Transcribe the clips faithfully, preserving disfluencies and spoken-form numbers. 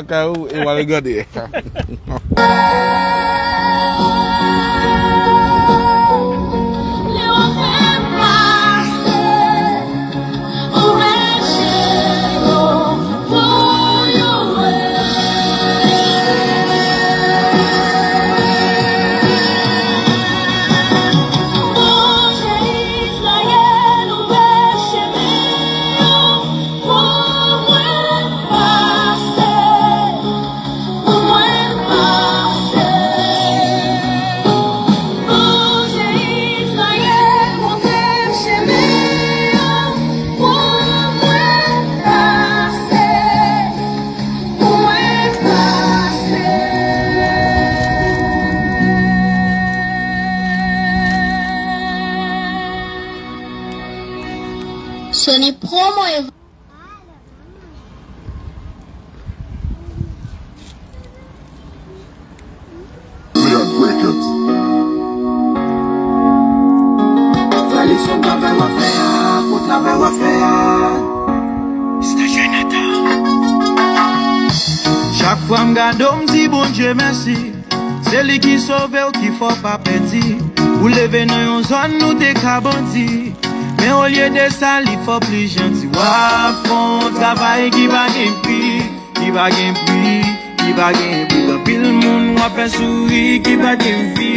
Kay ou e w al gade. Pou mwen pase, pou mwen pase. Bondye Izrayèl montre m chemen an, pou mwen pase, pou mwen pase. Sony Promo. Frè Luckson, travay w ap fè a, pou travay w ap fè a. Mister Jonathan. Chak fwa m gade w, m di Bondye mèsi. Se li ki sove w, ki fè w pa pèdi. Ou leve nan yon zòn nou te ka bandi. Men olye de sa, li fè w plis janti. W ap fè yon travay ki pa gen pri, ki pa gen pri, ki pa gen pri. Anpil moun w ap fè souri, ki pa gen vi,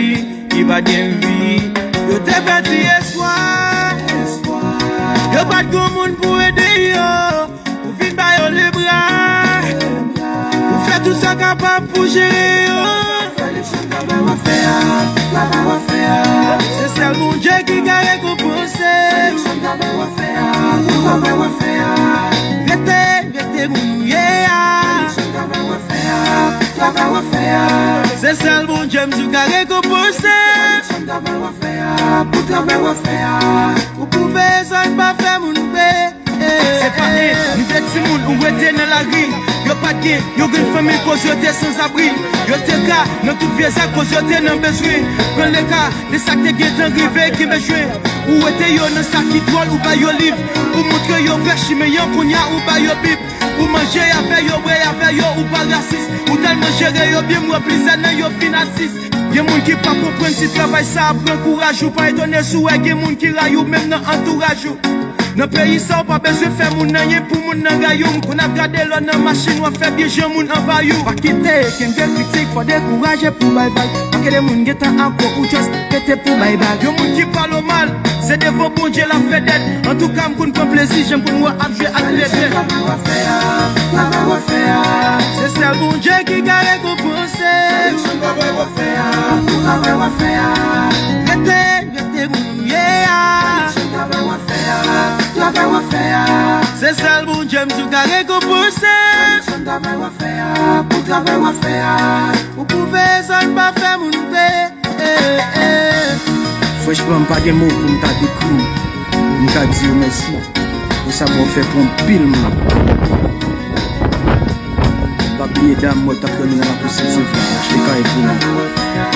ki pa gen vi. Yo te pèdi espwa, yo pa t gen moun pou ede yo. Ou vin ba yo lebra. Ou fè tout sa w kapab pou jere yo. Frè Luckson, travay w ap fè a, travay w ap fè a. Se sèl Bondye ki ka rekonpanse. Frè Luckson, travay w ap fè a, travay w ap fè a. Rete, rete moun ou ye a. Frè Luckson, travay w ap fè a, travay w ap fè a. Se sèl Bondye m di w ka rekonpanse. Frè Luckson, travay w ap fè a, pou travay w ap fè a. Ou pwouve zòn pa fè moun vre. Se pa en, nou te timoun, ou rete nan lari. Yo pa t gen yon grenn fanmi koz yo te sanzabri. Yo te ka nan tout vye zak koz yo te nan bezwen. Pran le ka de sa k te gentan rive, kenbe jwen. Ou rete yo nan sa ki dwòl, ou ba yo liv. Ou montre yo vrè chimen an, kounye a ou ba yo Bib. Ou manje avè yo, bwè avè yo, ou pa rasis. Ou tèlman jere yo byen, m wè plizyè nan yo fin atis. Gen moun ki pa konprann si travay sa ap pran kouraj ou. Pa etone si w wè gen moun ki rayi w menm nan antouraj ou. Nan peyi sa, w pa bezwen fè moun anyen pou moun nan rayi w. M konn ap gade lè w nan machin, w ap fè byen jan moun anvayi w. Pa kite kenbe kritik, fò dekouraje pou bay vag. Pa kite moun gentan akò ou just rete pou bay bag. Yon moun ki pale w mal, se devan Bondye l ap fè dèt. Antouka, m konn pran plezi, jan m konn wè ap jwe ak lèt. Travay w ap fè a, travay w ap fè a. Se sèl Bondye ki ka rekonpanse. Travay w ap fè a, travay w ap fè a. Rete, rete moun ou ye a. Travay w ap fè a, travay w ap fè a. Se sèl Bondye m di w ka rekonpanse. Travay w ap fè a, pou travay w ap fè a. Ou pwouve zòn pa fè moun vre. Eh, eh. Franchman, m pa gen mo pou m ta dekri w. M ka di w mèsi pou sa w fè pou anpil moun. M pa bliye dam mwen t ap dòmi nan lakou Sent Severin, achte kay pou li.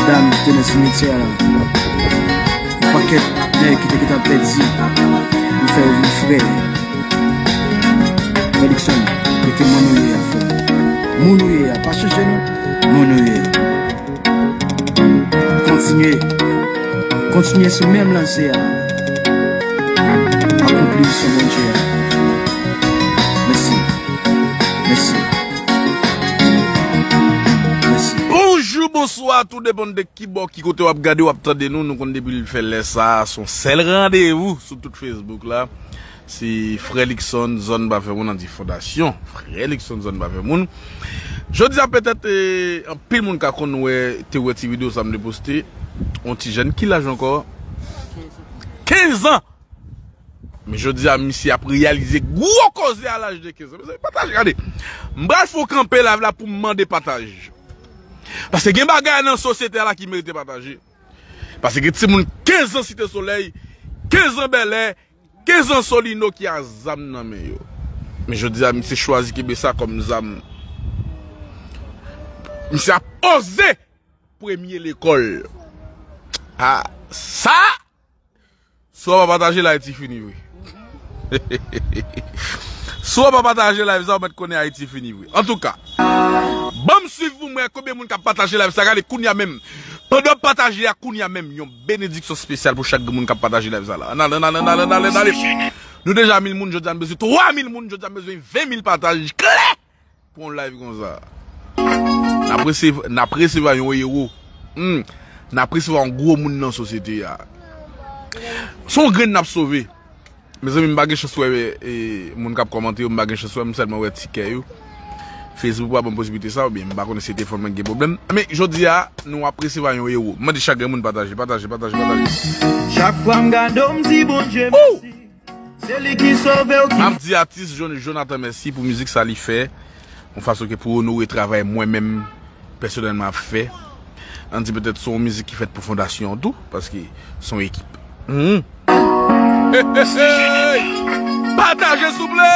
Dam ki te nan simityè a. Yon pakèt nèg ki te gentan pèdi, nou fè yo vin frè. Frè Luckson, rete moun ou ye a, frè. Moun ou ye a, pa chanje non. Moun ou ye a. Kontinye. Kontinye sou menm lanse a. Akonpli misyon Bondye a. Mèsi. Mèsi. Mèsi. Bonjou, bonswa, tou depann de ki bò, ki kote w ap gade, w ap tande nou. Nou konn depi l fè lè sa a, se yon sèl randevou sou tout Facebook la. Se Frè Luckson Zòn Pa Fè Moun, anti fondasyon Frè Luckson Zòn Pa Fè Moun. Jodi a, petèt, eh, anpil moun ka konn wè, te wè ti videyo sa m te poste. Yon ti jèn, ki laj ankò? Kenz an! Men jodi a, misye ap reyalize gwo koze a laj de kenz an. Mezanmi, pataje, gade. M pral fè yon kanpe live la pou m mande pataj. Paske gen bagay nan sosyete a la ki merite pataje. Paske gen timoun kenz an Site Solèy, kenz an Bèlè, kenz an Solino ki a zam nan men yo. Men jodi a, misye chwazi kenbe sa kòm zam. Misye ap oze premye lekòl. A, sa! Si w pa pataje l, Ayiti fini vre. Si w pa pataje live sa, ou mèt konnen Ayiti fini vre. Antouka, ban m swiv pou m wè konbyen moun k ap pataje live sa. Gade, kounye a menm. Pandan w ap pataje a, kounye a menm, yon benediksyon espesyal pou chak grenn moun k ap pataje live sa la. Ann ale, ann ale, ann ale, ann ale, ann ale. Nou deja mil moun, jodi a n bezwen twa mil moun, jodi a n bezwen ven mil pataj klè pou yon live konsa. N ap resevwa, n ap resevwa yon ewo. Hmm. N ap resevwa yon gwo moun nan sosyete a. Se yon grenn n ap sove. Mezanmi, m pa gen chans wè, e, moun k ap kòmante yo, m pa gen chans wè, m sèlman wè tikè yo. Facebook pa ban m posiblite sa, oubyen m pa konnen si se telefòn mwen ki gen pwoblèm. Men, jodi a, nou ap resevwa yon ewo. M mande chak grenn moun pataje, pataje, pataje, pataje. Chak fwa m gade w, m di Bondye mèsi. Se li ki sove w, ki... M ap di atis Jon-, Jonathan mèsi pou mizik sa li fè. Yon fason ke pou onore travay mwen menm, pèsonèlman ap fè. Ann di petèt se yon mizik ki fèt pou fondasyon an tou, paske se yon ekip. Mhm. Hey, hey, hey! Pataje souple!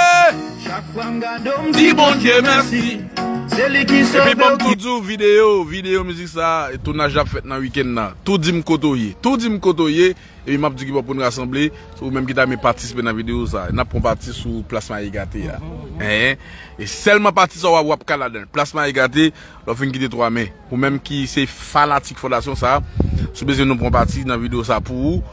Chak fwa m gade w, m di Bondye mèsi. Se li ki sove w, ki... Epi ban m tou di w, videyo, videyo mizik sa, e tounaj la ap fèt nan wikenn nan. Tou di m kote w ye. Tou di m kote w ye. Epi m ap di w ki bò pou n rasanble. Se ou menm ki ta renmen patisipe nan videyo sa. N ap pran pati sou plas Mayi Gate a. Hein? E sèlman pati sa w ap, w ap ka ladan l. Plas Mayi Gate, lè w fin kite twa men. Ou menm ki se fanatik fondasyon sa, si w bezwen nou pran pati nan videyo sa pou ou,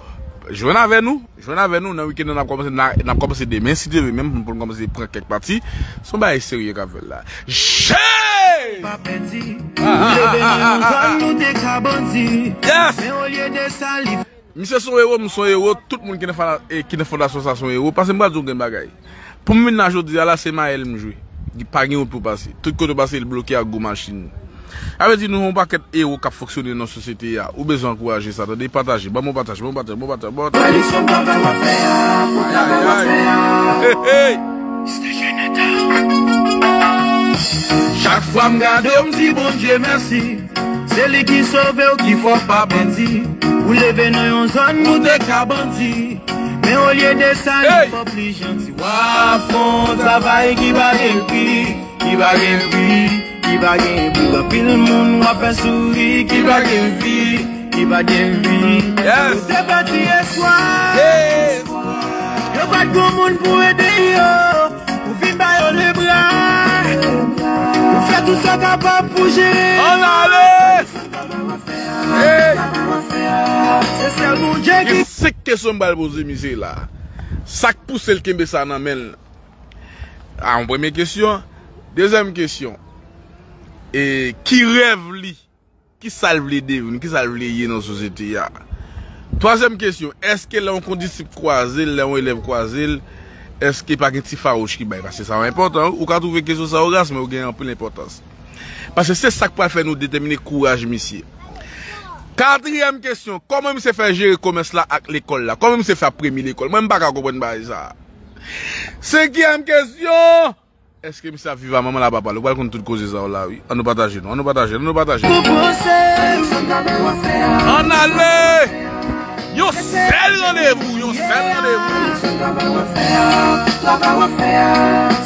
jwenn avè nou. Jwenn avè nou nan wikenn nan, n ap kòmanse, n a, n ap kòmanse demen, si Dye vle, menm pou n kòmanse pran kèk pati. Se yon bagay serye k ap fèt la. Jey! Pa pèdi. Ah, ah, ah, ah, ah, ah. Leve nan yon zòn nou te ka bandi. Yes! Men olye de sa, li... Misye se yon ewo, m se yon ewo, tout moun ki nan fana-, e, ki nan fondasyon sa se yon ewo. Paske m pral di w yon grenn bagay. Pou m vin la jodi a la, se Mayèl m jwe. Li pa gen wout pou pase. Tout kote w pase, li bloke ak gwo machin. Sa vle di nou yon pakèt ewo k ap fonksyone nan sosyete a. Ou bezwen ankouraje sa, tande, pataje. Ban m yon pataj, ban m yon pataj, ban m yon pataj, ban m yon pataj. Tradisyon travay w ap fè a, pou travay w ap fè a. Hey, hey. Chak fwa m gade w, m di Bondye mèsi. Se li ki sove w, ki fè w pa pèdi. Ou leve nan yon zòn nou te ka bandi. Men olye de sa, li fè w plis janti. W ap fè yon travay ki pa gen pri, ki pa gen pri, ki pa gen pri. Anpil moun w ap fè souri, ki pa gen vi, ki pa gen vi. Yes. Yo te pèdi espwa. Yes. Yo pa t gon moun pou ede yo. Ou fin ba yo lebra. Ou fè tout sa w kapab pou jere yo. Ann ale! Hey! Se sèl Bondye ki... Gen senk kesyon m pral poze misye la. Sa k pouse l kenbe sa nan men l? A, yon premye kesyon. Dezyèm kesyon. E, ki rèv li? Kisa l vle devni? Kisa l vle ye nan sosyete a? Twazyèm kesyon, èske lè yon kondisip kwaze l, lè yon elèv kwaze l, èske pa gen ti fawouch ki bay? Paske sa enpòtan, wi. Ou ka twouve kesyon sa yo ras, men yo gen anpil enpòtans. Paske se sa k pral fè nou detèmine kouraj misye. Katriyèm kesyon, kòman misye fè jere komès la ak lekòl la? Kòman misye fè ap premye lekòl? Mwen, m pa ka konprann bagay sa. Senkyèm kesyon, èske misye ap viv a manman l, a papa l? Ou pral konn tout koze sa yo la, wi. Ann nou pataje non, ann nou pataje, ann nou pataje. Pou panse. Ann ale! Yon sèl randevou, yon sèl randevou.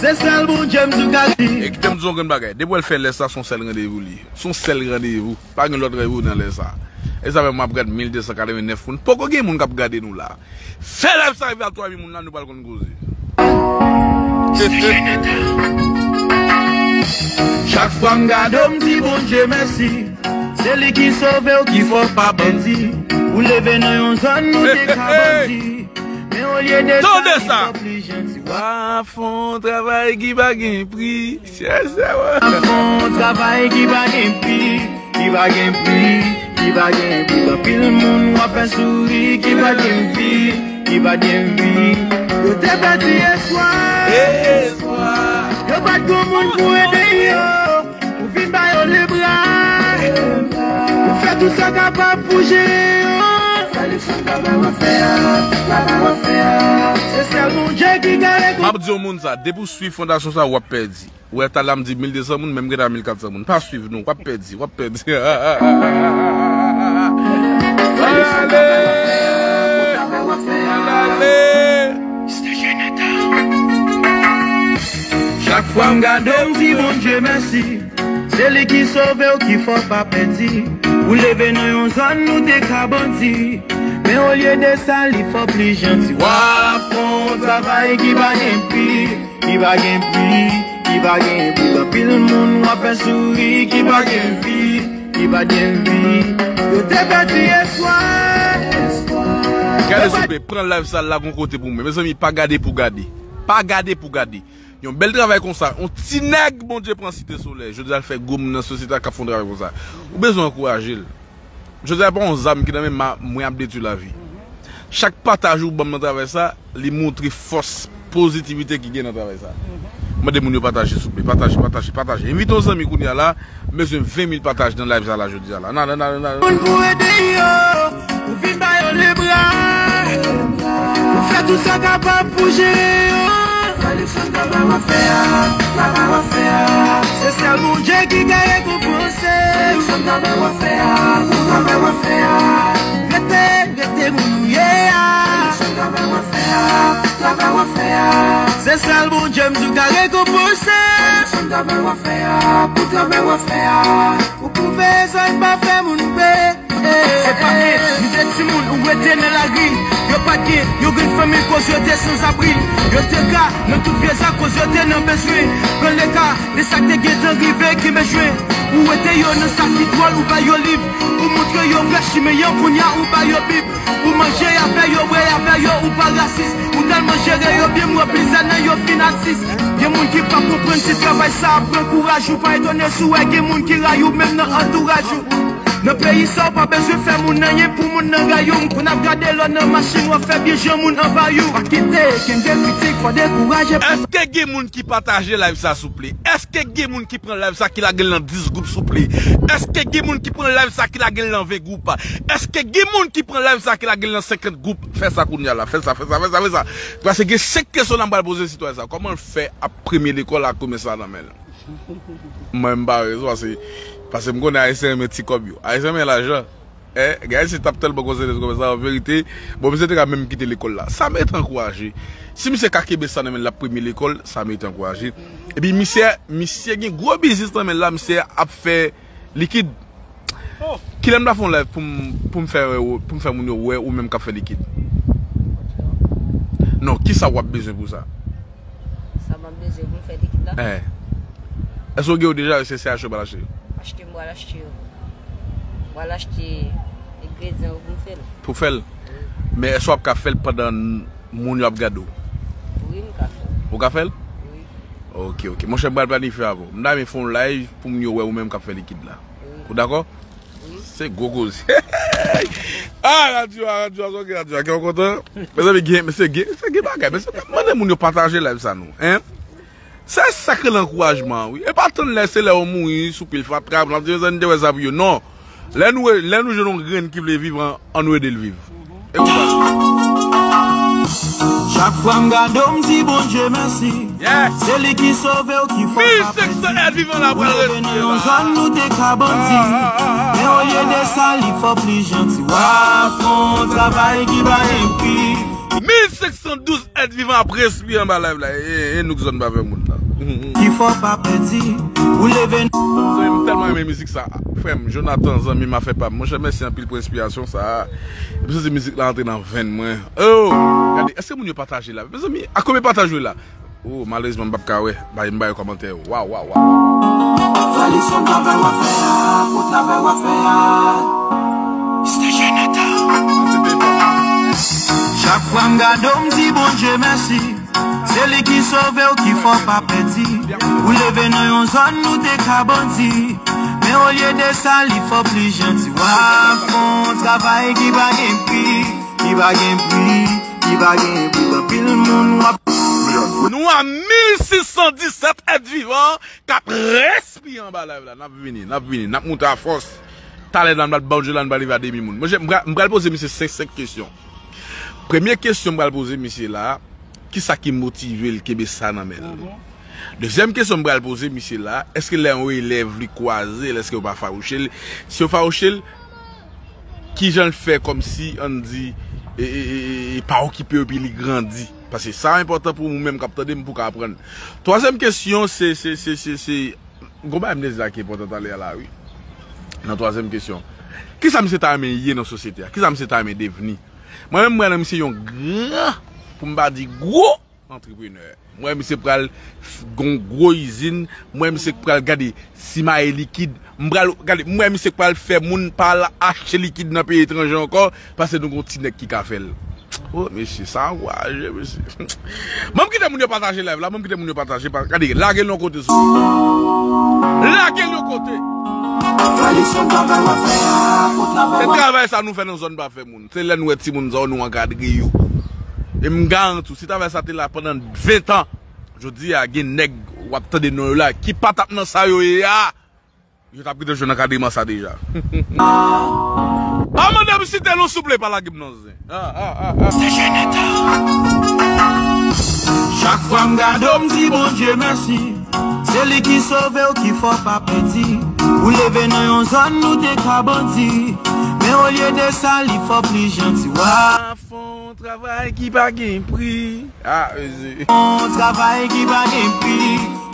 Se sèl Bondye m di w ka di. E kite m di w yon grenn bagay. Depi w wè l fè lè sa, se yon sèl randevou li ye. Se yon sèl randevou. Pa gen lòt randevou nan lè sa. E sa fè m ap gad mil de san katreven nèf moun. Poko gen moun k ap gade nou la. Fè live sa rive a twa mil moun la, nou pral konn koze. Chak fwa m gade w, m di Bondye mèsi. Se li ki sove w, ki fè w pa pèdi. Ou leve nan yon zòn nou te ka bandi. Men olye de sa, li fè w plis janti. W ap fè yon travay ki pa gen pri. Chèche w ap fè yon travay ki pa gen pri, ki pa gen pri, ki pa gen pri. Anpil moun w ap fè souri, ki pa gen vi, ki pa gen vi. Yo te pèdi espwa. Yo pa t gon moun pou ede yo. Ou fin ba yo lebra. Ou fè tout sa w kapab pou jere yo. Se sèl Bondye ki ka rekonpanse. M ap di yon moun sa, depi w swiv fondasyon sa, w ap pèdi. Ou wè, talè a m di mil de san moun, men m gentan a mil kat san moun. Pa swiv nou, w ap pèdi, w ap pèdi. Ale! Ale! Chak fwa m gade w, m di Bondye mèsi. Se li ki sove w, ki fè w pa pèdi. Ou leve nan yon zòn nou te ka bandi. Men olye de sa, li fè w pli janti. W ap fè yon travay ki pa gen pri, ki pa gen pri, ki pa gen pri. Anpil moun w ap fè souri, ki pa gen vi, ki pa gen vi. Yo te pèdi espwa. Gade souple, pran live sa la gon kote pou mwen. Mezanmi, pa gade pou gade. Pa gade pou gade. Yon bèl travay konsa, yon ti nèg Bondye pran Site Solèy. Jodi a l fè gwo moun nan sosyete a k ap fè yon travay konsa. Ou bezwen ankouraje l. Jodi a pa yon zam ki nan men m, mwen ap detwi lavi. Chak pataj ou ban m nan travay sa, li montre fòs pozitivite ki gen nan travay sa. Mande moun yo pataje souple, pataje, pataje, pataje. Envite yon zanmi kounye a la, m bezwen ven mil pataj nan live sa la jodi a la. Nan, nan, nan, nan. Moun pou ede yo, pou vin ba yo lebra, pou fè tout sa w kapab pou jere yo. Felix, travay w ap fè a, travay w ap fè a. Se sèl Bondye ki ka rekonpanse. Felix, travay w ap fè a, travay w ap fè a. Rete, rete moun ou ye a. Felix, travay w ap fè a, travay w ap fè a. Se sèl Bondye m di w ka rekonpanse. Felix, travay w ap fè a, pou travay w ap fè a. Ou pwouve sa n pa fè moun pe. Se pa byen, nou te timoun, ou rete nan lari. Yo pa t gen yon grenn fanmi koz yo te sanzabri. Yo te ka nan tout vyeza koz yo te nan bezwen. Pran le ka de sa k te gentan rive ki bezwen. Ou rete yo nan sa ki dwòl, ou ba yo liv. Ou montre yo vrè chimen an, kounye a ou ba yo Bib. Ou manje avè yo, bwè avè yo, ou pa rasis. Ou tèlman jere yo byen, m wè plizyè nan yo fin atis. Gen moun ki p ap konprann si travay sa ap pran kouraj. Ou pa etone si w wè gen moun ki rayi w menm nan antouraj ou. Nan peyi sa, ou pa bezwen fè moun anyen pou moun nan rayi w. M konn ap gade lò nan machin, w ap fè byen jan moun anvayi w. Pa kite kenbe kritik, fò dekouraje. Èske gen moun ki pataje live sa souple? Èske gen moun ki pran live sa ki lage l nan dis gwoup souple? Èske gen moun ki pran live sa ki lage l nan ven gwoup? Èske gen moun ki pran live sa ki lage l nan senkant gwoup? Fè sa kounye a la, fè sa, fè sa, fè sa, fè sa. Paske gen senk kesyon la m pral poze sitwayen sa. Kòman l fè ap premye lekòl ak komès la nan men l? Mwen m pa rezon, paske, paske m konnen Ayisyen renmen ti kòb yo. Ayisyen renmen lajan. Eh, gen Ayisyen t ap tèlman konsène sou kòb sa, an verite, bon, misye te ka menm kite lekòl la. Sa merite ankouraje. Si misye ka kenbe sa nan men l ap premye lekòl, sa merite ankouraje. Epi misye, misye gen gwo biznis nan men l la, misye ap fè likid. Kilè m ta fè yon live pou m, pou m fè, pou m fè moun yo wè ou menm k ap fè likid? Non, kisa w ap bezwen pou sa? Sa m ap bezwen pou m fè likid la? Eh. Èske w gen yo deja, se, se achte w pral achte? Achte m pral achte yo. M pral achte engredyan yo pou m fè l. Pou fè l? Wi. Men èske w ap ka fè l pandan moun yo ap gade w? Wi, m ka fè l. Ou ka fè l? Wi. Ok, ok. Monchè, m pral planifye avè w. M ta renmen fè yon live pou moun yo wè ou menm k ap fè likid la. Wi. Ou dakò? Wi. Se gwo koze. Ah, radyo a, radyo a, radyo a, kè w kontan? Mezanmi, gen, mesye, gen, mesye, gen bagay. Mesye, mande moun yo pataje live sa nou, en? Se sèk ankourajman an, wi. E pa tann lè, se lè ou mouri sou pil fatra, pou n ap di, mezanmi, te wè sa pou yo. Non. Lè nou, lè nou jwenn yon grenn ki vle viv, an, an nou ede l viv. E konsa. Chak fwa m gade w, m di Bondye mèsi. Yes. Se li ki sove w, ki fè w pa pèdi. Mil senk san èd vivan la pral respire la. Ou leve nan yon zòn nou te ka bandi. Ah, ah, ah, ah, ah. Men olye de sa, li fè w pli janti. W ap fè yon travay ki pa gen pri. Mil senk san douz èt vivan ap respire anba live la. E, e, e nou k zòn pa fè moun nan. Ki fè w pa pèdi. Ou leve. Mezanmi, m tèlman renmen mizik sa. Frè m, Jonathan, zanmi m, afè pa m. Monchè, mèsi anpil pou enspirasyon sa. Epi se mizik la antre nan venn mwen. Oh! Gade, èske moun yo pataje la? Mezanmi, a konbyen pataj ou ye la? Oh, malerezman, m p ap ka wè. Bay, m bay kòmantè yo. Waw, waw, waw. Felix, travay w ap fè a, pou travay w ap fè a. Mister Jonathan. Chak fwa m gade w, m di Bondye mèsi. Se li ki sove w, ki fè w pa pèdi. Ou leve nan yon zòn nou te ka bandi. Men olye de sa, li fè w pli janti. W ap fè yon travay ki pa gen pri, ki pa gen pri, ki pa gen pri. Anpil moun w ap. Nou a mil sis san disèt èt vivan k ap respire anba live la. N ap vini, n ap vini, n ap moute a fòs. Talè la, n pral ba w la, n pral rive a demi moun. Mwen, m pral, m pral poze misye senk, senk kesyon. Premye kesyon m pral poze misye la, kisa ki motive l kenbe sa nan men l? Dezyèm kesyon m pral poze misye la, èske lè yon elèv li kwaze l, èske yo pa fawouche l? Si yo fawouche l, kijan l fè kòmsi, ann di, e, e, e, e, e pa okipe yo epi li grandi? Paske sa enpòtan pou ou menm k ap tande m pou w ka aprann. Twazyèm kesyon, se, se, se, se, se, gon bagay m te di la ki enpòtan talè a la, wi. Nan twazyèm kesyon, kisa misye ta renmen ye nan sosyete a? Kisa misye ta renmen devni? Mwen menm, mwen nan misye yon gran, pou m pa di gwo, antreprenè. Mwen misye pral f- gon gwo izin, mwen misye pral gade simaye likid, m pral gade, mwen misye pral fè moun pa al achte likid nan peyi etranje ankò, paske nou gon ti nèg ki ka fè l. Oh, mesye, sa ankouraje, mesye. Ban m kite moun yo pataje live la, ban m kite moun yo pataje, pa- gade, lage l yon kote sou. Lage l yon kote. Se travay sa nou fè nan zòn pa fè moun. Se lè nou wè timoun sa yo, nou ankadre yo. E m garanti w, si travay sa te la pandan ven tan, jodi a gen nèg w ap tande non yo la, ki pa t ap nan sa yo ye a, yo t ap gentan jwenn ankadreman sa deja. A, mande m site non souple, pa lage m nan zen. Ah, ah, ah, ah. Chak fwa m gade w, m di Bondye mèsi. Se li ki sove w, ki fè w pa pèdi. Ou leve nan yon zòn, nou te ka bandi. Men olye de sa, li fè w plis janti. Wa. Fè yon travay ki pa gen pri. Ah, mezi. Yon travay ki pa gen pri,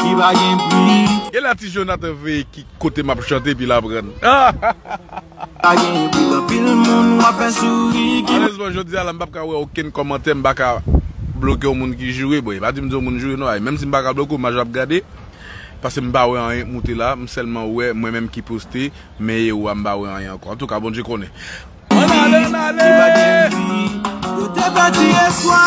ki pa gen pri. Gen la ti Jonathan veye ki kote m ap chante, epi l aprann. Pa gen epi anpil moun w ap fè souri ki. Malezman, jodi a la, m p ap ka wè okenn kòmantè, m pa ka bloke yon moun ki joure. Bon, e pa di m di yon moun joure, non, ay, menm si m pa ka bloke w, m ap gade. Paske m pa wè anyen k moute la, m sèlman wè mwen menm ki poste, men e ou a, m pa wè anyen ankò. Antouka, Bondye konnen. Ann ale, ann ale! Yo te pèdi espwa.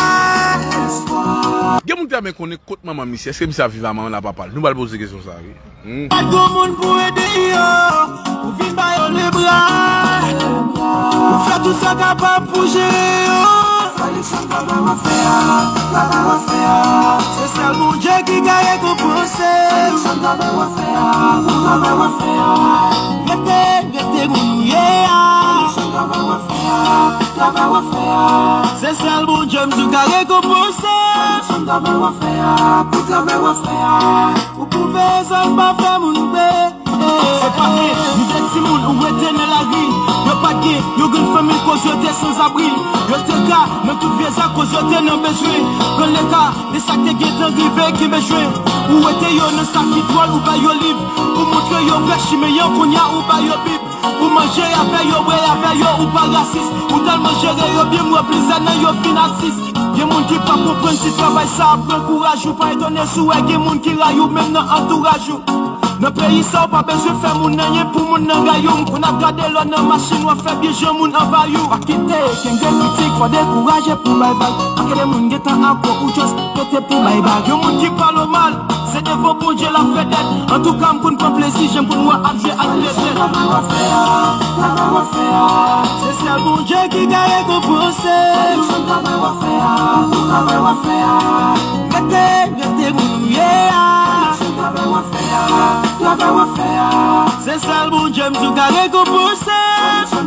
Gen moun ki ta renmen konnen kot manman misye. Èske misye ap viv a manman l, a papa l? Nou pral poze kesyon sa, wi. Hmm. Pa t gon moun pou ede yo, pou vin ba yo lebra. Ou fè tout sa kapab pou jere yo. Felix, travay w ap fè a, travay w ap fè a. Se sèl Bondye ki ka rekonpanse. Felix, travay w ap fè a, travay w ap fè a. Rete, rete moun ou ye a. Felix, travay w ap fè a, travay w ap fè a. Se sèl Bondye m di w ka rekonpanse. Felix, travay w ap fè a, pou travay w ap fè a. Ou pwouve sa w pa fè moun pe. Se pa ke nou te timoun ou rete nan lari. Yo pa t gen yon grenn fanmi koz yo te sanzabri. Yo te ka nan tout vye zak koz yo te nan bezwen. Pran le ka de sa k te gentan rive, kenbe jwen. Ou wete yo nan sa ki dwòl, ou ba yo liv. Ou montre yo vrè chimen an, kounye a ou ba yo Bib. Ou manje avè yo, bwè avè yo, ou pa rasis. Ou tèlman jere yo byen, m wè plizyè nan yo fin atis. Gen moun ki pa konprann si travay sa ap pran kouraj. Ou pa etone si w wè gen moun ki rayi w menm nan antouraj ou. Nan peyi sa, ou pa bezwen fè moun anyen pou moun nan rayi w. Moun ap gade lò nan machin, w ap fè byen jan moun anvayi w. Pa kite kenbe kritik, fò dekouraje pou bay vag. Anke de moun gentan akò ou just pete pou bay bag. Yon moun ki pale w mal, se devan Bondye l ap fè dèt. Antouka, m konn pran plezi, jan m konn wè ap jwe ak lezèt. Travay w ap fè a, travay w ap fè a. Se sèl Bondye ki ka rekonpanse. Travay w ap fè a, travay w ap fè a. Rete, rete moun ou ye a. Travay w ap fè a, travay w ap fè a. Se sèl Bondye m di w ka rekonpanse.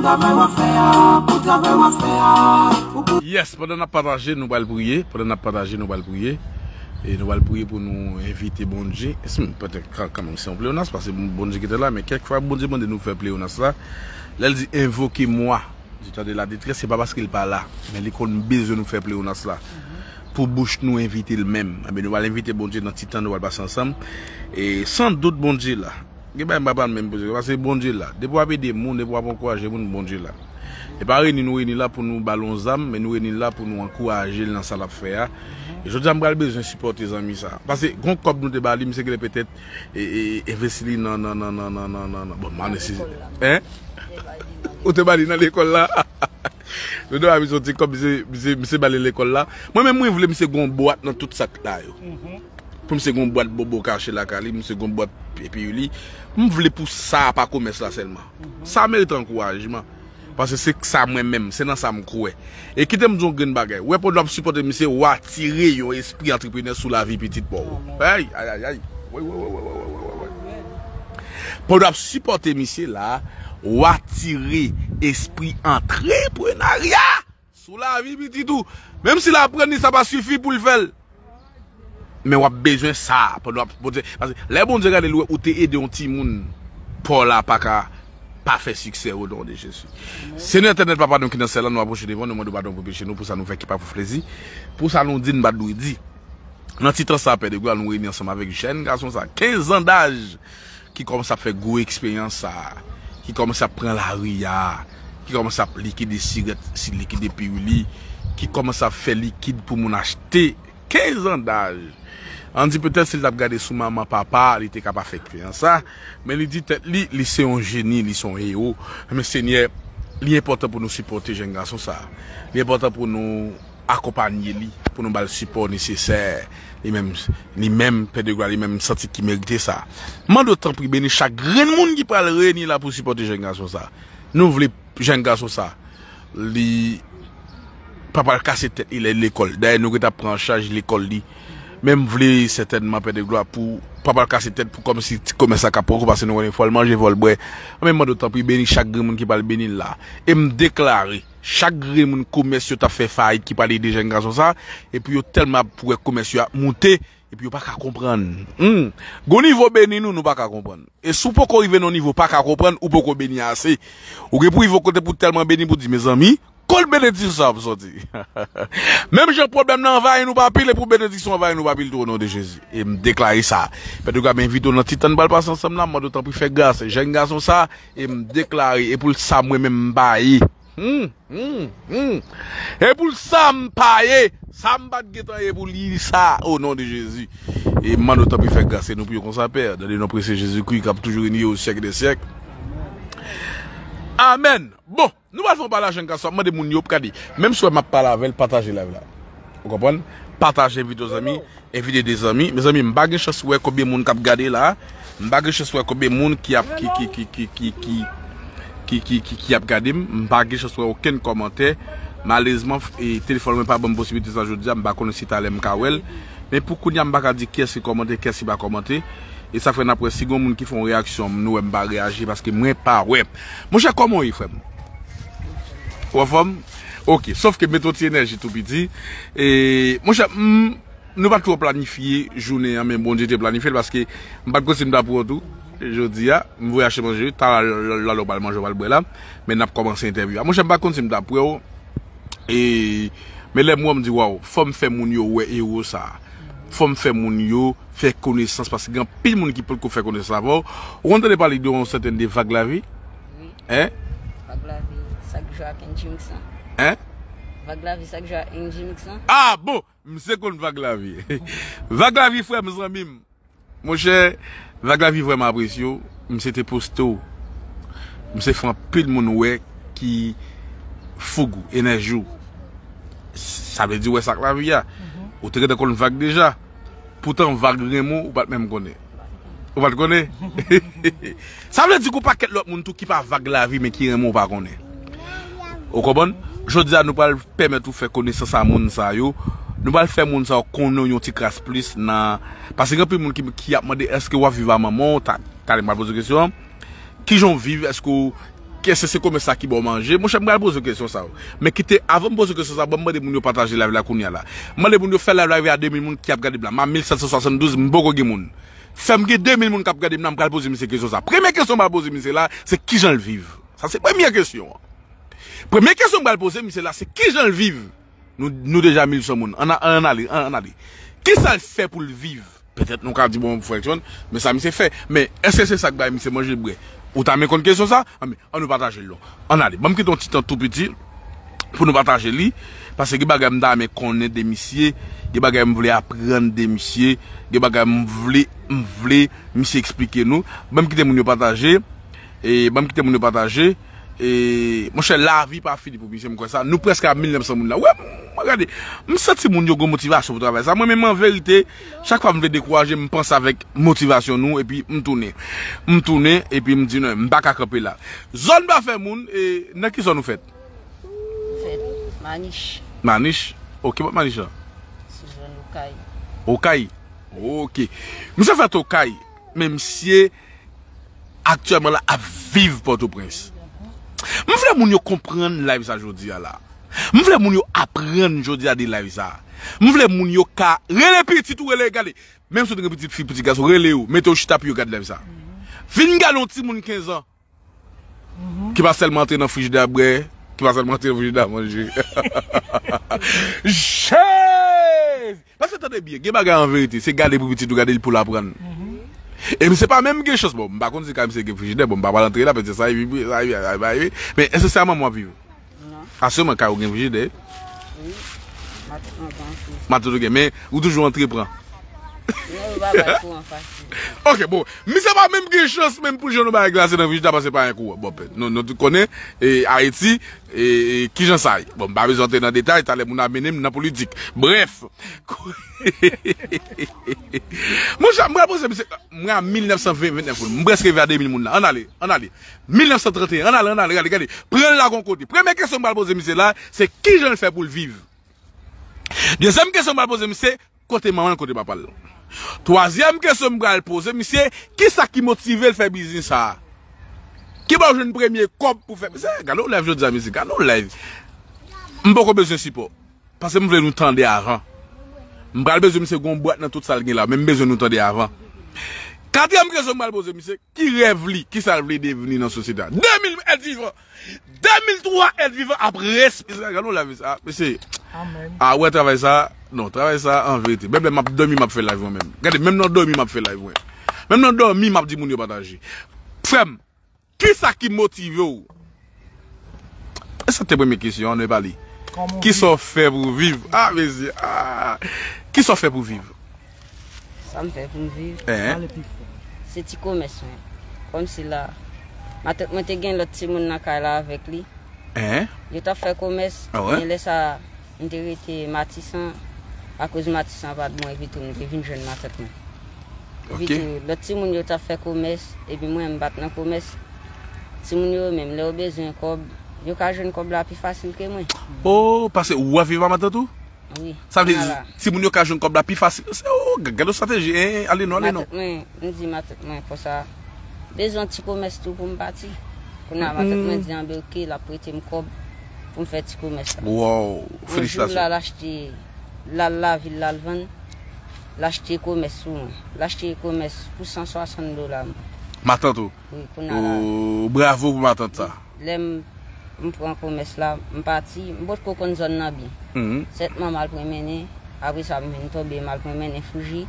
Travay w ap fè a, pou travay w ap fè a. Yes, pandan n ap pataje, nou pral priye. Pandan n ap pataje, nou pral priye. E nou pral priye pou nou envite Bondye. E si m, petèt, ka- kanmenm, se yon pleyonas, paske Bondye ki te la, men kèk fwa Bondye mande nou fè pleyonas la. Lè l di, invoquez-moi du temps de la détresse, se pa paske l pa la, men li konn bezwen nou fè pleyonas la. Pou bouch nou envite l menm. Enben, nou pral envite Bondye nan ti tan nou pral pase ansanm. E san dout, Bondye la. Gen bagay m pa pral menm poze, paske Bondye la. Depi w ap ede moun, depi w ap ankouraje moun, Bondye la. E pa reyini nou reyini la pou nou ba l yon zam, men nou reyini la pou nou ankouraje l nan sa l ap fè a. E jodi a, m pral bezwen sipòte zanmi sa. Paske gon kòb nou te ba li, misye genlè petèt e, e, e, envesti li nan, nan, nan, nan, nan, nan, nan, nan. Bon, m pa nese-, hein? Ou te ba li nan lekòl la? Nou te ba misye yon ti kòb, misye, misye, misye ba li lekòl la. Mwen menm, mwen vle misye gon bwat nan tout sa k la yo. Pou misye gon bwat bobo kache lakay li, misye gon bwat epi li. M vle pou sa pa komès la sèlman. Sa merite ankourajman. Paske se sa mwen menm, se nan sa m kwè. E kite m di w yon grenn bagay. Wè, pandan w ap sipòte misye, w atire yon espri antreprenè sou lavi pitit pa w. Ay, ay, ay, ay. Wi, wi, wi. Pandan w ap sipòte misye la, w atire espri antreprenarya sou lavi pitit ou. Menm si l aprann li, sa pa sifi pou l fè l. Men w ap bezwen sa, pandan w ap, Bondye, paske lè Bondye gade l, wè ou te ede yon timoun, pa w la pa ka pa fè siksè, o non de Jezi. Senyè Etènèl, Papa nou ki nan syèl la, nou apwoche devan, nou mande w padon pou peche nou, pou sa nou fè ki pa pou plezi, pou sa nou di, n pa t dwe di. Nan ti tan sa, Pè de glwa, nou reyini ansanm avèk jèn gason sa, kenz an daj, ki kòmanse ap fè gwo eksperyans sa, ki kòmanse ap pran lari a, ki kòmanse ap likide sirèt, si likide piri li, ki kòmanse ap fè likid pou moun achte kenz an daj. Ann di petèt si l t ap gade sou manman papa, li te ka pa fè eksperyans sa, men li di tèt li, li se yon jeni, li se yon ewo. Men Senyè, li enpòtan pou nou sipòte jèn gason sa. Li enpòtan pou nou akonpanye li, pou nou ba l sipò nesesè. Li menm, li menm, Pè de Glwa, li menm santi ki merite sa. Mande w tanpri beni chak grenn moun ki pral reyini la pou sipòte jèn gason sa. Nou vle jèn gason sa, li pa pral kase tèt li lè lekòl. Dayè, nou gentan pran an chaj lekòl li. Men m vle sètènman, Pè de Glwa, pou pa pral kase tèt pou kòmsi ti komès la ka poko, paske nou konnen fò l manje, fò l bwè. Men m mande w tanpri beni chak grenn moun ki pral beni l la. E m deklare, chak grenn moun komès yo t ap fè fayit ki pral ede jèn gason sa, epi yo tèlman ap wè komès yo ap moute, epi yo pa ka konprann. Hmm. Gon nivo beni nou, nou pa ka konprann. E si w poko rive nan nivo pa ka konprann, ou poko beni ase. Ou gen pou rive yon kote pou tèlman beni pou di, mezanmi, kot benediksyon sa ap sòti? Menm jan pwoblèm nan anvayi nou pa pil, epi benediksyon anvayi nou pa pil tou, o non de Jezi. E m deklare sa. Pè de Glwa, m envite w nan ti tan n pral pase ansanm la, m mande w tanpri fè gras. Jèn gason sa, e m deklare, e pou l sa mwen menm m pa ye. Hmm, hmm, hmm. E pou l sa m pa ye, sa m pa t gentan ye pou li sa, o non de Jezi. E m mande w tanpri fè gras, e nou priye konsa, Pè, dans le nom précieux Jésus-Christ, k ap toujou règne au siècle des siècles. Amèn. Bon, nou pral fè yon pale a jèn gason, ap mande moun yo, gade, menm si w wè m ap pale avè l, pataje live la. Ou konprann? Pataje, envite yon zanmi, envite de zanmi. Mezanmi, m pa gen chans wè konbyen moun k ap gade la. M pa gen chans wè konbyen moun ki ap, ki, ki, ki, ki, ki, ki, ki, ki, ki, ki ap gade m. M pa gen chans wè okenn kòmantè. Malerezman, f-, e, telefòn mwen pa ban m posibilite sa jodi a. M pa konnen si talè m ka wè l. Men pou kounye a, m pa ka di kiyès ki kòmante, kiyès ki pa kòmante. E sa fè n ap wè si gen moun ki fè yon reyaksyon, nou wè m pa reyaji paske mwen pa wè. Monchè, kòman w ye, frè m? Ou anfòm? Ok, sòf ke m mete yon ti enèji tou piti. E, monchè, m, nou pa t twò planifye jounen an, men Bondye te planifye l paske m pa t konn si m t ap wè w tou. Jodi a, m voye achte manje, talè, lè w pral manje, w pral bwè la. Men n ap kòmanse entèvyou a. Monchè, m pa t konn si m t ap wè w. E, men lè m wè w, m di, waw, fò m fè moun yo wè ewo sa. Fò m fè moun yo fè konesans, paske gen anpil moun ki potko fè konesans avè w. Ou konn tande pale de yon sètèn de Vag Lavi? Wi. Hein? Vag Lavi, sa k jwe ak N G Mix lan. Hein? Vag Lavi, sa k jwe ak N G Mix lan. Ah, bon! Misye konn Vag Lavi. Vag Lavi, frè m, zanmi m. Monchè, Vag Lavi vrèman apresye w. Misye te poste w. Misye fè anpil moun wè ki foug ou, enèji w. Sa vle di w wè sa k lavi a. Ou te gentan konn Vag deja. Poutan Vag renmen w, ou pa t menm konnen. Ou pa t konnen? Sa vle di gen yon pakèt lòt moun tou ki pa Vag Lavi, men ki renmen w pa konnen. Ou konprann? Jodi a, nou pral pèmèt ou fè konesans a moun sa yo. Nou pral fè moun sa yo konnen w yon ti kras plis nan, paske gen anpil moun ki, ki ap mande, èske w ap viv a manman w? Ta-, talè m pral poze w kesyon an. Kijan w viv? Èske w, èske se komès sa ki ba w manje? Monchè, m pral poze w kesyon sa yo. Men kite, avan m poze w kesyon sa, ban m mande moun yo pataje live la kounye a la. M mande moun yo fè live la rive a de mil moun ki ap gade m la. M a mil sèt san swasanndouz, m poko gen moun. Fè m gen de mil moun k ap gade m la, m pral poze misye kesyon sa. Premye kesyon m pral poze misye la, se kijan l viv? Sa se premye kesyon an. Premye kesyon m pral poze misye la, se kijan l viv? Nou, nou deja mil san moun. Ann a-, ann ale, ann, ann ale. Kisa l fè pou l viv? Petèt nou ka di, bon, frè John, men sa misye fè. Men èske se sa k bay misye manje, bwè? Ou ta renmen konn kesyon sa? Anben, ann nou pataje l non. Ann ale. Ban m kite yon ti tan tou piti pou nou pataje li. Paske gen bagay m ta renmen konnen de misye. Gen bagay m vle aprann de misye. Gen bagay m vle, m vle misye eksplike nou. Ban m kite moun yo pataje. E ban m kite moun yo pataje. E, monchè, lavi pa fini pou misye, m kwè sa. Nou prèske a mil nèf san moun la. Wè, mwen gade, m santi moun yo gen motivasyon pou travay sa. Mwen menm, an verite, chak fwa m vle dekouraje, m panse avèk motivasyon nou, epi m tounen. M tounen, epi m di, non, m pa ka kanpe la. Zòn pa fè moun, e nan ki zòn ou fèt? Fèt Manich. Manich? Ok, bò Manich lan? Sou zòn Okay. Okay? Ok. Misye fèt Okay, men misye aktyèlman la ap viv Pòtoprens. M vle moun yo konprann live sa jodi a la. M vle moun yo aprann jodi a de live sa. M vle moun yo ka rele pitit ou, rele, gade. Menm si w te gen pitit fi, pitit gason, rele yo, mete yo chita pou yo gade live sa. Vin gade yon timoun kenz an ki pa sèlman antre nan frijidè a bwè, ki pa sèlman antre nan frijidè a manje. Jezi! Paske tande byen, gen bagay an verite, se gade pou pitit ou gade l pou l aprann. E misye pa menm gen chans, bon, m pa konn si kay misye gen frijidè, bon, m pa pral antre la, petèt sa rive, sa rive, sa rive, men èske se a manman w ap viv? Non. Asirman kay ou gen frijidè. Wi. Matant mwen gen anpil. Matant ou gen, men ou toujou antrepran. Non, ou pa bay kouran fasil. Ok, bon, misye pa menm gen chans menm pou jwenn yon bagay glase nan frijidè, paske pa gen kouran. Bon, nou, nou tout konnen, e, Ayiti, e, e, kijan sa ye. Bon, m pa bezwen antre nan detay, talè moun ap mennen m nan politik. Brèf, monchè, m pral poze misye, mwen a mil nèf san vennèf moun. M prèske rive a de mil moun la. Ann ale, ann ale. Mil nèf san trannteyen, ann ale, ann ale, gade, gade. Pran l la gon kote. Premye kesyon m pral poze misye la, se kijan l fè pou l viv. Dezyèm kesyon m pral poze misye, kote manman l, kote papa l. Twazyèm kesyon m pral poze misye, kisa ki motive l fè biznis sa a? Ki bò l jwenn premye kòb pou fè? Misye, gade yon live jodi a, misye, gade yon live. M poko bezwen sipò. Paske m vle nou tande avan. M pral bezwen misye gon bwat nan tout sa l gen la, men m bezwen nou tande avan. Katriyèm kesyon m pral poze misye, ki rèv li, kisa l vle devni nan sosyete a? De mil èt vivan, de mil twa èt vivan ap respire. Gade yon live sa, mesye. Anmèn. A, wè travay sa, non, travay sa, an verite. Menm lè m ap dòmi, m ap fè live mwen menm. Gade, menm nan dòmi, m ap fè live mwen. Menm nan dòmi, m ap di moun yo pataje. Frè m, kisa ki motive w? E sa te premye kesyon an, nou pa li. Kisa w fè pou w viv? A, mesye, a. Kisa w fè pou w viv? Sa m fè pou m viv? Hein? Se ti komès mwen. Kòmsi la, matant mwen te gen lòt timoun nan kay la avèk li. Hein? Yo t ap fè komès, ah ouais? Men lè sa, m te rete Matisan, akoz Matisan pa t bon, epi tou m te vin jwenn matant mwen. Epi tou, lòt timoun yo t ap fè komès, epi mwen, m pa t nan komès. Timoun yo menm, lè yo bezwen kòb, yo ka jwenn kòb la pi fasil ke mwen. Oh, paske ou ap viv a matant ou? Wi. Sa vle di, timoun yo ka jwenn kòb la pi fasil. Se, oh, gade yon estrateji, hein, ale non, ale non. Matant mwen, m di matant mwen konsa, bezwen ti komès tou pou m pati. Kounye a, matant mwen di anben oke, l ap prete m kòb pou m fè ti komès la. Wow, felisitasyon. Yon jou, l al achte, l al lavil, l al vann, l achte komès sou mwen. L achte komès pou san swasann dola. Matant ou? Wi, kounye a la. Oh, bravo pou matant sa. Lè m, m pran komès la, m pati, m potko konn zòn nan byen. Sètman, m al pran mennen, apre sa, m vin tonbe, m al pran mennen Fouji.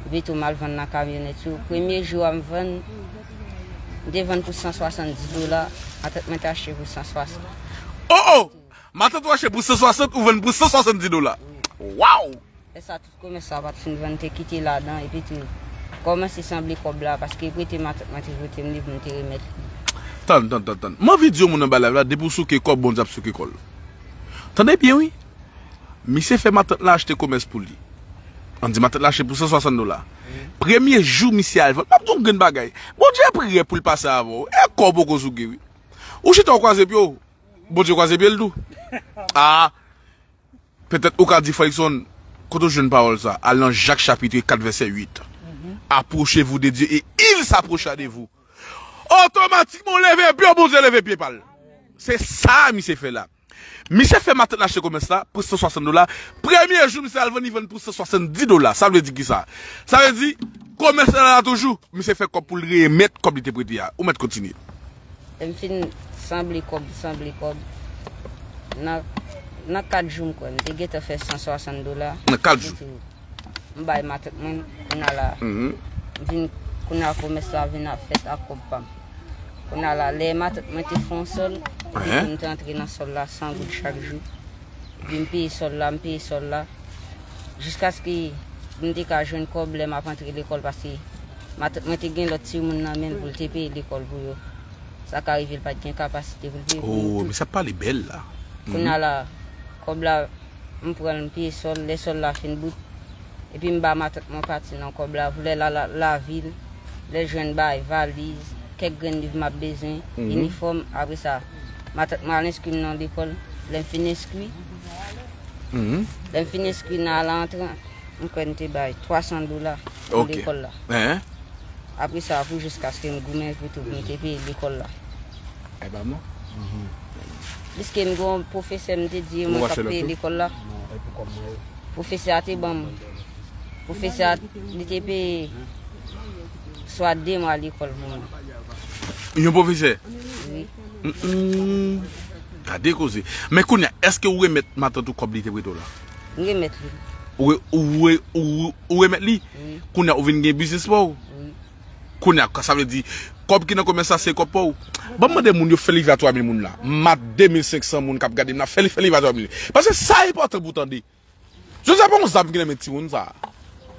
Epi tou, m al vann nan kamyonèt yo. Premye jou a m vann, m te vann pou san swasanndis dola, matant mwen te achte pou san swasann. Oh, oh! Matant ou achte pou san swasant, ou vann pou san swasanndis dola. Wow! Lè sa, tout komès sa pa t fin vann, te kite ladan, epi tou, kòmanse sanble kòb la, paske prete matant mwen te prete m li pou m te remèt li. Tann, tann, tann, tann. M anvi di yon moun anba live la, depi w souke kòb, Bondye ap souke kò l. Tande byen, wi. Misye fè matant la achte komès pou li. Ann di matant la achte pou san swasann dola. Premye jou misye al vann, m ap di w yon grenn bagay. Bondye prè pou l pase avè w. E kò w poko souke, wi. Ou chita, w kwaze pye w. Bondye kwaze pye l tou. Ah. Petèt ou ka di, Frè Luckson, kote w jwenn pawòl sa? Al nan Jak chapit kat vèsè uit. Approchez-vous de Dieu et il s'approchera de vous. Otomatikman, w leve pye w, Bondye leve pye pa l. Se sa misye fè la. Misye fè matant l achte komès la pou san swasann dola. Premye jou misye al vann, li vann pou san swasanndis dola. Sa vle di kisa? Sa vle di, komès la la toujou. Misye fè kòb pou l remèt kòb li te prete a. Ou mèt kontinye. Lè m fin sanble kòb, sanble kòb. Nan, nan kat jou, m kwè, m te gentan fè san swasann dola. Nan kat jou. Epi tou, m bay matant mwen, kounye a la. M vin, kounye a komès la vin ap fèt ak kòb pa m. Kounye a la, lè matant mwen te fè yon sòl, epi tou m te antre nan sòl la san goud chak jou. Epi m peye sòl la, m peye sòl la. Jiskaske m te ka jwenn kòb lè m ap antre lekòl, paske matant mwen te gen lòt timoun nan men l pou l te peye lekòl pou yo. Sa ka rive l pa t gen kapasite pou l peye pou nou tout. Oh, men sa pale bèl la. Kounye a la, kòb la, m pran l, m peye sòl, lè sòl la fin bout. Epi m ba matant mwen pati nan kòb la, pou lè l al lavil, lè l jwenn bagay, valiz, kèk grenn liv m ap bezwen, inifòm, apre sa, matant mwen al enskri m nan lekòl. Lè m fin enskri, lè m fin enskri nan al antre, m kwè m te bay twasan dola pou lekòl la. Apre sa, pou jiskaske m goumen pou tou pou m te peye lekòl la. Piske m gen yon pwofesè m te di e mwen k ap peye lekòl la. Pwofesè a te ban m. Pwofesè a, li te peye swa de mwa lekòl pou mwen. Yon pwofesè? Wi. Mm-mm. Gade koze. Men kounye a, èske ou remèt matant ou kòb li te prete w la? M remèt li. Ou re-, ou re-, ou, ou remèt li? Wi. Kounye a, ou vin gen biznis pa w? Wi. Kounye a, sa vle di, kòb ki nan komès la, se kòb pa w. Ban m mande moun yo fè live a twa mil moun la. M ap de mil senk san moun k ap gade m la, fè li fè live a twa mil. Paske sa enpòtan pou tande. Jodi a pa yon zam ki nan men timoun sa.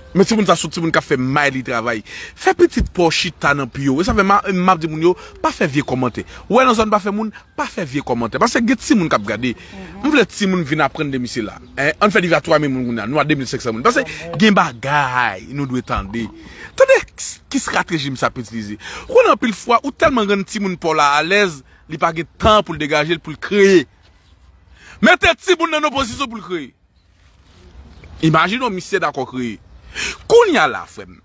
Men timoun sa se yon timoun k ap fè may li travay. Fè pitit pa w chita nan pye w. E sa fè m a, m ap di moun yo, pa fè vye kòmantè. Ou wè nan zòn pa fè moun, pa fè vye kòmantè. Paske gen timoun k ap gade. M vle timoun vin aprann de misye la. Hein? Ann fè live a twa mil moun kounye a. Nou a de mil senk san moun. Paske gen bagay nou dwe tande. Tande ki estrateji misye ap itilize. Ou konnen anpil fwa, ou tèlman rann timoun pa w la alèz, li pa gen tan pou l degaje l, pou l kreye. Mete timoun nan yon pozisyon pou l kreye. Imajine w, misye dakò kreye. Kounye a la, frè m,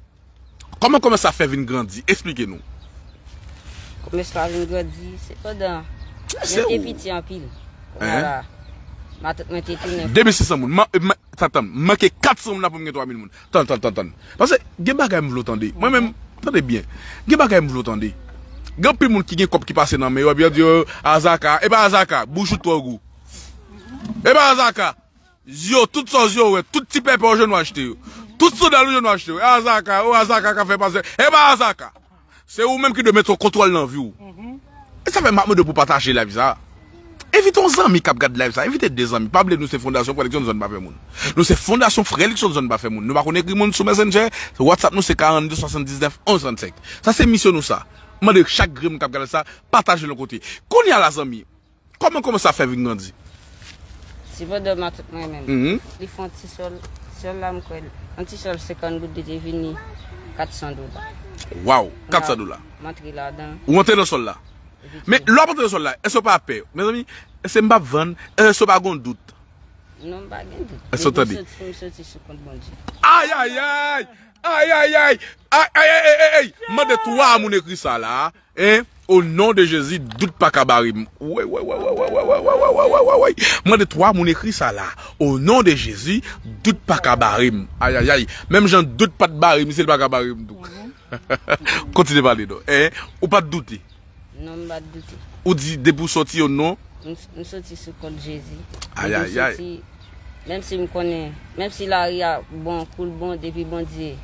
kòman komès la fè vin grandi? Esplike nou. Komès la vin grandi, se pandan mwen te piti anpil. Kounye a la, matant mwen te tounen. De mil senk san moun. Man, man, tann, tann, manke kat san moun la pou m gen twa mil moun. Tann, tann, tann, tann. Paske gen bagay m vle w tande. Mwen menm, tande byen. Gen bagay m vle w tande. Gen anpil moun ki gen kòb ki pase nan men yo, epi yo di yo, azaka. E pa azaka, bouch ou twò gou. E pa azaka. Zye w, tout sa w zye w wè, tout ti pèpè w jwenn w achte yo. Tout sandal ou jwenn w achte yo. E azaka, o azaka ka fè pase. E pa azaka. Se ou menm ki dwe mete yon kontwòl nan vi w. E sa fè m ap mande w pou pataje live sa. Envite yon zanmi k ap gade live sa. Envite de zanmi. Pa bliye nou se Fondasyon Frè Luckson Zòn Pa Fè Moun. Nou se Fondasyon Frè Luckson Zòn Pa Fè Moun. Nou pa konn ekri moun sou Messenger. WhatsApp nou se karannde swasanndiznèf onz trannsenk. Sa se misyon nou sa. Mande chak grenn moun k ap gade sa, pataje l yon kote. Kounye a la zanmi, kòman kòmès la fè vin grandi? Se pandan matant mwen menm. Li fè yon ti sòl, sòl la m kwè, yon ti sòl senkant goud li te vini kat san dola. Waw, kat san dola. M antre ladan. Ou antre nan sòl la. Men lè w ap antre nan sòl la, èske w pa pè? Mezanmi, èske m p ap vann? Èske w pa gon dout? Non, m pa gen dout. Èske w tande? M soti, m soti sou kont Bondye. Ayayay! Ayayay! Ay, ay, ay, ay, ay, ay! Mande twa moun ekri sa la. Hein? Au nom de Jésus, dout pa ka bare m. Woy, woy, woy. Mande twa moun ekri sa la. Au nom de Jésus, dout pa ka bare m. Ayayay. Menm jan dout pa t bare m, misye li pa ka bare m tou. Kontinye pale non. Hein? Ou pa t doute? Non, m pa t doute. Ou di depi w soti yo non? M, m soti sou kont Jezi. Depi m soti, menm si m konnen, menm si lari a bon, kou l bon, depi Bondye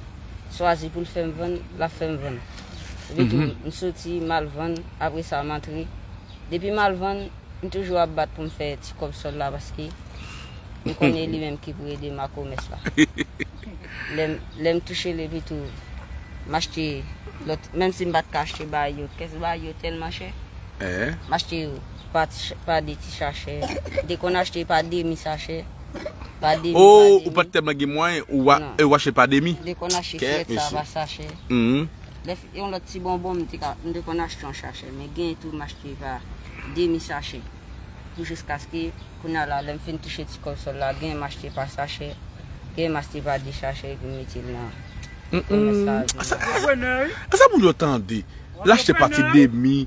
chwazi pou l fè m vann, l ap fè m vann. Epi tou, m soti, m al vann, apre sa m antre. Depi m al vann, m toujou ap bat pou m fè ti kòb sòl la paske m konnen li menm ki pou ede m ak komès la. Lè m, lè m touche l epi tou, m achte lòt, menm si m pa t ka achte bagay yo, kès bagay yo tèlman chè. M achte yo pa ti cha-, pa de ti sachè. M te konn achte pa demi sachè. Pa demi, pa demi. Oh, ou pa t tèlman gen mwayen, ou a-, ou achte pa demi? M te konn achte krèt sa pa sachè. Lè f-, yon lòt ti bonbon, m te ka, m te konn achte yon sachè, men gen tou m achte pa demi sachè. Pou jiskaske kounye a la, lè m fin touche ti kòb sòl la, gen m achte pa sachè, gen m achte pa de sachè, epi m mete l nan komès la. Sa, sa, sa moun yo tande. L achte pa ti demi,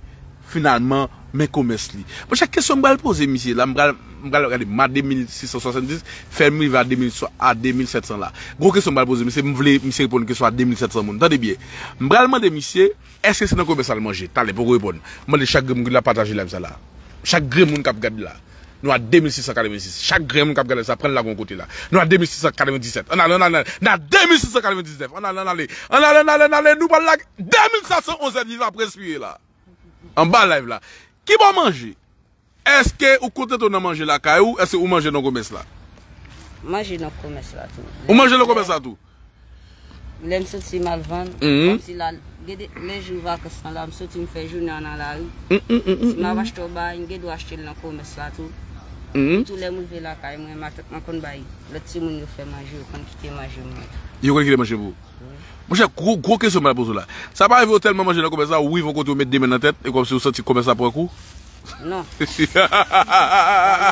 finalman, men komès li. Monchè, kesyon m pral poze misye la, m pral, m pral gade, m a de mil sis san swasanndis, fè m rive a de mil, a de mil sèt san la. Gwo kesyon m pral poze misye, m vle misye reponn kesyon a de mil sèt san moun. Tande byen. M pral mande misye, èske se nan komès la l manje? Talè, poko reponn. M mande chak grenn moun ki la pataje live sa la. Chak grenn moun k ap gade la. Nou a de mil sis san katrevensis. Chak grenn moun k ap gade sa, pran l lage yon kote la. Nou a de mil sis san katrevendiset. Ann ale, ann ale, ann ale. Nou a de mil sis san katrevendiznèf. Ann ale, ann ale. Ann ale, ann ale, ann ale. Nou pral lage de mil sèt san onz èt viv ap respire la. Anba live la. Ki bò manje? Èske ou kontante w nan manje lakay ou? Èske ou manje nan komès la? Manje nan komès la tou. Ou manje nan komès la tou? Lè m soti m al vann, kòmsi la, gen de, lè jou vakans lan la, m soti m fè jounen an nan lari. Si m ap achte yon bagay, m gen dwa achte l nan komès la tou. Tou lè m rive lakay mwen, matant mwen konn bay lòt timoun yo fè manje, yo konn kite manje mwen. Yo konn kite manje pou ou? Monchè, gwo, gwo kesyon m pral poze w la. Sa pa rive w tèlman manje nan komès la, ou rive yon kote ou met de men nan tèt, e kòmsi ou santi komès la pran kou? Non. M pa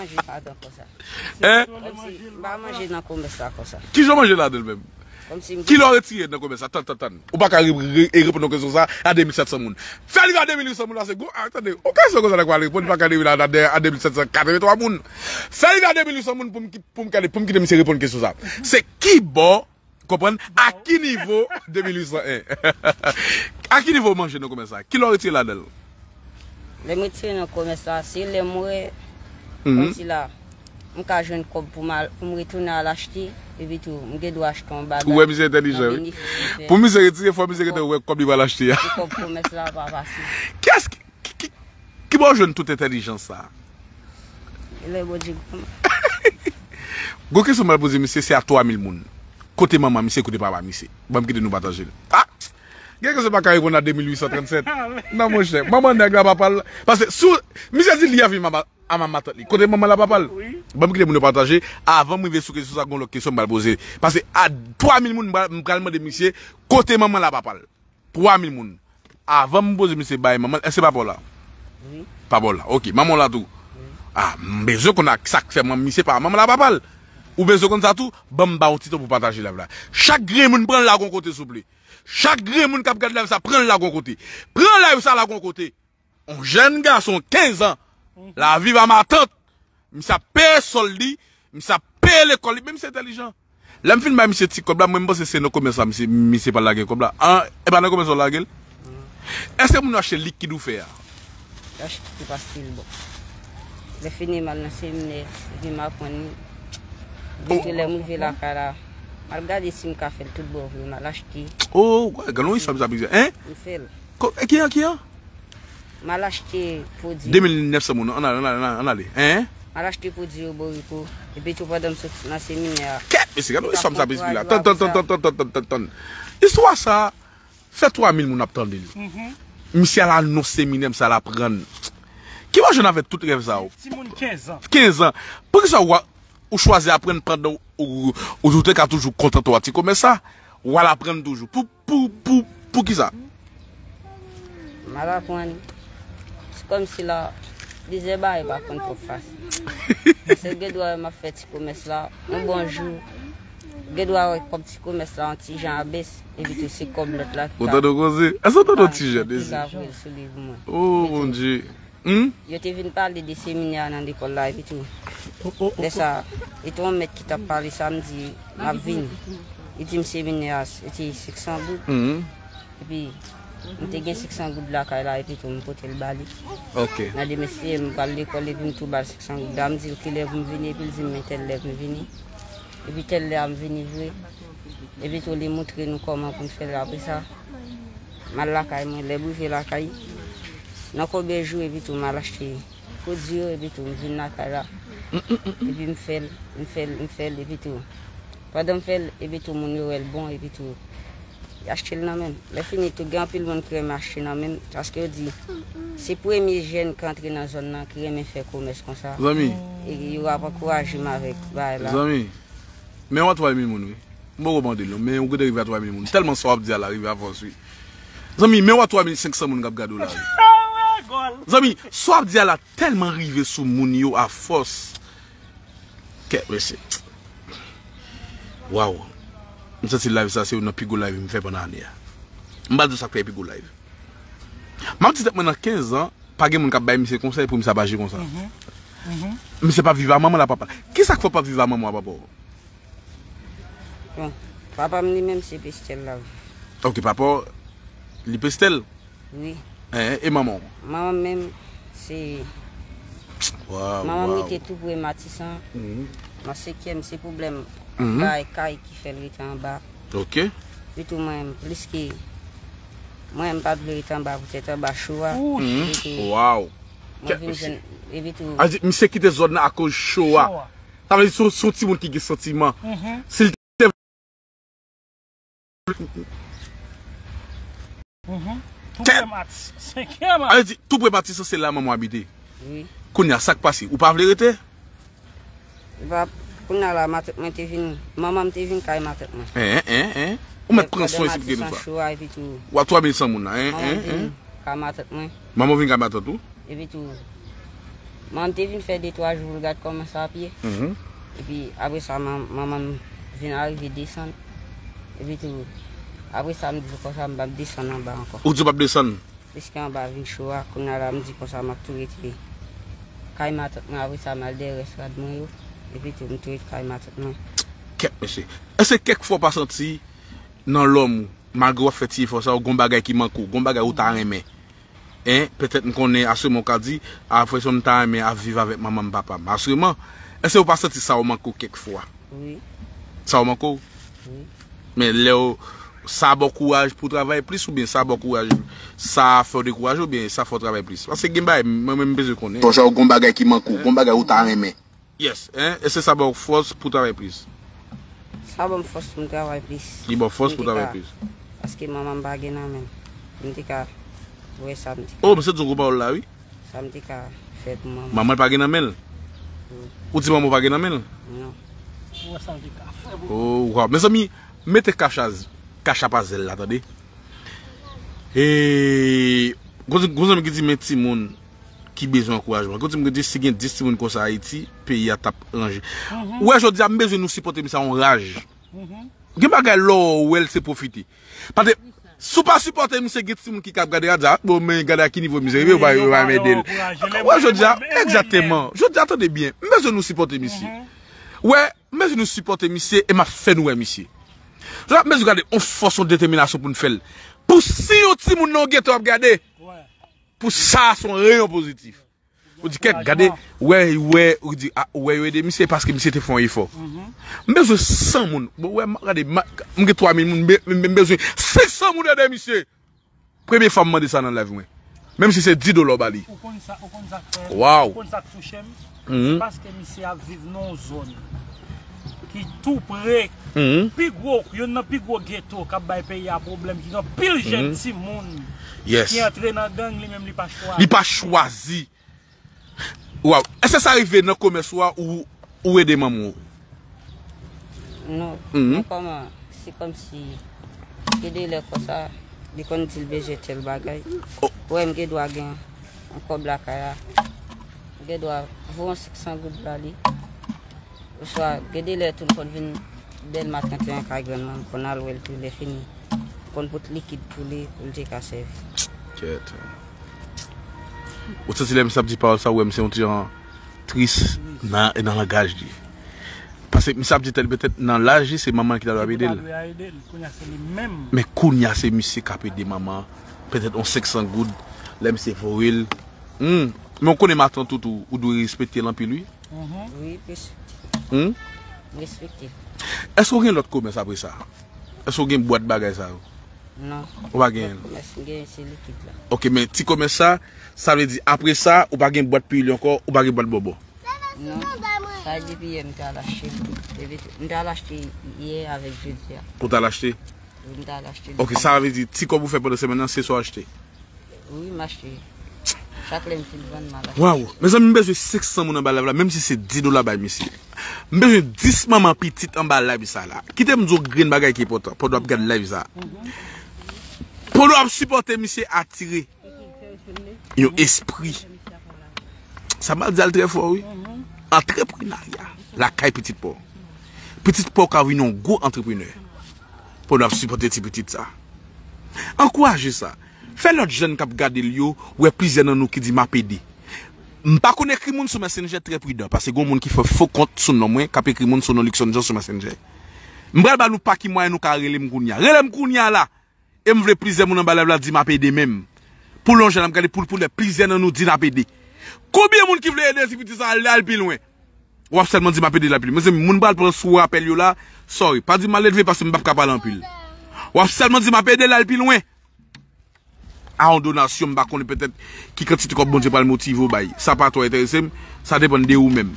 manje ladan konsa. Hein? Kòmsi m pa manje nan komès la konsa. Kijan w manje ladan l menm? Kòmsi m... Kilè w retire nan komès la? Tann, tann, tann. Ou pa ka re-, re-, e reponn yon kesyon sa a de mil sèt san moun. Fè rive a de mil uit san moun la, se gwo, a, tande. Yon kesyon konsa nèg pral reponn, li pa ka rive la a de mil sèt san katrevenntwa moun. Fè rive a de mil uit san moun pou m ki-, pou m gade, pou m kite misye reponn kesyon sa a. Se ki bò Konprann? A ki nivo de mil uit san en? A ki nivo w manje nan komès la? Kilè w retire ladan l? Lè m retire nan komès la, se lè m wè, kòmsi la, m ka jwenn kòb pou m al, pou m retounen al achte, epi tou, m gen dwa achte yon bagay. Ou wè misye entèlijan, wi. Pou misye retire, fò misye gentan wè kòb li pral achte a. Pou kòb komès la pa pase. Kiyès ki, ki, ki, ki bò w jwenn tout entèlijans sa a? Lè Bondye granman. Gwo kesyon m pral poze misye, se a twa mil moun. Kote manman misye, kote papa misye? Ban m kite nou pataje l. Ah! Gen kesyon pa ka reponn a de mil uit san trannsèt. Non, monchè. Manman nèg la papa l. Paske sou, misye di li a viv a ma-, a matant li. Kote manman la papa l? Wi. Ban m kite moun yo pataje. Avan m rive sou kesyon sa, gon lòt kesyon m pral poze. Paske a twa mil moun, m pral, m pral mande misye, kote manman la papa l? Twa mil moun. Avan m poze misye bay manman l, èske papa w la? Wi. Papa w la. Ok, manman w la tou. Wi. Ah, m bezwen konn sa k fè manman misye pa manman la papa l. Ou bezwen konn sa tou? Ban m ba w ti tan pou pataje live la. Chak grenn moun pran l lage yon kote souple. Chak grenn moun k ap gade live sa, pran l lage yon kote. Pran live sa lage yon kote. Yon jèn gason kenz an, l ap viv a matant. Misye ap peye sòl li, misye ap peye lekòl li, men misye entèlijan. Lè m fin bay misye ti kòb la, mwen m panse se nan komès la misye, misye pral lage kòb la. An, e pa nan komès la w lage l? Èske moun yo achte likid ou fè a? Yo achte li paske l bon. Lè fini m al nan seminè, epi m aprann li. Epi tou lè m rive lakay la, m al gade si m ka fè l tout bon vre, m al achte. Oh, gade yon istwa sa bizarre, hein? M fè l. Ko-, e ki an, ki an? M al achte pwodui. De mil nèf san moun, ann ale, ann ale, ann ale, ann ale. Hein? M al achte pwodui Oboriko. Epi tou pandan m sot nan seminè a. Kèt, mesye, gade yon istwa sa bizarre la. Tann, tann, tann, tann, tann, tann, tann, tann. Istwa sa, fè twa mil moun ap tande l. Misye al anons seminè, misye al aprann. Ki w jwenn avèk tout rèv sa yo? Timoun kenz an. Kenz an. Poukisa w a, ou chwazi aprann pandan ou, ou, ou te ka toujou kontante w a ti komès sa? W al aprann toujou. Pou, pou, pou, poukisa? M al aprann. Se kòmsi la, plizyè bagay pa konn twòp fasil. Paske gen dwa m ap fè ti komès la, yon bon jou, gen dwa wè kòb ti komès la yon ti jan abès, epi tou se kòb lòt la ki ka, ki ka voye l sou liv mwen. Oh, Bondye. Hmm? Yo te vin pale de seminè a nan lekòl la, epi tou. Lè sa, e te yon mèt ki t ap pale sa, m di, m ap vini. Li di m seminè a, se te senk san goud. Hmm. Epi, m te gen senk san goud lakay la, epi tou, m pote l ba li. Ok. Nan demen, se m pral lekòl, epi m tou ba l senk san goud la, m di l kilè pou m vini, epi l di m men tèl lè pou m vini. Epi tèl lè a m vini vre. Epi tou, li montre nou kòman pou n fè l apre sa. M al lakay mwen, lè m rive lakay, nan konbyen jou, epi tou, m al achte pwodui yo, epi tou, m vin lakay la. Epi m fè l, m fè l, m fè l, epi tou. Pandan m fè l, epi tou, moun yo wè l bon, epi tou, y achte l nan men m. Lè fini tou, gen anpil moun ki renmen achte nan men m, paske yo di, se premye jèn ki antre nan zòn nan, ki renmen fè komès konsa. Zanmi. E yo ap ankouraje m avèk bagay la. Zanmi. Men w a twa mil moun, wi. M poko mande l non, men ou gentan rive a twa mil moun. Tèlman sa w ap di a la rive a fòs, wi. Zanmi, men w a twa mil senk san moun k ap gade w la, wi. Zanmi, sa w ap di a la tèlman rive sou moun yo a fòs. Kèt, mesye. Waw. M santi live sa se youn nan pi gwo live m fè pandan ane a. M pral di w sa k fè pi gwo live. M ap di tèt mwen nan kenz an, pa gen moun k ap bay misye konsèy pou misye ap aji konsa. Misye p ap viv a manman l a papa l. Kisa k fè w p ap viv a manman w a papa w? Bon, papa m li menm se Pestèl l ap viv. Ok, papa w, li Pestèl? Wi. Eh, e manman w? Manman m menm se, manman m rete tou pre Matisan. Nan senkyèm, se pwoblèm bay kay ki fè l rete anba. Ok. Epi tou mwen menm, pliske mwen menm m pa t vle rete anba poutèt anba cho a. Epi tou, waw. Mwen vin jwenn, epi tou. A di, misye kite zòn nan akoz cho a. Sa vle di se yon, se yon timoun ki gen santiman. Si l te. Tou pre Matisan, senkyèm. A vle di, tou pre Matisan se la manman w abite. Wi. Kounye a, sa k pase? Ou pa vle rete? Epa, kounye a la, matant mwen te vin, manman m te vin kay matant mwen. Hein, hein, hein. Ou mèt pran swen si pou gen nou sa. Cho a, epi tou. Ou a twa mil san moun la, hein, hein, hein. Kay matant mwen. Manman w vin kay matant ou? Epi tou, manman m te vin fè de twa jou pou l gad kòman sa ap ye. Epi apre sa, man-, manman m vin arive desann. Epi tou, apre sa, m di l konsa, m p ap desann anba ankò. Ou di w p ap desann? Piske anba vin cho a, kounye a la, m di konsa, m ap tou rete kay matant mwen, apre sa, m al dèyè rès rad mwen yo. Epi tou, m tou rete kay matant mwen. Kèt, mesye. Èske kèk fwa w pa santi nan lòm ou, malgre w ap fè ti efò sa yo, gon bagay ki manke w, gon bagay ou ta renmen? Hein, petèt m konnen aswè m ou ka di, aswè m ta renmen ap viv avèk manman m, papa m. Aswè m, Èske ou pa santi sa ou manke w kèk fwa? Wi. Sa ou manke w? Wi. Men lè w, sa ba w kouraj pou w travay plis oubyen sa ba w kouraj, sa fè w dekouraje oubyen sa fè w travay plis? Paske gen bagay, mwen menm m bezwen konnen. Fò sa w gon bagay ki manke w, gon bagay ou ta renmen. Yes, hein? Èske sa ba w fòs pou w travay plis? Sa ban m fòs pou m travay plis. Li ba w fòs pou w travay plis. Paske manman m pa gen nan men m. M te ka wè sa m te ka. Oh, m santi w gon pawòl la, wi. Sa m te ka fè pou manman. Manman l pa gen nan men l? Ou di manman w pa gen nan men l? Non. Ou wè sa l te ka fè pou Oh, waw. Mezanmi, mete kachaz, kachap a zèl la, tande. E gon zanmi ki di men timoun ki bezwen ankourajman. Gon zanmi ki di si gen dis timoun konsa Ayiti, peyi a t ap ranje. Ou wè jodi a m bezwen nou sipòte misye a yon raj. Gen bagay lè w wè l se pwofite. Paske si w pa sipòte misye gen timoun ki ka ap gade a di a bon men gade a ki nivo misye rive ou pa ou pa menm ede l. Ou wè jodi a egzakteman. Jodi a tande byen. M bezwen nou sipòte misye. Ou wè, m bezwen nou sipòte misye e m ap fè nou wè misye. Jodi a m bezwen gade yon fòs yon detèminasyon pou n fè l. Pou si yon timoun nan yon geto ap gade. Pou sa se yon reyon pozitif. Ou di kèk gade, wè, wè, ou di a, wè yo ede misye paske misye te fè yon efò. M bezwen san moun. Bon, wè, m gade, m gen twa mil moun, m bezwen senk san moun ede misye. Premye fwa m mande sa nan live mwen. Menm si se dis dola w ba li. Ou konn sa, ou konn sa k fè. Waw. Ou konn sa k touche m. Se paske misye ap viv nan yon zòn ki tou pre pi gwo, youn nan pi gwo geto k ap bay peyi a pwoblèm, ki gen anpil jèn timoun Yes. ki antre nan gang, li menm li pa chwazi. Li pa chwazi. Waw. Èske sa rive nan komès ou a ou, ou ede manman w? Non. Non kòman, se kòmsi gen de lè konsa, li konn di l bezwen tèl bagay. Ou wè m gen dwa gen yon kòb lakay la. M gen dwa voye yon senk san goud ba li. Oswa, gen de lè tou l konn vin Dèlma trannteyen kay grann mwen, m konn al wè l tou lè fini. M konn pot likid pou li, pou l te ka sèvi. Kèt. Ou santi lè misye ap di pawòl sa, ou wè misye yon ti jan tris nan, nan langaj li. Paske misye ap di tèl petèt nan laj li, se manman l ki ta dwe ap ede l. Men kounye a se misye k ap ede manman an. Petèt yon senk san goud, lè misye voye l. Hmm. Men ou konnen matant ou tou, ou dwe respekte l anpil, wi. Wi, respekte. Hmm? Respekte. Èske ou gen lòt komès apre sa? Èske ou gen bwat bagay sa yo? Non. Ou pa genyen? Komès m genyen se likid la. Ok, men ti komès sa, sa vle di apre sa, ou pa gen bwat pili ankò, ou pa gen bwat bòbò? Non. Sa depi yè m te al achte l. Depi m te al achte yè avèk jodi a. Ou t al achte? Wi, m te al achte l. Ok, sa vle di ti kòb ou fè pandan semèn nan, se sa w achte? Wi, m achte. Chak lè m fin vann, m al achte. Waw, mezanmi, m bezwen senk san moun anba live la, menm si se dis dola bay misye. M bezwen dis manman pitit anba live sa la. Kite m di w grenn bagay ki enpòtan pandan w ap gade live sa. Pandan w ap sipòte misye, atire yon espri. Sa m al di al trè fò, wi. Antreprenarya lakay pitit pa w. Pitit pa w ka vin yon gwo antreprenè. Pandan w ap sipòte ti pitit sa. Ankouraje sa. Fè lòt jèn k ap gade l yo wè plizyè nan nou ki di m ap ede. M pa konn ekri moun sou Messenger, trè pridan, paske gon moun ki fè fo kont sou non mwen, k ap ekri moun sou non Luckson Jean sou Messenger. M pral ba nou pa ki mwayen nou ka rele m kounye a. Rele m kounye a la. E m vle plizyè moun anba live la di m ap ede menm. Pou l yon jèn ap gade pou l pou lè plizyè nan nou di n ap ede. Konbyen moun ki vle ede ti pitit sa al, al pi lwen? W ap sèlman di m ap ede l al pi lwen. Mezanmi, moun pral pran sou apèl yo la. Sorry, pa di m maledve paske m p ap ka pale anpil. W ap sèlman di m ap ede l al pi lwen. A yon donasyon, m pa konnen petèt ki kantite kòb Bondye pral motive w bay. Sa pa twò enterese m, sa depann de ou menm.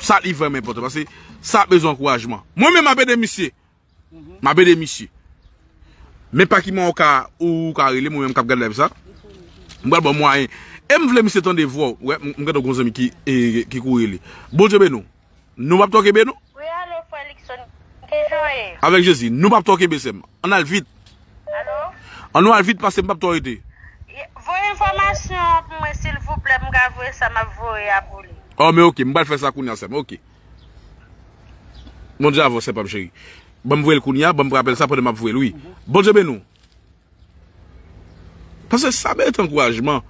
Sa li vrèman enpòtan paske sa bezwen ankourajman. Mwen menm m ap ede misye. M ap ede misye. Men pa ki mwayen ou ka, ou ka rele m ou menm k ap gade live sa. M pral ba w mwayen. E m vle misye tande vwa w. Wè, m, m gen yon zanmi ki, e, ki kouri rele. Bondye beni w. Nou p ap twò kenbe non. Wi, alo, frè Luckson. Kijan w ye? Avèk Jezi, nou p ap twò kenbe sè m. Ann al vit. Alo? Ann nou al vit paske m p ap twò rete. Ye, voye enfòmasyon an pou mwen, silvouplè, m ka voye sa m ap voye a pou li. Oh, men ok, m pral fè sa kounye a, sè m. Ok. Bondye avè w, sè pa m cheri. Ban m voye l kounye a, ban m pran apèl sa pandan m ap voye l, wi. Bondye beni w. Paske sa merite ankourajman.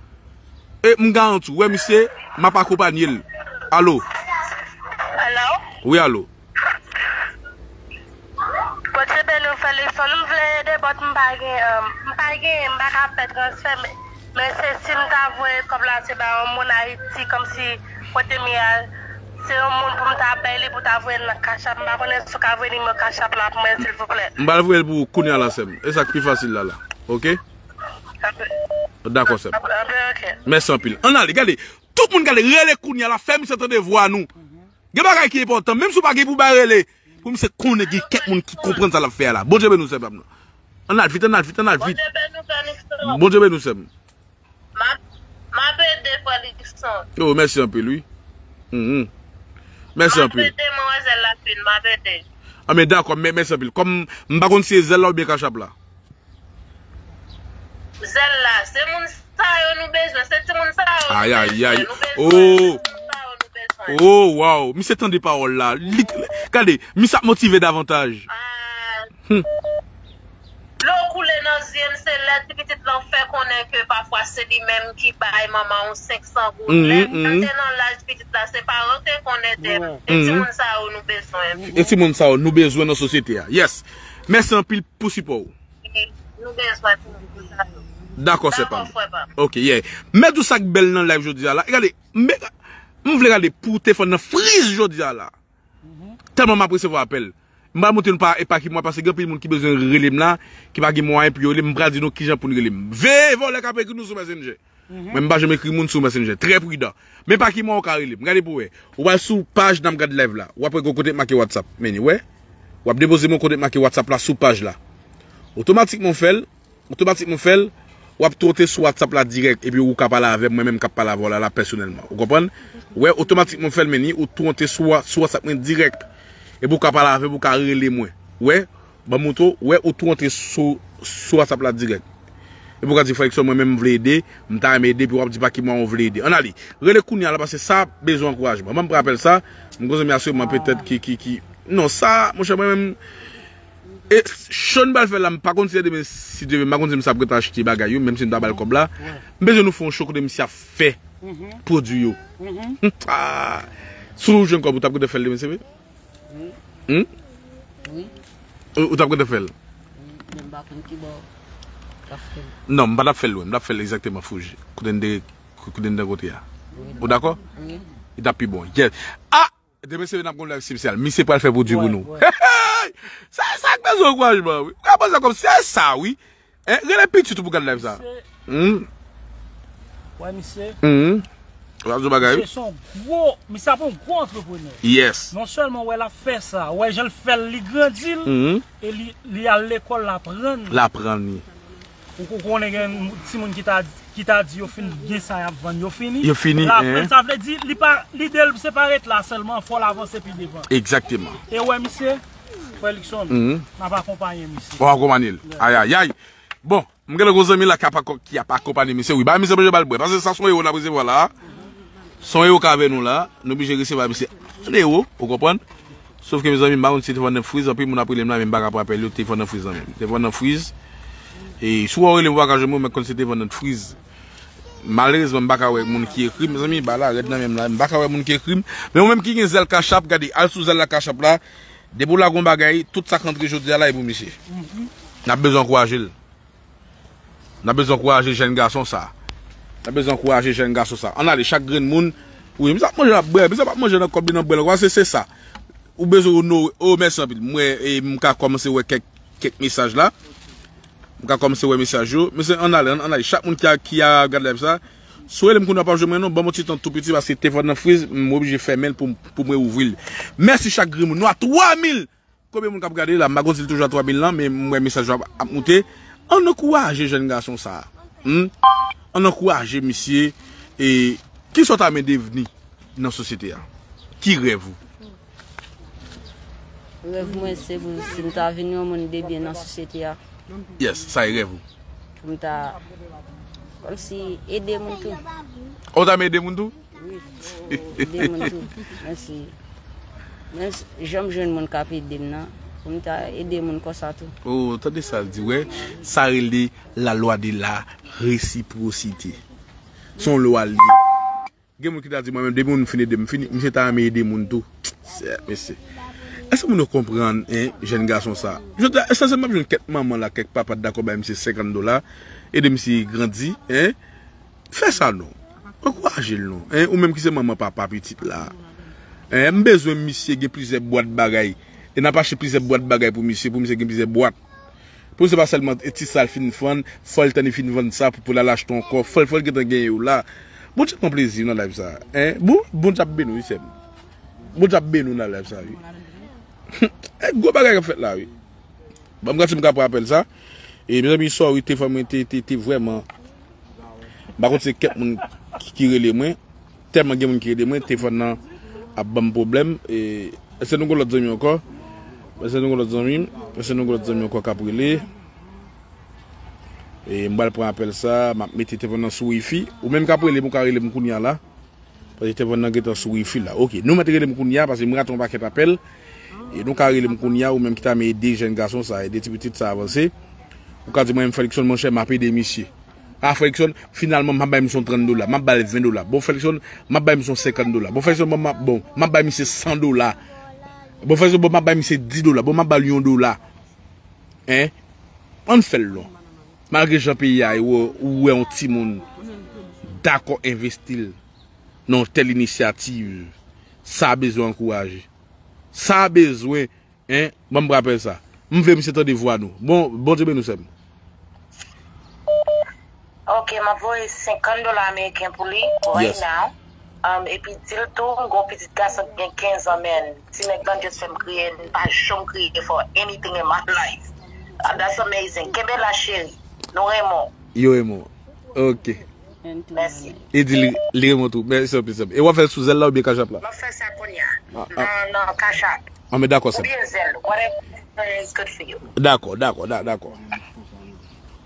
E m garanti w, wè misye, m ap akonpanye l. Alo? Alo? Wi, alo. Bondye beni w, frè Luckson. M vle ede, but m pa gen, um, m pa gen, m pa ka fè transfè, men, men se si m ta voye kòb la, se ba yon moun Ayiti, kòmsi kote m ye a, Se yon moun pou m ta bay li pou ta voye l nan Cash App. M pa konnen si w ka voye nimewo Cash App la pou mwen, silvouplè. M pral voye l pou ou kounye a la, sè m. E sa k pi fasil la, la. Oke? Dakò, sè m. Mèsi anpil. Ann ale, gade. Tout moun gade, rele kounye a la, fè misye tande vwa nou. Gen bagay ki enpòtan, menm si w pa gen pou bay rele. Pou misye konnen gen kèk moun ki konprann sa l ap fè a la. Bondye beni w, sè pam nan. Ann al vit, ann al vit, ann al vit. Bondye beni w, sè m. M ap, m ap ede frè Luckson. Oh, mèsi anpil, wi. Mhm. Mèsi anpil. M ap ede manmwazèl la fin, m ap ede. Ah, men dakò, men mèsi anpil. Kòm m pa konn si se zèl la oubyen Cash App la. Zèl la, se moun sa yo nou bezwen, se timoun sa yo nou bezwen, nou bezwen, oh, se moun sa yo nou bezwen. Oh, wow, misye tande pawòl la. Li, gade, misye ap motive davantaj. Ah. Hmm. Dlo koule nan zye m, se lè ti pitit lan fè konnen ke pafwa se li menm ki bay manman w senk san goud. Lè m te nan laj pitit la, se paran w te konnen de m. Se timoun sa yo nou bezwen. E timoun sa yo nou bezwen nan sosyete a. Yes. Mèsi anpil pou sipò w. Nou bezwen timoun sa yo. Dakò, sè pam. Dakò, frè pam. Ok, yeah. Mèt ou sa k bèl nan live jodi a la. Gade, m vle gade pou w te fè nan friz jodi a la. Tèlman m ap resevwa apèl. M pral montre nou pa, e pa ki mwa, paske gen anpil moun ki bezwen rele m la, ki pa gen mwayen pou yo rele m, m pral di nou kijan pou n rele m. Veye vòlè k ap ekri nou sou Messenger. Mwen, m pa janm ekri moun sou Messenger. Trè pridan. Men pa ki mwa ou ka rele m. Gade pou w wè. Ou pral sou paj N ap gad live la. W ap wè gon kote k make WhatsApp. Men, wè. W ap depoze m yon kote k make WhatsApp la sou paj la. Otomatikman w fè l. Otomatikman w fè l, w ap tou antre sou WhatsApp la dirèk, epi ou ka pale avè m, mwen menm k ap pale avè w la, la pèsonèlman. Ou konprann? Wè, otomatikman w fè l, men ni, ou tou antre sou, sou WhatsApp mwen dirèk. Epi ou ka pale avè m, ou ka rele mwen. Wè, ban m montre w, wè, ou tou antre sou, sou WhatsApp la dirèk. Epi ou ka di, "Frè Luckson, mwen menm m vle ede, m ta renmen ede," epi w ap di pa ki mwa w vle ede. Ann ale, rele kounye a la, paske sa bezwen ankourajman. Ban m pran apèl sa, m gon zanmi asirman petèt ki, ki, ki, non, sa, monchè, mwen menm, E show n pral fè la, m pa konn si se demen, si Dye vle, m pa konn si m sa ap ret achte bagay yo, menm si m ta ba l kòb la. M bezwen nou fè yon show kote misye ap fè pwodui yo. Ah. Si w jwenn kòb, ou t ap gentan fè l demen, se vre? Wi. Ou, ou t ap gentan fè l? Wi, men m pa konn ki bò w t ap fè l. Non, m pa t ap fè l lwen, m t ap fè l egzakteman Fouji. Kote n te, kote n te kote a. Ou dakò? Wi. Li t ap pi bon. Yes. Ah! Demen se n ap gon live espesyal. Misye pral fè pwodui pou nou. Hey, hey! Sa, sa k bezwen ankourajman, wi. Ou ka panse kòm se sa, wi. Hein? Rele pitit ou pou gad live sa. Misye. Hmm? Wè, misye. Hmm. Ou ap di yon bagay, wi. Misye se yon gwo, misye ap yon gwo antreprenè. Yes. Non sèlman wè l ap fè sa, wè jan l fè l, li grandi l, hmm, e li, li al lekòl, l aprann. L aprann, wi. Ou, ou konnen gen timoun ki ta, ki ta di yo fin gen sa y ap vann, yo fini. Yo fini, l aprann, hein. Sa vle di, li pa, lide l se pa ret la sèlman, fò l avanse pi devan. Egzakteman. E wè, misye, frè Luckson, mhm, n ap akonpaye misye. W ap akonpaye l. Ayayay. Bon, m gen yon gwo zanmi la k ap ako-, ki ap akonpaye misye, wi. Ba misye manje, ba l bwè. Paske sa se yon ewo n ap resevwa la. Se yon ewo k avè nou la. Nou blije resevwa misye an ewo, ou konprann? Sof ke, mezanmi, m pa konn si T V nan friz, anpil moun ap rele m la, men m pa ka pran apèl yo, T V nan friz nan men m. T V nan friz. E si w rele m, ou pa ka jwenn mwen, men konn se T V nan friz. Malerezman, m pa ka wè moun ki ekri m, mezanmi, ba la rèd nan men m la, m pa ka wè moun ki ekri m. Men ou menm ki gen zèl Cash App, gade, al sou zèl la Cash App la, depi w lage yon bagay, tout sa k rantre jodi a la, e pou misye. N ap bezwen ankouraje l. N ap bezwen ankouraje jèn gason sa. N ap bezwen ankouraje jèn gason sa. Ann ale, chak grenn moun. Wi, misye ap manje, l ap bwè. Misye p ap manje nan kòb li, nan bwè l ankò. Se, se sa. Ou bezwen onore. Oh, mèsi anpil. Mwen, e, m ka kòmanse wè kèk, kèk mesaj la. M ka kòmanse wè mesaj yo. Mesye, ann ale, ann, ann ale. Chak moun ki a, ki a gad live sa, si w rele m kounye a, w p ap jwenn mwen non. Ban m yon ti tan tou piti, paske telefòn nan friz, m oblije fèmen l pou, pou mwen ouvri l. Mèsi chak grenn moun. Nou a twa mil. Konbyen moun k ap gade la? M pa konn si l toujou a twa mil lan, men m wè mesaj yo ap, ap moute. Ann ankouraje jèn gason sa a. Hmm? Ann ankouraje misye. E kisa w ta renmen devni nan sosyete a? Ki rèv ou? Rèv mwen se pou si m ta vin yon moun de byen nan sosyete a. Yes, sa e rèv ou. Pou m ta, kòmsi ede moun tou. Ou ta renmen ede moun tou? Wi. Ede moun tou. Menm si, menm si, janm jwenn moun k ap ede m nan, pou m ta ede moun konsa tou. Oh, tande sa l di, wè. Sa rele la loi de la réciprocité. Se yon lwa l ye. Gen moun ki ta di mwen menm, depi moun fin ede m, fini, misye ta renmen ede moun tou. Sè, mesye. Èske moun yo konprann, en, jèn gason sa? Jodi a, esansyèlman, m ap jwenn kèk manman la, kèk papa t dakò bay misye senkant dola, ede misye grandi, en. Fè sa non. Ankouraje l non. En, ou menm ki se manman papa pitit la. Hein, m bezwen misye gen plizyè bwat bagay. E n ap achte plizyè bwat bagay pou misye, pou misye gen plizyè bwat. Pou misye pa sèlman e ti sa l fin vann, fò l tann li fin vann sa pou, pou l al achte ankò. Fò l, fò l gentan gen yo la. Bondye pran plezi nan live sa. Hein? Bon, Bondye ap beni w, wi, sè m. Bondye ap beni w nan live sa, wi. Eh, gwo bagay k ap fèt la, wi. Ban m gade si m ka pran apèl sa. E, mezanmi, sorry, telefòn mwen te, te, te vrèman. M pa konn se kèk moun ki, ki rele mwen. Tèlman gen moun ki rele mwen, telefòn nan ap ban m pwoblèm. E, èske nou gen lòt zanmi ankò? Èske nou gen lòt zanmi? Èske nou gen lòt zanmi ankò k ap rele? E, m pral pran apèl sa, m ap mete telefòn nan sou wifi. Ou menm k ap rele m, ou ka rele m kounye a la. Paske telefòn nan gentan sou wifi la. Ok, nou mèt rele m kounye a, paske m rate yon pakèt apèl. E nou ka rele m kounye a, ou menm ki ta renmen ede jèn gason sa, ede ti pitit sa avanse. Ou ka di mwen, Felixson, monchè, m ap ede misye. A, Felixson, finalman, m ap bay misye yon trant dola, m ap ba l ven dola. Bon, Felixson, m ap bay misye yon senkant dola. Bon, Felixson, bon, m ap, bon, m ap bay misye san dola. Bon, Felixson, bon, m ap bay misye dis dola. Bon, m ap ba l yon dola. Hein? Ann fè l lon. Malgre jan peyi a ye, ou, ou wè yon timoun dakò envesti l nan yon tèl inisyativ, sa bezwen ankouraje. Sa bezwen, hein, ban m rapèl sa. M vle misye tande vwa nou. Bon, Bondye beni w, sè m. Ok, m ap voye senkant dola ameriken pou li right Yes. now. Um, epi di l tou, m gon pitit gason ki gen kenz an, men ti nèg lan just fè m kriye, m pa janm kriye for anything in my life. Ah, that's amazing. Kenbe la, cheri. Nou renmen w. Yo renmen w. Ok. Mèsi. E di li, li renmen w tou. Mèsi anpil, sè m. E w ap fè l sou Zelle la oubyen Cash App la? M ap fè sa kounye a. Ah, ah. Nan, nan Cash App. Ah, men dakò, sè m. Oubyen Zelle, whatever is good for you. Dakò, dakò, da-, dakò.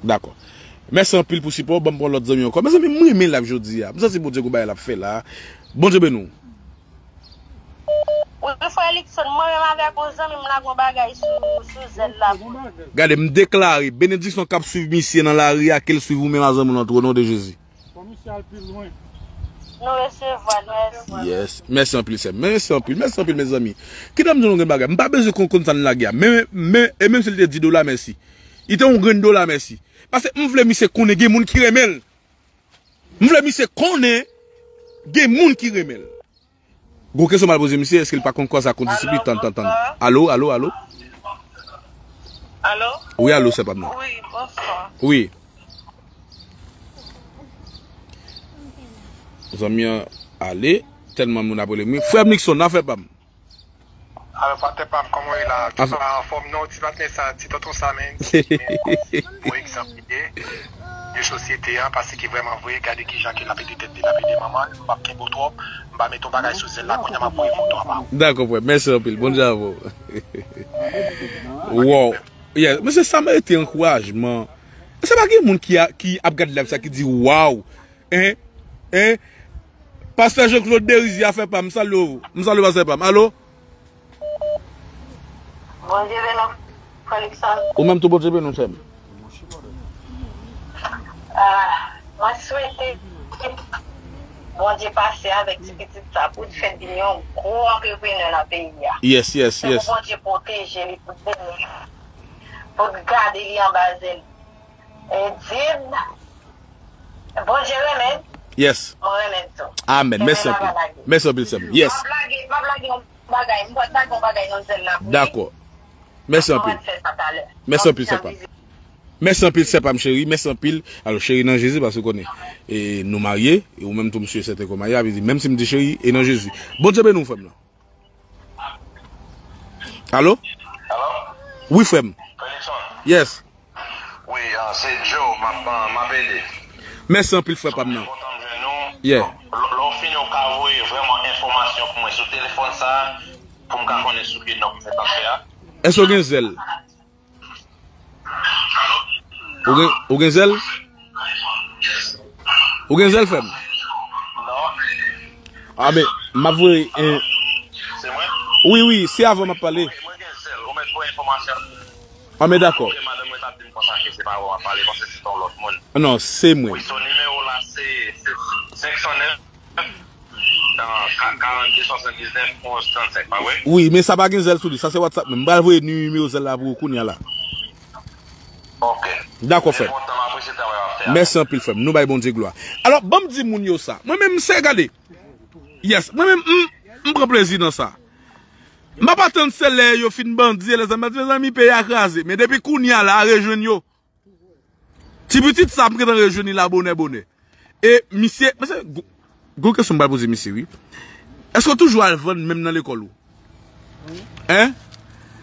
Dakò. Mèsi anpil pou sipò w. Ban m pran lòt zanmi ankò. Mezanmi, m renmen live jodi a. M santi Bondye gon bagay l ap fè la. Bondye beni w. Wi, frè Luckson, mwen menm avèk yon zanmi m lage yon bagay sou, sou Zelle la pou li. Gade, m deklare, benediksyon k ap swiv misye nan lari a, ke l swiv ou menm a zanmi w nan tou, o non de Jezi. Fò misye al pi lwen. Nou resevwa, nou resevwa. Yes. Mèsi anpil, sè m. Mèsi anpil, mèsi anpil, mezanmi. Kite m di nou yon bagay. M pa bezwen konn, konn sa n lage a. Men, men, e menm si l te di dola, mèsi. Li te yon grenn dola, mèsi. Paske m vle misye konnen gen moun ki renmen l. M vle misye konnen gen moun ki renmen l. Gon kesyon m al poze misye, èske l pa konn kòz ak kondisipli? Tann, tann, tann. Alo, alo, alo? Alo? Wi, alo, sè pa m nan. Wi, bonswa. Wi. Zanmi an ale, tèlman moun ap rele m. Wi, frè m Luckson, afè pa m. Alò, patè pa m, kòman w ye la? Ou pa anfòm non, ti patnè sa, ti tonton sa, men, se li menm, bon egzanp li ye de sosyete a, paske vrèman vre, gade kijan ke l ap ede tèt li, l ap ede manman l, m p ap kenbe w twòp, m va mete yon bagay sou Zelle la, kounye a m ap voye foto a ba ou. Dakò, frè, mèsi anpil, Bondye avè w. Wow. Yeah, men se sa merite ankourajman. Se pa gen moun ki a, ki ap gade live sa ki di, waw, Hein? Hein? Pastè Jean Claude Derizy, afè pa m, m salye w. M salye w, pastè pa m. Alo? Bondye beni w, frè Luckson. Ou menm tou, Bondye beni w, sè m. Ah, mwen swete Bondye pase avèk ti pitit sa pou l fè vin yon gwo antreprenè nan peyi a. Yes, yes, yes. Se pou Bondye pwoteje li, pou l beni li, pou l gade li anba zèl li. E di l, Bondye renmen m. Yes. Mwen renmen l tou. Amen. Mèsi anpil. Mèsi anpil, sè m. Yes. M ap lage, m ap lage yon bagay. M pral lage yon bagay nan Zelle la pou li. Dakò. Mèsi anpil. Mwen fè sa talè. Mèsi anpil, sè pa m. Mèsi anpil, sè pa m cheri. Mèsi anpil. Alò, cheri nan Jezi, paske w konnen, e, nou marye, e ou menm tou, m si e sèten ke w marye, sa vle di, menm si m di cheri, e nan Jezi. Bondye beni w, frè m nan. Alo? Alo? Wi, frè m. Felixson? Yes. Wi, ah, se Joe, m ap, ah, m ap ede. Mèsi anpil, frè pa m nan. Mwen kontan m jwenn ou. Yeah. Lè, lè w fini, w ka voye vrèman enfòmasyon pou mwen sou telefòn sa a, pou m ka konnen sou ki non pou fè transfè a. Èske w gen Zelle? Ou gen, ou gen Zelle? Ou gen Zelle, frè m? Non. A, men, m ap voye, eh. Se mwen? Wi, wi, se avè w m ap pale. Wi, mwen gen Zelle. Ou mèt voye enfòmasyon. A, men dakò. Ok, madanm mwen t ap di m konsa ke se pa avè w m ap pale, paske se yon lòt moun. Non, se mwen. Wi, so nimewo la se, se senk san nèf. Nan ka-, karannde swasanndisnèf onz trannsenk, pa vre? Wi, men sa pa gen Zelle sou li. Sa se WhatsApp menm. M pral voye nimewo Zelle la pou ou kounye a la. Ok. Dakò, frè m. Mèsi anpil, frè m. Nou bay Bondye glwa. Alò, ban m di moun yo sa. Mwen menm, se gade. Yes, mwen menm, m, M pran plezi nan sa. M p ap atann se lè yo fin bandi, lè sa m ap di, mezanmi, peyi a kraze. Men depi kounye a la, rejwenn yo. Ti pitit sa, m gentan rejwenn li la bonè, bonè. E misye, mesye, gwo, gwo kesyon m pral poze misye, wi. Èske w toujou al vann menm nan lekòl ou? Wi. Hein?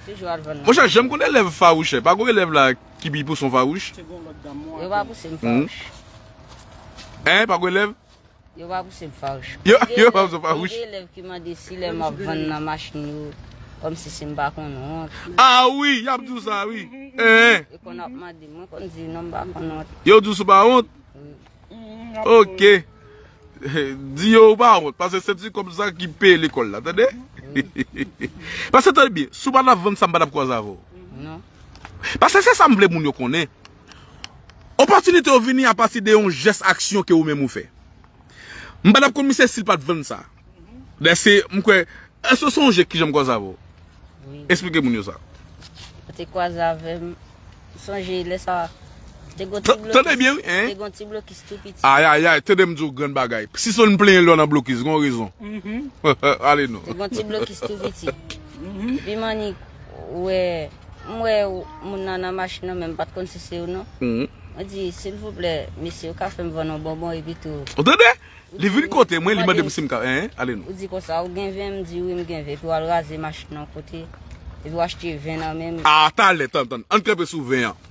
Toujou al vann nan. Monchè, janm konn elèv fawouch, pa gwo elèv la ki bi pou son fawouch? Yo pa pouse m fawouch. Hein, pa gwo elèv? Yo pa pouse m fawouch. Yo, yo pa pouse m fawouch. Gen elèv ki mande si lè m ap vann nan machin yo, kòmsi si m pa konn wont. Ah wi, y ap di w sa, wi. Hein. Yo konn ap mande, mwen konn di non, m pa konn wont. Yo di w si w pa wont? Wi. Ok. Di yo ou pa wont, paske se ti kòb sa ki peye lekòl la, tande? Paske tande byen, si w pa t ap vann sa, m pa t ap kwaze avè w. Non. Paske se sa m vle moun yo konnen. Opòtinite yo vini apati de yon jès aksyon ke ou menm ou fè. M pa t ap konn misye si l pa t vann sa. Dayè se, m kwè, èske w sonje kijan m kwaze avè w? Wi. Eksplike moun yo sa. Ou te kwaze avè m. Sonje lè sa. Te gon ti blokis. Tande byen, wi, hein? Te gon ti blokis tou piti. Ay, ay, ay, tande m di w grenn bagay. Si se w plenyen lè w nan blokis, gon rezon. Ale non. Te gon ti blokis tou piti. Epi m annik wè, m wè moun nan nan machin nan, men m pa t konn si se ou non. Mwen di, silvouplè, mesye, ou ka fè m vann yon bonbon epi tou. Ou tande? Li vin kote mwen, li mande m si m ka, hein, ale non. Ou di konsa, ou gen ven? M di, wi, m gen ven. Epi w al raze machin nan kote. Epi w achte ven nan men m. Ah, talè, tann, tann. Ann kanpe sou ven an.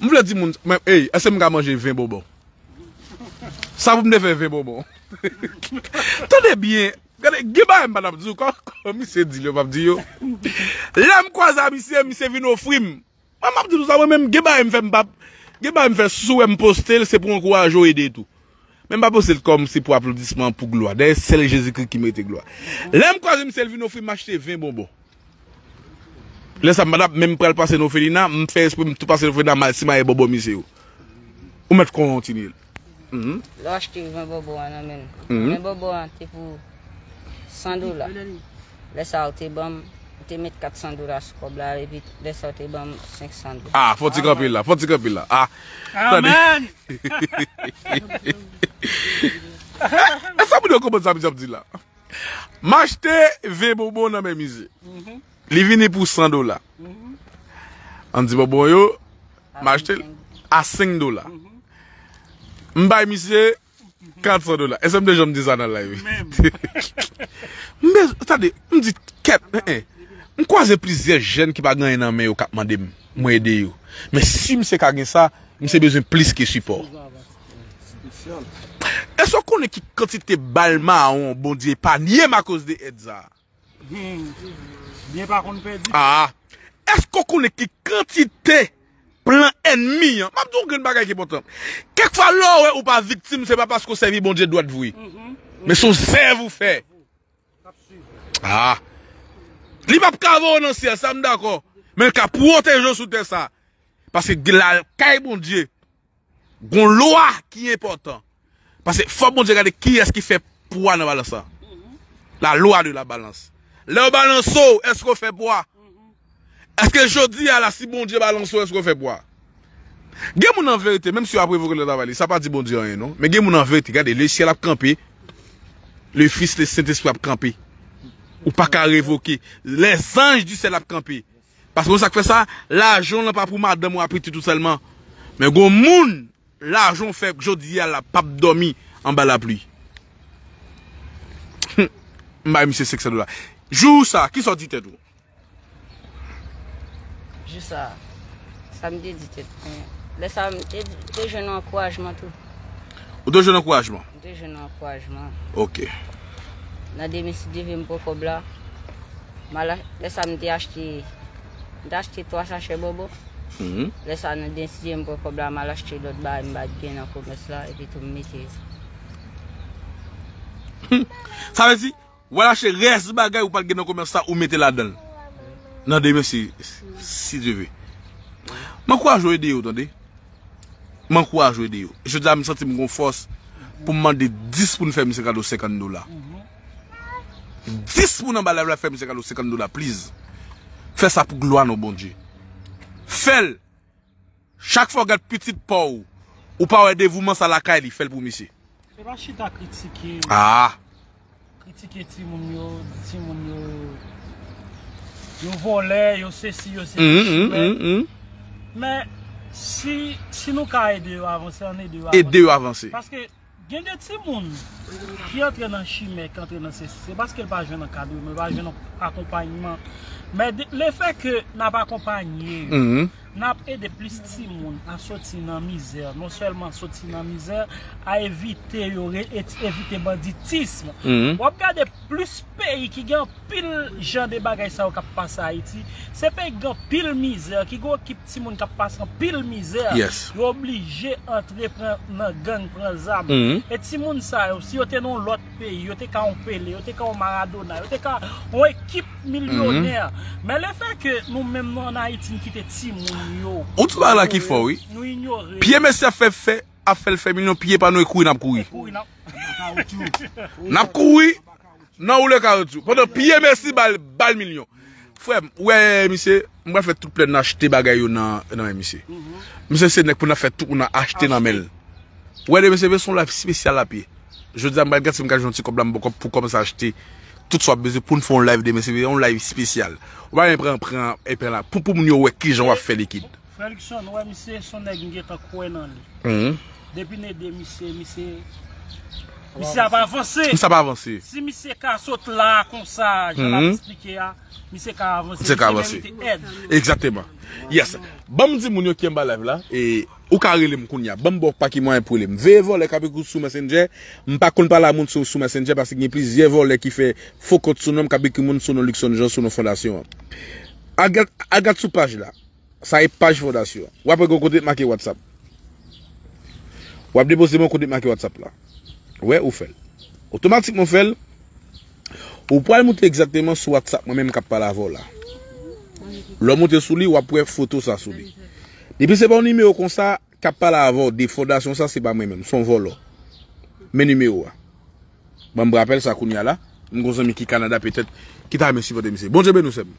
M vle di moun, men, ey, èske m ka manje ven bonbon? Sa pou m te fè ven bonbon. Tande byen. Gade, gen bagay m pa t ap di w, kò, kò misye di l yo p ap di yo. Lè m kwaze a misye, misye vin ofri m. Mwen, m ap di nou sa, mwen menm, gen bagay m fè, m p ap, gen bagay m fè, si w wè m poste l, se pou ankouraje w, ede tou. Men m pa poste l kòm se pou aplodisman, pou glwa. Dayè, sèl Jezikri ki merite glwa. Lè m kwaze misye, l vin ofri m achte ven bonbon. Lè sa, m pa t ap menm pral pase nan òfelina, m fè espre m tou pase nan òfelina, m al simaye bonbon misye yo. Ou mèt kontinye l. Lè w achte ven bonbon an nan men l. Ven bonbon an te pou san dola. Lè sa a, ou te ban m, ou te met kat san dola sou kòb la, epi lè sa a, ou te ban m senk san dola. Ah, fò ti kanpe la, fò ti kanpe la. Ah, tande. Amèn! E sa moun yo konprann sa misye ap di la. M achte ven bonbon nan men misye. Li vini pou san dola. Ann di bonbon yo, m achte l a senk dola. M bay misye kat san dola. Èske m te janm di sa nan live? M bez-, tande, m di, kèt, en, en. M kwaze plizyè jèn ki pa gen anyen nan men yo k ap mande m, mwen ede yo. Men si misye ka gen sa, misye bezwen plis ke sipò. Èske w konnen ki kantite bal mawon Bondye epanye m akoz de èd sa a? Hmm. Byen pa konn pèdi. Ah. Èske w konnen ki kantite plan ènmi an? M ap di w yon grenn bagay ki enpòtan. Kèk fwa, lè w wè ou pa viktim, se pa paske w sèvi Bondye dwat vre. Men se yon zèv ou fè. Ah. Li p ap ka voye w nan syèl, sa m dakò. Men l ka pwoteje w sou tè sa. Paske lakay Bondye, gon lwa ki enpòtan. Paske fò Bondye gade kiyès ki fè pwa nan balans la. La loi de la balance. Lè yo balanse w, èske w fè pwa? Èske jodi a la, si Bondye balanse w, èske w fè pwa? Gen moun an verite, menm si yo ap revoke l nan travay li, sa pa di Bondye anyen, non. Men gen moun an verite, gade, le syèl ap kanpe, le Fis, le Sentespri ap kanpe. Ou pa ka revoke. Les anges du ciel ap kanpe. Paske ou sa k fè sa, lajan w lan pa pou madanm ou ak pitit ou sèlman. Men gon moun, lajan w fè jodi a la p ap dòmi anba lapli. M bay misye senk san dola. Jou sa, kisa w di tèt ou? Jou sa, sa m te di tèt mwen. Lè sa, m te, te jwenn yon ankourajman tou. Ou te jwenn ankourajman? M te jwenn ankourajman. Ok. Nan demen, si Dye vle, m pran kòb la. M al a-, lè sa, m te achte, m te achte twa sachè bonbon. Lè sa, nan demen, si Dye vle, m pran kòb la, m al achte lòt bagay m pa t gen nan komès la, epi tou m mete. Sa vle di, w al achte rès bagay ou pa t gen nan komès la, ou mete ladan l. Nan demen, si, si Dye vle. M ankouraje w, ede yo, tande. M ankouraje w, ede yo. Jodi a, m santi m gon fòs pou m mande dis moun fè misye kado senkant dola. Dis moun anba live la fè misye kado senkant dola, please. Fè sa pou glwa non Bondye. Fè l. Chak fwa w gad pitit pa w, ou pa wè devouman sa lakay li, fè l pou misye. Se pa chita kritike. Ah. Kritike timoun yo, di timoun yo, yo vòlè, yo sesi, yo sesi, mhm, chimè. Mhm, mhm. Men, si, si nou ka ede yo avanse, ann ede yo avanse. Ede yo avanse. Paske gen de timoun ki antre nan chimè, ki antre nan sesi, se paske l pa jwenn ankadreman, l pa jwenn akonpayman. Men de, lefètke n ap akonpaye yo, mhm, n ap ede plis timoun a soti nan mizè, non sèlman soti nan mizè, a evite yo, re-, et-, evite banditism. Mhm. W ap gade plis peyi ki gen anpil jan de bagay sa yo k ap pase Ayiti, se peyi ki gen anpil mizè, ki gen ekip timoun k ap pase anpil mizè, yes, yo oblije antre pran nan gang, pran zam. Mhm. E timoun sa yo, si yo te nan yon lòt peyi, yo te ka yon Pele, yo te ka yon Maradona, yo te ka yon ekip milyonè. Mhm. Men lefètke nou menm nou ann Ayiti, n kite timoun yo. Ou di bagay la ki fò, wi. Nou inyore. Pye mesye ap fè, fè, ap fè l fè milyon, pye pa nou e kouri n ap kouri. E kouri n ap N ap kouri nan woule kawoutchou. Pandan pye mesye ba l, ba l milyon. Frè m, ou wè misye, m pral fè tout plèn nan achte bagay yo nan, nan men misye. Mhm. Misye se nèg pou n ap fè tout moun nan achte nan men l. Ou wè demen se vre se yon live espesyal l ap ye. Jodi a m pral gade si m ka jwenn yon ti kòb la m ba w kòb pou kòmanse achte tout sa w ap bezwen pou n fè yon live demen se vre, yon live espesyal. Ou pa gen pran, pran, epi la, pou, pou moun yo wè kijan w ap fè likid. Frè Luckson, ou wè misye se yon nèg m gentan kwè nan li. Mhm. Depi n ede misye, misye, misye ap avanse. Misye ap avanse. Si misye ka sot la konsa, jan l ap, mhm, eksplike a, misye ka avanse. Misye ka avanse. Misye merite èd. Egzakteman. Yes. Ban m di moun yo ki anba live la, e ou ka rele m kounye a. Ban m ba w pa ki mwayen pou rele m. Veye vòlè k ap ekri w sou Messenger. M pa konn pale a moun sou, sou Messenger paske gen plizyè vòlè ki fè fo kont sou non m k ap ekri moun sou non Luckson Jean sou non fondasyon an. Al gad, al gad sou paj la. Sa e paj fondasyon an. W ap wè gen yon kote k make WhatsApp. W ap depoze men yon kote k make WhatsApp la. Ou wè, ou fè l. Otomatikman w fè l, ou pral moute egzakteman sou WhatsApp mwen menm k ap pale avè w la. Lè w moute sou li, w ap wè foto sa sou li. Depi se pa yon nimewo konsa k ap pale avè w de fondasyon sa, se pa mwen menm, se yon vòlò. Men nimewo a. Ban m rapèl sa kounye a la. M gon zanmi ki Kanada petèt ki ta renmen sipòte misye. Bondye beni w, sè m.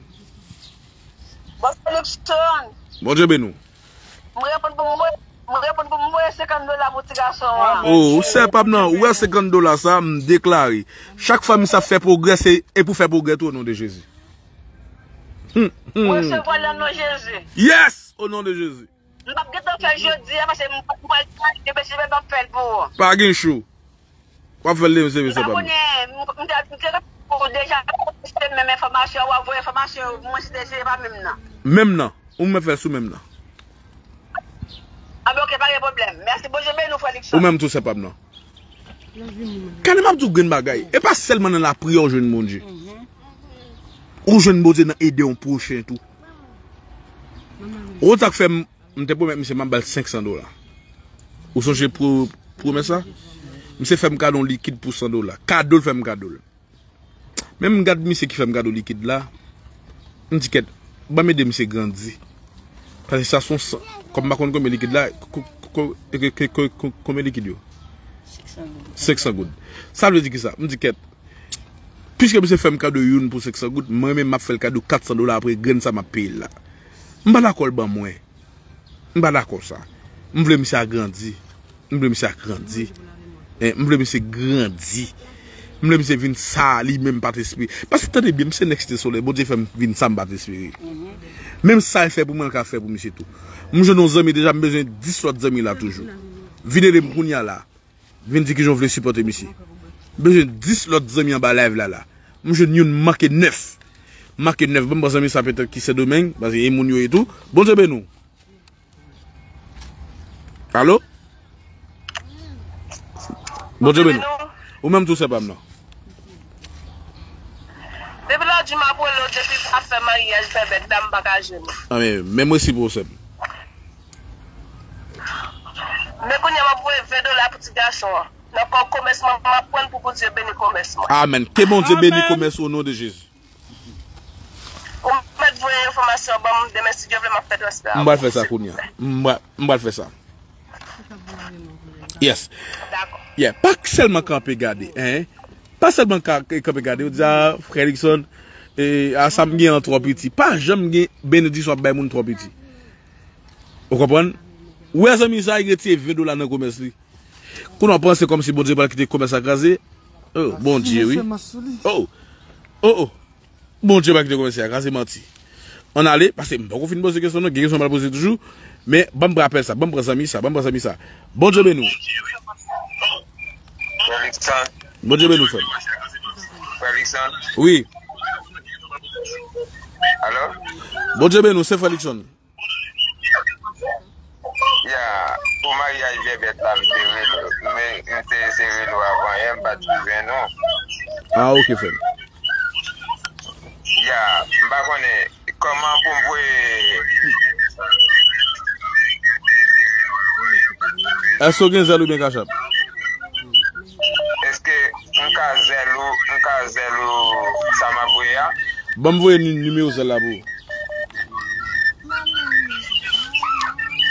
Bondye beni w. M reponn pou m voye, m reponn pou m voye senkant dola pou ti gason an. Oh, ou sè pa m nan, ou wè senkant dola sa, m deklare. Chak fwa misye ap fè pwogrè, se e pou fè pwogrè tou, o non de Jezi. Hmm, hmm. Mwen resevwa l nan non Jezi. Yes, o non de Jezi. M p ap gentan fè l jodi a, paske m pral travay demen, si m p ap fè l pou ou. Pa gen cho. W ap fè l demen, se pa m. M te, m te pou deja poste menm enfòmasyon, w ap voye enfòmasyon, mwen se te, se pa menm nan. Menm nan. Ou mèt fè l sou menm nan. A, ben, ok, pa gen pwoblèm. Mèsi, Bondye beni w, frè Luckson. Ou menm tou, sè pa m nan. Gade, m ap di w grenn bagay. E pa sèlman nan lapriyè w jwenn Bondye. Ou jwenn Bondye nan ede yon pwochen tou. Ou sa k fè m M te pwomèt misye m ap ba l senk san dola. Ou sonje pwo-, pwomès la? Misye fè m kado yon likid pou san dola. Kado l fè m kado l. Men m gad misye ki fè m kado likid la. M di kèt, ban m ede misye grandi. Paske sa se yon san, kòm m pa konn konbyen likid la, ko-, ko-, ko-, ko-, ko-, ko-, konbyen likid yo? Senk san goud. Senk san goud. Sa vle di kisa? M di kèt, piske misye fè m kado youn pou senk san goud, mwen menm m ap fè l kado kat san dola apre grenn sa m ap peye l la. M pa dakò l ban mwen. M pa dakò sa. M vle misye a grandi. M vle misye a grandi. Eh, m vle misye grandi. M vle misye vin sa li menm pa t espere. Paske tande byen, m se nèg Site Solèy. Bondye fè m vin sa m pa t espere. Menm sa l fè pou mwen, l ka fè pou misye tou. M jwenn yon zanmi deja, m bezwen dis lòt zanmi la toujou. Vin ede m kounye a la. Vin di kijan w vle sipòte misye. M bezwen dis lòt zanmi anba live la la. M jwenn youn, m manke nèf. M manke nèf. Ban m pran zanmi sa petèt ki Sendomeng, paske e moun yo ye tou. Bondye beni w. Alo? Bondye beni w. Ou menm tou, sè pa m nan. Depi lòt jou m ap rele w, depi afè maryaj bèbèt la, m pa ka jwenn ou. Amèn. Menm resi pou ou, sè m. Men kounye a m ap voye ven dola pou ti gason an. Nan kò komès mwen, m ap pran l pou Bondye beni komès mwen. Amèn. Ke Bondye beni komès ou, o non de Jezi. Ou mèt voye enfòmasyon ban m demen, si Dye vle, m ap fè transfè a. M pral fè sa kounye a. M pral, m pral fè sa. Yes. Dakò. Yeah. Pa sèlman kanpe gade, hein. Pa sèlman ka-, kanpe gade. Ou di, a, frè Luckson, e, a, sa m gen an twò piti. Pa janm gen benediksyon ap bay moun twò piti. Ou konprann? Ou wè zanmi sa, li retire ven dola nan komès li. Kounye a w panse kòmsi Bondye pral kite komès la kraze? Oh, Bondye, wi. Oh, oh, oh. Bondye pa kite kòmanse a kraze manti. Ann ale, paske m poko fin poze kesyon non, gen kesyon m pral poze toujou. Men, ban m pran apèl sa, ban m pran zanmi sa, ban m pran zanmi sa. Bondye beni w. Felixson. Bondye beni w, frè m. Felixson. Wi. Alo? Bondye beni w, se Felixson. Ya, pou maryaj Vèvèt la, m te rele, m, m te eseye rele w avan yè, m pa t jwenn ou. Ah, ok, frè m. Ya, m pa konnen kòman pou m voye. Èske w gen zèl oubyen Cash App? Èske m ka zèl ou, m ka zèl ou sa m ap voye a? Ban m voye ni-, nimewo zèl la pou ou.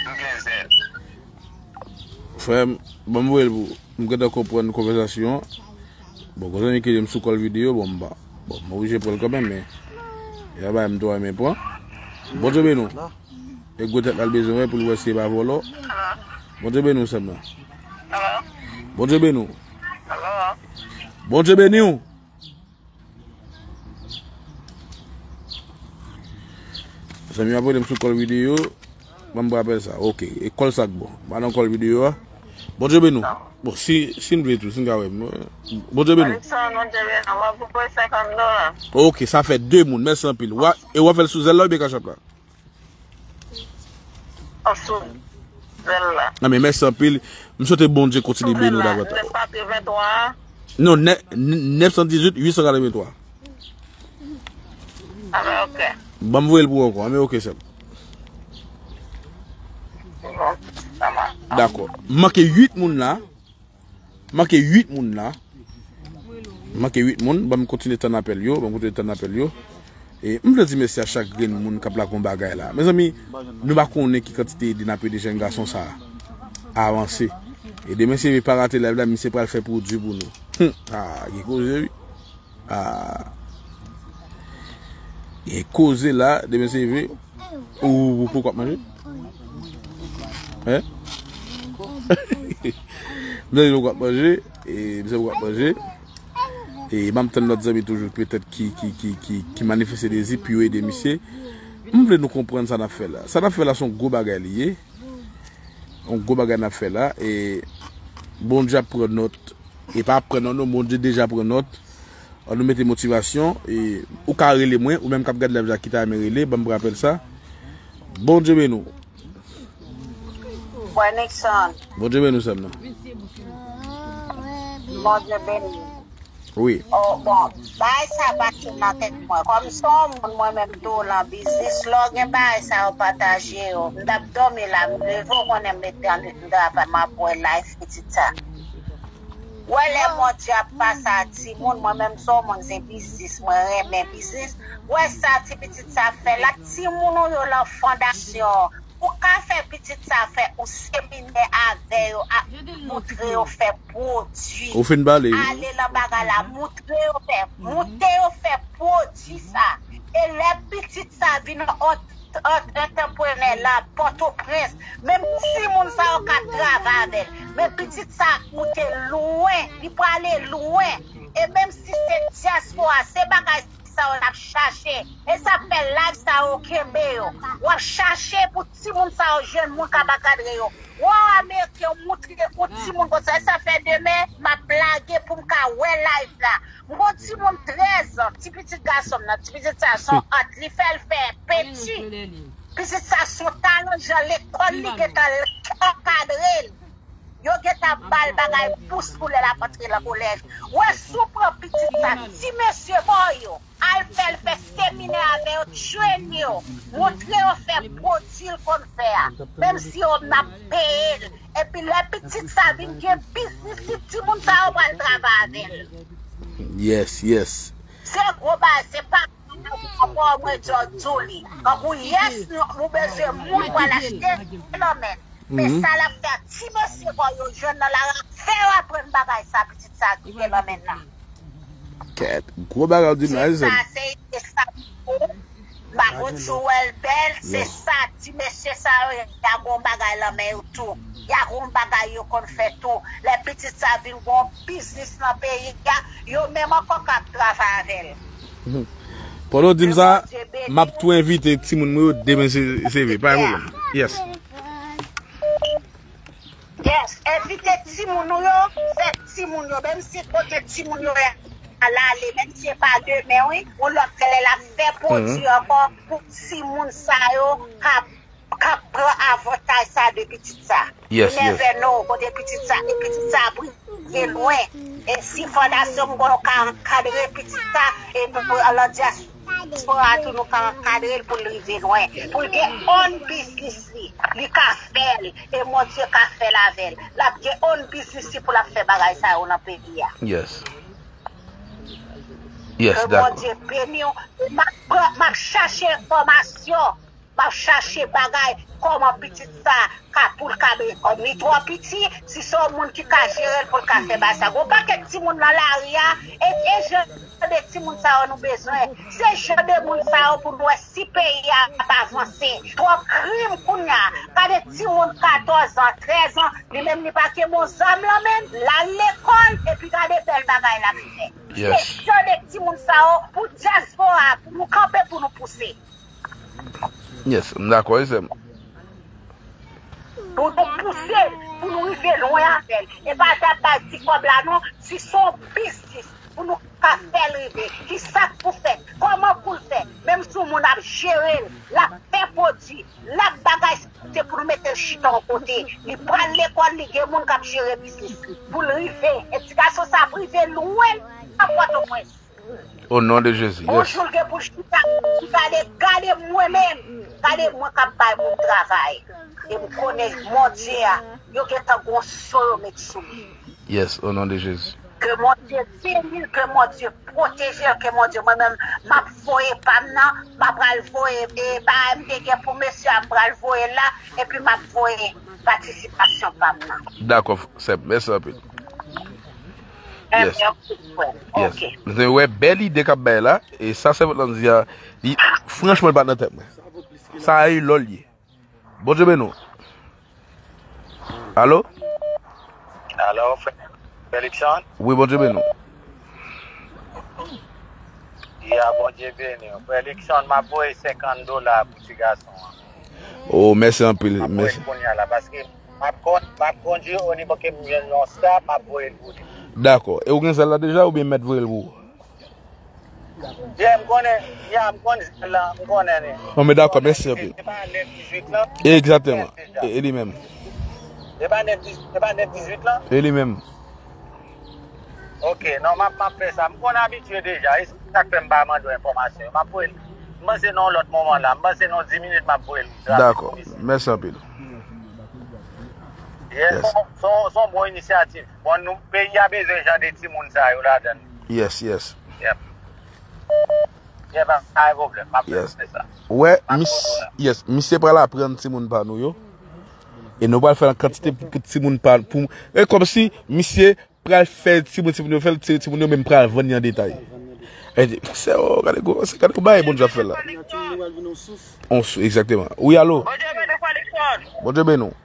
M gen zèl. Frè m, ban m voye l pou ou. M gentan konprann konvèsasyon an. Bon, gon zanmi ki di m sou kòl videyo, bon, m pa. Bon, m oblije pran l kanmenm, men. E pa bagay m twò renmen pran. Bondye beni w. E gwo tèt la l bezwen wè pou l wè si e pa vòlò. Bondye beni w, sè m nan. Bondye beni w. Bondye beni w. Zanmi m ap rele m sou kòl videyo. Ban m pran apèl sa. Ok. E kòl sa k bon. M pa nan kòl videyo a. Bondye beni w. Bon, si, si n vle tou, si n ka wè m. Bondye beni w. Aleksann, Bondye beni w. W ap voye senkant dola. Ok, sa fè de moun. Mèsi anpil. W a, e w ap fè l sou zèl la oubyen Cash App la? An sou zèl la. Nan, men mèsi anpil. M swete Bondye kontinye beni w davantaj. Nèf katrevenntwa. Non, nè-, n-, nèf san dizuit uit san katrevenntwa. Ah, ben, ok. Ban m voye l pou ou ankò. Ah, men ok, sè m. Bon, sa va. Dakò. M manke uit moun la. Manke uit moun la. Manke uit moun. Ban m kontinye tann apèl yo. Ban m kontinye tann apèl yo. E m vle di mèsi a chak grenn moun k ap lage yon bagay la. Mezanmi, nou pa konnen ki kantite ede n ap ede jèn gason sa a avanse. E demen se pa rate live la, misye pral fè pwodui pou nou. Hum, ah, gen koze, wi. Ah. Gen koze la, demen se vre. Ou, ou, ou poko ap manje? Hein? Mwen poko ap manje, e mwen poko ap manje. E m ap tann lòt zanmi toujou, petèt ki, ki, ki, ki, ki manifeste dezi pou yo ede misye. M vle nou konprann sa n ap fè la. Sa n ap fè la se yon gwo bagay li ye. Yon gwo bagay n ap fè la. E Bondye ap pran nòt. E pa ap pran nòt non, Bondye deja pran nòt. An nou mete motivasyon. E ou ka rele mwen, ou menm k ap gade live la ki ta renmen rele, ban m pran apèl sa. Bondye beni w. Frè Nixon. Bondye beni w, sè m nan. Bondye beni w. Wi. Oh, bon, bagay sa pa sot nan tèt mwen. Kòm se yon moun mwen menm tou lan biznis, lè w gen bagay sa yo pataje yo. M t ap dòmi la, m leve, w konnen m mete an, m travay, m ap wè live pitit sa. Wè lè Bondye ap pase a timoun, mwen menm se yon moun se biznis, mwen renmen biznis. Wè sa ti pitit sa ap fè la, timoun ou yo lan fondasyon. Ou ka fè pitit sa fè yon seminè avè yo, ap moutre yo fè pwodui. Ou fin pale, wi. Ale lan bagay la, moutre yo fè, moutre yo fè pwodui sa. E lè pitit sa vin ant-, ant-, antreprenè la, Pòtoprens, menm timoun sa yo ka travay avè l. Men pitit sa ap moute lwen, li prale lwen. E menm si se dyaspora, se bagay sa yo n ap chache. E sa fè live sa yo kenbe yo. W ap chache pou timoun sa yo jwenn moun k ap akadre yo. Waw, Ameriken, w moutre yon timoun konsa. E sa fè demen, m ap lage pou m ka wè live la. M gon timoun trèz an, ti pitit gason m nan, ti pitit sa se yon ant, li fè l fè penti. Pitit sa se yon talan jan lekòl li gentan ankadre l. Yo gentan ba l bagay bous pou lè l ap antre lan kolèj. Wè si w pran pitit sa, ti mesye ba w yo, al fè l fè seminè avè yo, train yo, moutre yo fè pwodui l konn fè a. Menm si yo n ap peye l. Epi lè pitit sa vin gen biznis, si timoun sa yo pral travay avè l. Yes, yes. Se gwo bagay, se pa Ankò mwen di w, di w li. Kankou yes, nou, nou bezwen moun pou al achte lanmè. Men sa l ap fè a ti mesye ba w yo jwenn nan lari a, fè yo aprann bagay sa, pitit sa ki gen lanmè nan. Kèt, gwo bagay w di m la, wi, sè m. Se sa, se, se sa. M pa konn si w wè l bèl, se sa, ti mesye sa yo, y a gon bagay lanmè yo tou. y a gon bagay yo konn fè tou. Lè pitit sa vin gon biznis nan peyi a, yo menm ankò k ap travay avè l. Pandan w di m sa, m ap tou envite timoun mwen yo demen, se, se vre, pa gen pwoblèm. Yes. Yes, envite timoun ou yo, fè timoun yo, menm si kote timoun yo ye a l ale, menm si se pa demen, wi, yon lòt lè l ap fè pwodui ankò pou timoun sa yo ka, ka pran avantaj sa de pitit sa. Yes, yes. You never know, kote pitit sa, e pitit sa ap rive lwen. E si fondasyon m ka ankadre pitit sa, e nou, nou, an diaspora tou, nou ka ankadre l pou l rive lwen, pou l gen own biznis li, li ka fè l, e Bondye ka fè l avè l. L ap gen own biznis li pou l ap fè bagay sa yo nan peyi a. Yes. Yes, ke dakò. Bondye beni w. M ap pran, m ap chache enfòmasyon. M ap chache bagay, kòman pitit sa ka, pou l ka be-, kòm li twò piti, si se yon moun ki ka jere l pou l ka fè bagay sa. Gon pakèt timoun nan lari a, e, e jan de timoun sa yo nou bezwen. Se jan de moun sa yo pou nou wè si peyi a ap avanse. Twòp krim kounye a. Gade timoun katòz an, trèz an, li menm li pa kenbe yon zam lan men l, l al lekòl, epi gade bèl bagay l ap fè. Yes. Se jan de timoun sa yo pou dyaspora, pou nou kanpe, pou nou pouse. Yes, m dakò, wi, sè m. Pou nou pouse l, pou nou rive lwen avè l. E pa t ap bay ti kòb la, non, si se yon biznis, pou nou ka fè l rive. Ki sa k pou fèt? Kòman pou l fè? Menm si yon moun ap jere l, l ap fè pwodui, l ap bagay, se pou nou mete l chita yon kote. Li pral lekòl, li gen moun k ap jere biznis li. Pou l rive, e ti gason sa ap rive lwen nan Pòtoprens. Au nom de Jésus, yes. Yon jou l gen pou l chita, gade, gade mwen menm, gade mwen k ap bay moun travay. E m konnen Bondye a, yo gentan gon so yo met sou li. Yes, au nom de Jésus. Ke Bondye beni l, ke Bondye pwoteje l, ke Bondye, mwen menm, m ap voye pa m nan, m ap pral voye, e, bagay m te gen pou mesye a, m pral voye l la, epi m ap voye patisipasyon pa m nan. Dakò, sè m, mèsi anpil. Yes. Yes. Ok. Mwen wè bèl ide k ap bay la, e sa sèvant lan di a, li, franchman, li pa t nan tèt mwen. Sa a e lò l ye. Bondye beni w. Alo? Alo, frè Felixson? Wi, Bondye beni w. Ya, Bondye beni w. Frè Felixson, m ap voye senkant dola pou ti gason an. Oh, mèsi anpil, mèsi. M ap voye l kounye a la, paske m ap kon-, m ap kondui o nivo ke m jwenn yon stop, m ap voye l pou li. Dakò. E ou gen zèl la deja oubyen m mèt voye l pou ou? Ya, m konnen, ya, m konnen zèl la, m konnen li. Non, men dakò, mèsi anpil. Se pa nèf dizuit lan? Egzakteman. E, e li menm. Se pa nèf dizuit, se pa nèf dizuit lan? E li menm. Ok, non, m ap, m ap fè sa. M konn abitye deja. E se sa k fè m pa mande w enfòmasyon yo. M ap voye l. M panse nan yon lòt moman la. M panse nan yon dis minit m ap voye l. Dakò. Mèsi anpil. Yes, yes. Se yon, se yon, se yon bon inisyativ. Bon, nou, peyi a bezwen jan de timoun sa yo ladan l. Yes, yes. Yep. Yep, pa, pa gen pwoblèm. M ap fè sa. Yes. Wè, mis-, yes, misye pral aprann timoun pa nou yo. E nou pral fè l an kantite pou, pou timoun pa, pou, e kòmsi misye pral fè timoun, timoun yo fè l, ti-, timoun yo menm pral vann li an detay. E di, se, oh, gade gwo, se, gade gwo bagay Bondye ap fè la. On sou, egzakteman. Wi, alo? Bondye beni w, Frè Likson. Bondye beni w.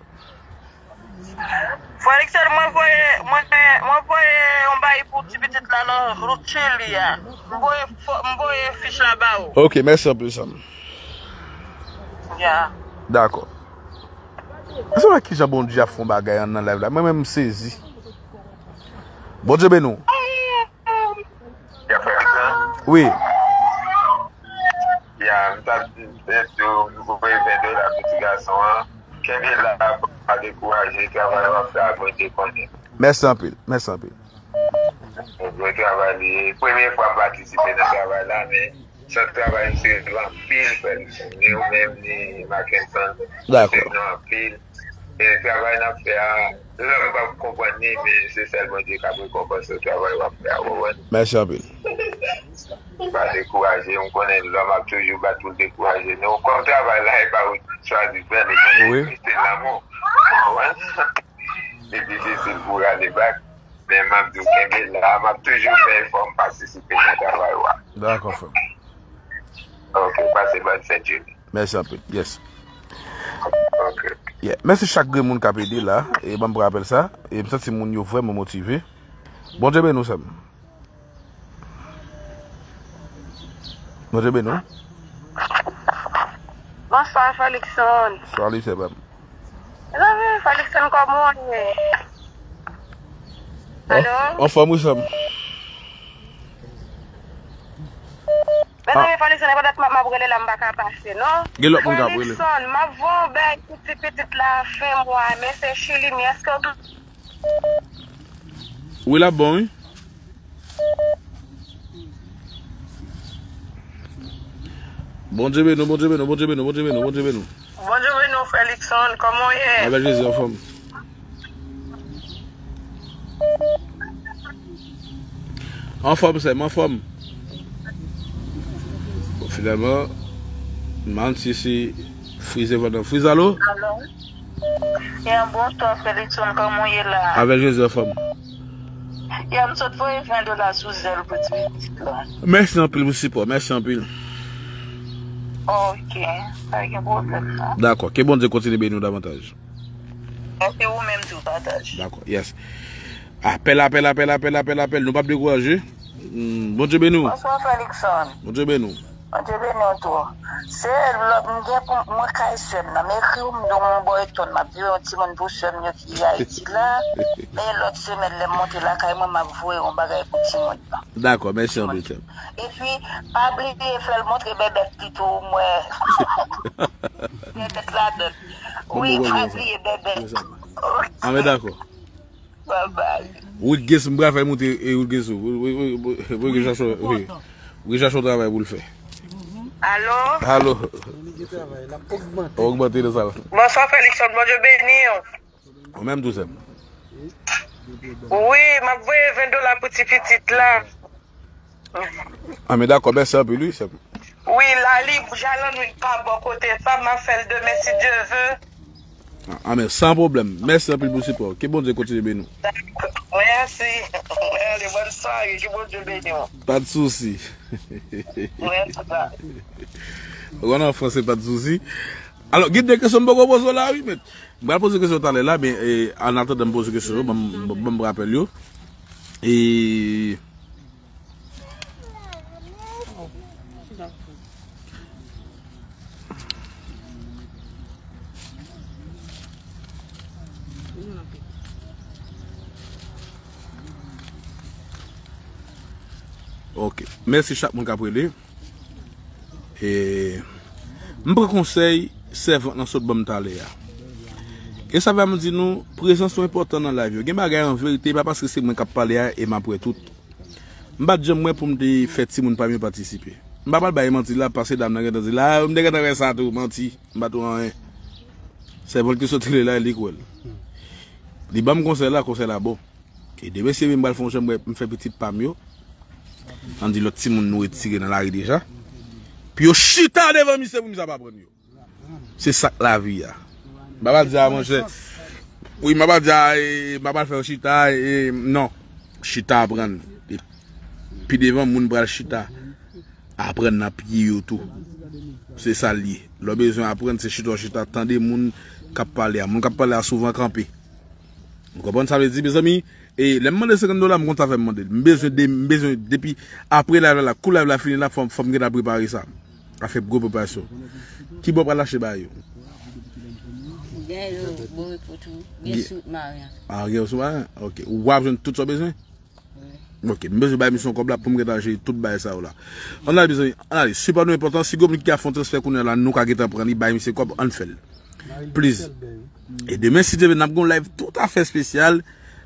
Frè Likson, mwen voye, mwen, mwen voye yon bagay pou ti pitit la nan wout Chili a. M voye fo-, m voye fich la ba ou. Ok, mèsi anpil, sè m. Ya. Dakò. Mwen se wè kijan Bondye ap fè yon bagay an nan live la. Mwen menm m sezi. Bondye beni w. Ya, frè Likson. Wi. Ya, m t ap di, m te di w, m voye ven dola pou ti gason an. Kenbe la, pa dekouraje, travay w ap fè a, Bondye konnen. Mèsi anpil, mèsi anpil. Bondye travay li ye. Premye fwa m patisipe nan travay la, men Sa travay m serye nou anpil, frè Likson. Ni ou menm, ni Mackenson. Dakò. M serye nou anpil. E travay n ap fè a, lòm p ap konprann li, men se sèl Bondye k ap rekonpanse w travay w ap fè a, w konprann? Mèsi anpil. Pa dekouraje, m konnen lòm ap toujou bat pou l dekouraje nou. Kòm travay la, e pa ou ki chwazi fè l, e Bondye ki mete l nan men w. Ou konprann? Li difisil pou w rale bak. Men m ap di w kenbe la, m ap toujou fè efò m patisipe nan travay w a. Dakò, frè m. Ok, pase bòn fèt Juli. Mèsi anpil. Yes. Ok. Yeah. Mèsi chak grenn moun k ap ede la. E ban m pran apèl sa. E m santi moun yo vrèman motive. Bondye beni w, sè m. Bondye beni w. Bonswa, Felixson. Salut, sè m. Mezanmi, Felixson, kòman w ye? Alo? Anfòm, wi, sè m. Mezanmi, Felixson, e pa dat m ap rele la, m pa ka pase, non. Gen lòt moun k ap rele. Felixson, m ap voye yon bèy pou ti pitit la fen mwa, men se Chili, men èske w Wi, l ap bon, wi. Bondye beni w, Bondye beni w, Bondye beni w, Bondye beni w, Bondye beni w. Bondye beni w, Felixson, kòman w ye? Avèk Jezi, anfòm. Anfòm, sè m, anfòm. Bon, finalman, m ann si si frize pandan friz, alo? Alo? Ya, bonswa, Felixson, kòman w ye la? Avèk Jezi, anfòm. Ya, m sot voye ven dola sou Zelle pou ti pitit la. Mèsi anpil pou sipò, mèsi anpil. Ok, pa gen pwoblèm, non. Dakò, ke Bondye kontinye beni w davantaj. Mèsi ou menm tou, pataj. Dakò, yes. Apèl, apèl, apèl, apèl, apèl, apèl. Nou p ap dekouraje. Hmm, Bondye beni w. Bonswa, Felixson. Bondye beni w. Bondye beni w tou. Se lòt m gen pou mwen kay sè m nan. M ekri w, m di w m bò eton, m ap vire yon timoun pou sè m yo ki Ayiti la. Men lòt semèn, lè m monte lakay mwen, m ap voye yon bagay pou timoun nan. Dakò, mèsi anpil, sè m. Epi, pa bliye fè l montre bèbèt li tou, mwen. Bèbèt ladan. Wi, pa bliye bèbèt. Mèsi anpil. Ok. Ah, men dakò. Bye bye. Wilguens, m pral fè l monte, e, Wilguens, wi, wi, wi, wi, Wilguens Jachon, wi. Wilguens Jachon travay pou l fè. Alo? Alo? Ogmante nan sa. Bonswa, Felixson, Bondye beni w. Ou menm tou, sè m. Wi, m ap voye ven dola pou ti pitit la. Ah, men dakò, mèsi anpil, wi, sè m. Wi, la li, jan lannwit pa bò kote sa, m ap fè l demen, si Dye ve. Ah, amèn, san pwoblèm. Mèsi anpil pou sipò. Ke Bondye kontinye beni w. Dakò, mèsi. Allez, bòn sware, ke Bondye beni w. Pa de souci. Mèsi, bye. Ou konn an fransè, pa de souci. Alò, gen de kesyon m poko poze w la, wi, men. M pral poze kesyon talè la, men, e, an atandan m poze kesyon yo, ban m, ban m, ban m rapèl yo. E, Ok. Mèsi chak moun k ap rele. E, m pran konsèy sèvant lan sot ban m talè a. E sa fè m di nou, prezans nou enpòtan nan live yo. Gen bagay an verite, pa paske se mwen k ap pale a e m ap wè tout. M pa t janm wè pou m te fè timoun pa m yo patisipe. M pa pral bay manti la, paske dam nan gentan di la, "Ah, m te gentan wè sa tou, manti, m pa t wè anyen." Sèvant ki sot rele la, li k wè l. Li ban m konsèy la, konsèy la bon. E demen, si m pral fè yon janm, m fè pitit pa m yo. Ann di lòt timoun nou retire nan lari deja. Pou yo chita devan misye, pou misye ap aprann yo. Se sa k lavi a. M pa pral di a, monchè. Wi, m pa pral di a, e, m pa pral fè yo chita, e, non. Chita aprann. E pi devan, moun pral chita. Aprann nan pye yo tou. Se sa l ye. Lè w bezwen aprann, se chita w chita, tande moun k ap pale a. Moun k ap pale a souvan kanpe. Ou konprann sa vle di, mezanmi? E lè m mande senkant dola, m konn sa fè m mande l. M bezwen de, m bezwen depi apre live la, kou live la fini la, fò, fò m gentan prepare sa. A fè gwo preparasyon. Ki bò pral achte bagay yo? Gen yo, Boripo tou, gen sou Marian. Ah, gen yo sou Marian? Ok. Ou ap jwenn tout sa w bezwen? Ok, m bezwen bay misye yon kòb la pou m gentan jere tout bagay sa yo la. Ann ale, mezanmi, ann ale. Sipò nou enpòtan. Si gen moun ki ka fè yon transfè kounye a la, nou ka gentan pran li, bay misye kòb, ann fè l. Please. E demen, si Dye vle, n ap gen yon live toutafè espesyal.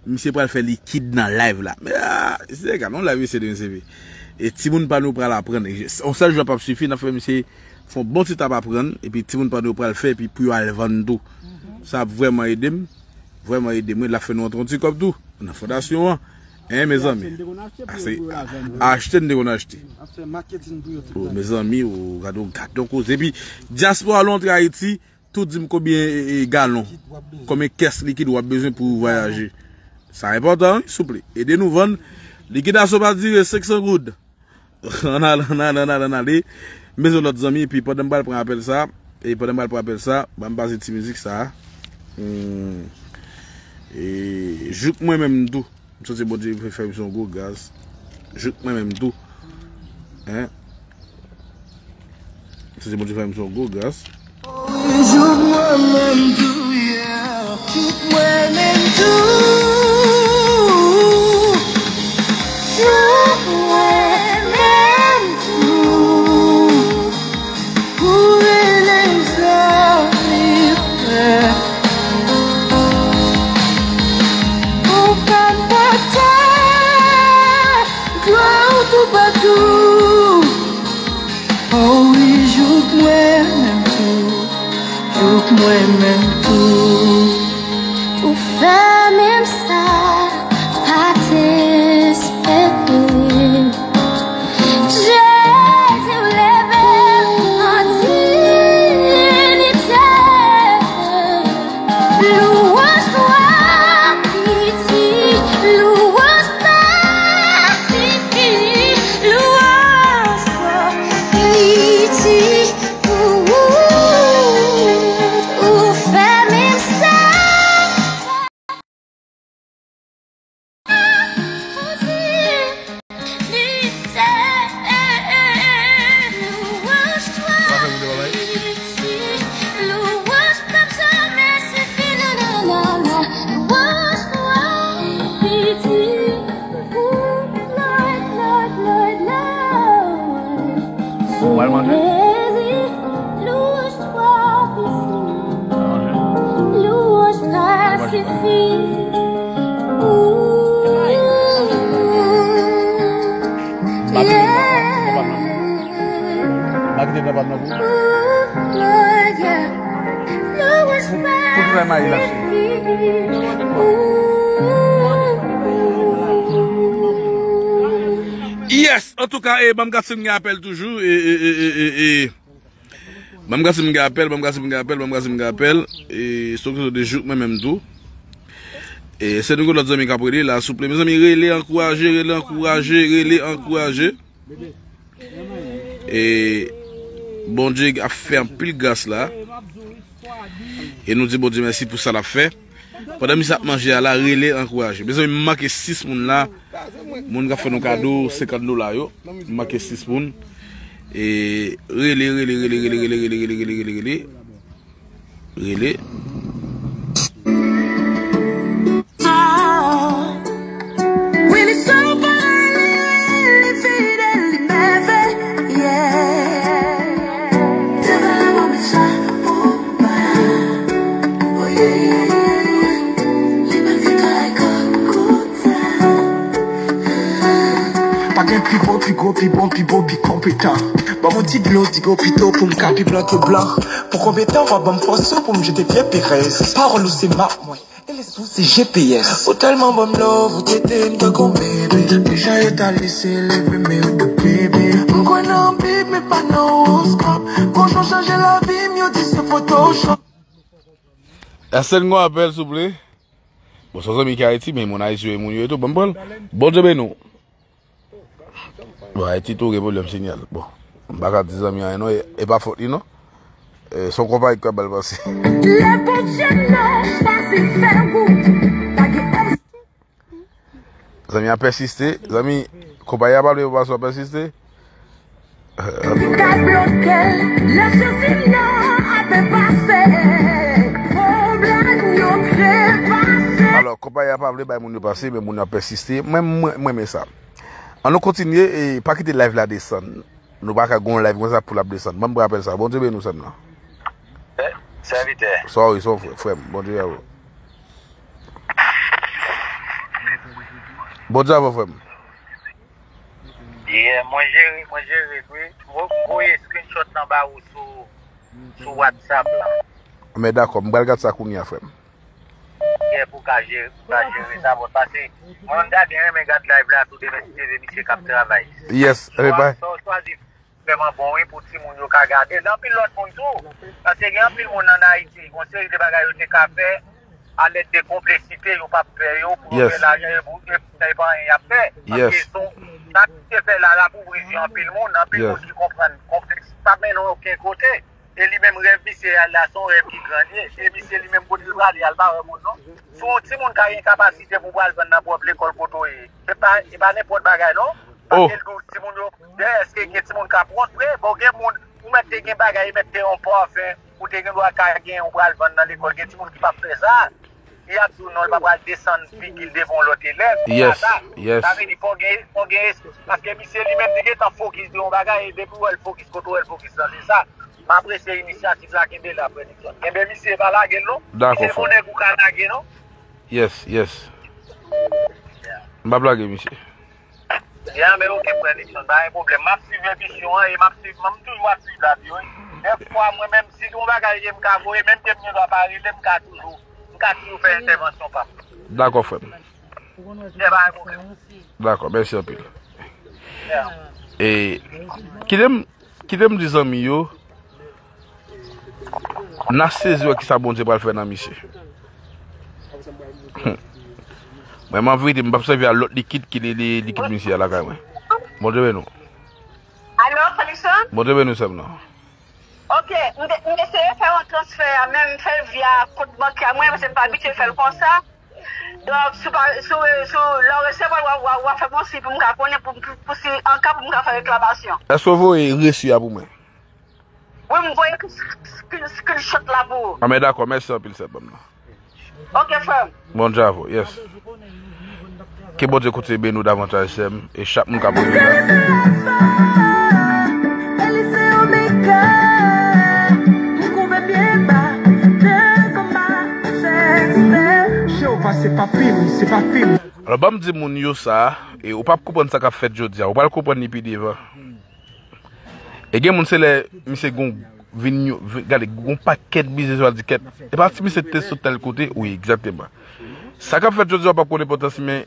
Misye pral fè likid nan live la. Men, ah, se egal, yon live misye demen, se vre. E timoun pa nou pral aprann. Yon sèl jou p ap sifi, n ap fè misye fè yon bon ti tap aprann. Epi timoun pa nou pral fè, epi pou yo al vann tou. Sa ap vrèman ede m. Vrèman ede mwen, l ap fè nou antre yon ti kòb tou nan fondasyon an. Hein, mezanmi? Achte m te konn achte. Oh, mezanmi, ou gade, ou gade yon koze. Epi, dyaspora, lè w antre Ayiti, tou di m konbyen, e, e, galon, konbyen kès likid w ap bezwen pou vwayaje. Sa enpòtan, wi, souple. Ede nou vann. Likidasyon pa dire, senk san goud. Ann ale, ann ale, ann ale, ann ale. M bezwen lòt zanmi, epi pandan m pral pran apèl sa, e pandan m pral pran apèl sa, ban m pase ti mizik sa a. Hmm. E, jouk mwen menm tou. M santi Bondye fè m se yon gwo gras. Jouk mwen menm tou. Hein? M santi Bondye fè m se yon gwo gras. Jouk mwen menm tou, yeah. Jouk mwen menm tou. Jouk mwen menm tou. Ou rele m sa, li fè. Ou fè m pote glwa ou toupatou. Oh wi, jouk mwen menm tou, jouk mwen menm tou. Ou fè menm sa, pa t espere. Jezi, w leve m an diyite. Louwanj, glwa, piti, louwanj, glwa, sifi, louwanj, glwa, piti, ou, ou, ou fè menm sa. Ou pral manje? M pa kite nan pa m nan pou. M pa kite nan pa m nan pou. Pou, pou ki fè mayi la. Yes, antouka, e, ban m gad si m gen apèl toujou, e, e, e, e, e, e. Ban m gad si m gen apèl, ban m gad si m gen apèl, ban m gad si m gen apèl. E, se yon kesyon de jouk mwen menm tou. E, se nou gen lòt zanmi k ap rele la, souple. Mezanmi, rele, ankouraje, rele, ankouraje, rele, ankouraje. E, Bondye ap fè anpil gras la. E nou di Bondye mèsi pou sa l ap fè. Pandan misye ap manje a la, rele, ankouraje. Mezanmi, m manke sis moun la. Moun k ap fè nou kado senkant dola yo. M manke sis moun. E rele, rele, rele. Rele. Willy Super, li fidèl, li mèvèye. Pa gen pi bon, pi gwo, pi bon, pi bo, pi konpetan. Ban m yon ti dlo, digo pito pou m ka pi blan ke blan. Pou konbyen tan w ap ban m fòs ou pou m jete vye perèz? Pawòl ou se map mwen, e lespri w se G P S. Ou tèlman ban m love, ou trete m tankou bebe. Deja yo ta lese leve men yo de bebe. M kwè nan Bib, men pa nan oroskòp. Gon jan chanje lavi m, yo di se Photoshop. Èske n gon apèl, souple? Bon, se yon zanmi ki Ayiti, men moun Ayiti yo e moun yo e tou. Ban m pran l. Bondye beni w. Bon, Ayiti tou gen pwoblèm sinyal. Bon, m pa ka di zanmi an anyen non, e, e pa fòt li non. E, se yon konpayi k ap ba l pase. Lè Bondye non pase fè gou, pa gen. Zanmi an pèsiste. Zanmi, konpayi a pa vle yo pase, w ap pèsiste. Ka bloke l, lè Jezi non ape pase, pwoblèm yo trepase. Alò, konpayi a pa vle bay moun yo pase, men moun yo ap pèsiste. Mwen, mwen, mwen renmen sa. An nou kontinye, e pa kite live la desann. Nou pa ka gon live konsa pou l ap desann. Ban m pran apèl sa. Bondye beni w, sè m nan. Sèvitè. Sa w ye, sa w frè, frè m. Bondye avè w. Bondye avè w, frè m. Yeah, mwen jere, mwen jere wi. Mwen voye screenshot lan ba ou sou, sou WhatsApp la. Men dakò, m pral gad sa kounye a, frè m. Yeah, pou ka jere, pou ka jere sa, bon, pase. Mwen menm ta byen renmen gad live la tou demen si Dye vle, misye k ap travay. Yes, e pa. Sa w chwazi vrèman bon wi pou timoun yo ka gade. Gen anpil lòt moun tou. Paske gen anpil moun ann Ayiti, gon seri de bagay yo te ka fè alèd de konplesite, yo p ap fè yo pou yo fè lajan, e pou, e pou sa, e pa anyen y ap fè. Paske se yon, sa ki te fè la, l ap ouvri je anpil moun, anpil moun ki konprann konplèks pa mennen w okenn kote. E li menm, rèv misye a la, se yon rèv ki gran li ye. E misye li menm, kote l prale a, l pa wè moun non. Si yon timoun ka gen kapasite pou pral vann nan pwòp lekòl kote w ye, se pa, e pa nenpòt bagay non. Paske l di w timoun yo, dayè, èske gen timoun k ap wont vre? Bon, gen moun, ou mèt te gen bagay, ou mèt te yon pafen, ou te gen dwa ka gen yon pral vann nan lekòl. Gen timoun ki p ap fè sa. Y ap di w non, l pa pral desann figi l devan yon lòt elèv. Yes, yes. Sa vle di, fò gen, fò gen, paske misye li menm, li gentan fokis de yon bagay, e depi w wè l fokis, kote w wè l fokis lan, se sa. M apresye inisyativ la, kenbe la, frè Nixon. Kenbe misye, pa lage l non. Dakò, frè. Misye, se yon nèg ou ka lage non. Yes, yes. M p ap lage misye. Ya, men oke, frè Nixon, pa gen pwoblèm. M ap swiv emisyon an e m ap swiv, m toujou ap swiv la, wi. Dèfwa, mwen menm, si gen yon bagay ke m ka voye, menm ke m gen dwa pa rele, m ka toujou, m ka toujou fè entèvansyon pa m. Dakò, frè m. Ya, pa gen pwoblèm. Dakò, mèsi anpil. Ya. E, kite m, kite m di zanmi yo, N a sezi wè kisa Bondye pral fè nan misye. Mwen, an verite, m p ap sèvi a lòt likid ki li, li, likid misye a lakay mwen. Bondye beni w. Alo, Felixson? Bondye beni w, sè m nan. Ok, m te, m te eseye fè yon transfè a, men m fè l via kont bankè mwen, paske m pa abitye fè l konsa. Donk, si w pa, si w, si w, lè w resevwa l, w a, w a, w a fè m yon siy pou m ka konnen, pou, pou, pou si an ka pou m ka fè reklamasyon. Èske w voye resi a pou mwen? Wi, m voye screen, screenshot la pou ou. A, men dakò, mèsi anpil, sè m nan. Ok, frè m. Bondye avè w, yes. Ke Bondye kontinye beni w davantaj, sè m, e chak moun k ap gade la. Jewova, se pa fim, se pa fim. Alò, ban m di moun yo sa, e ou p ap konprann sa k ap fèt jodi a, ou pral konprann li pi devan. E gen moun se lè misye gon vin, vin gade gon pakèt biznis yo al di kèt. E pa si misye te sot tèl kote, wi, egzakteman. Sa k ap fèt jodi a w p ap konn enpòtans li, men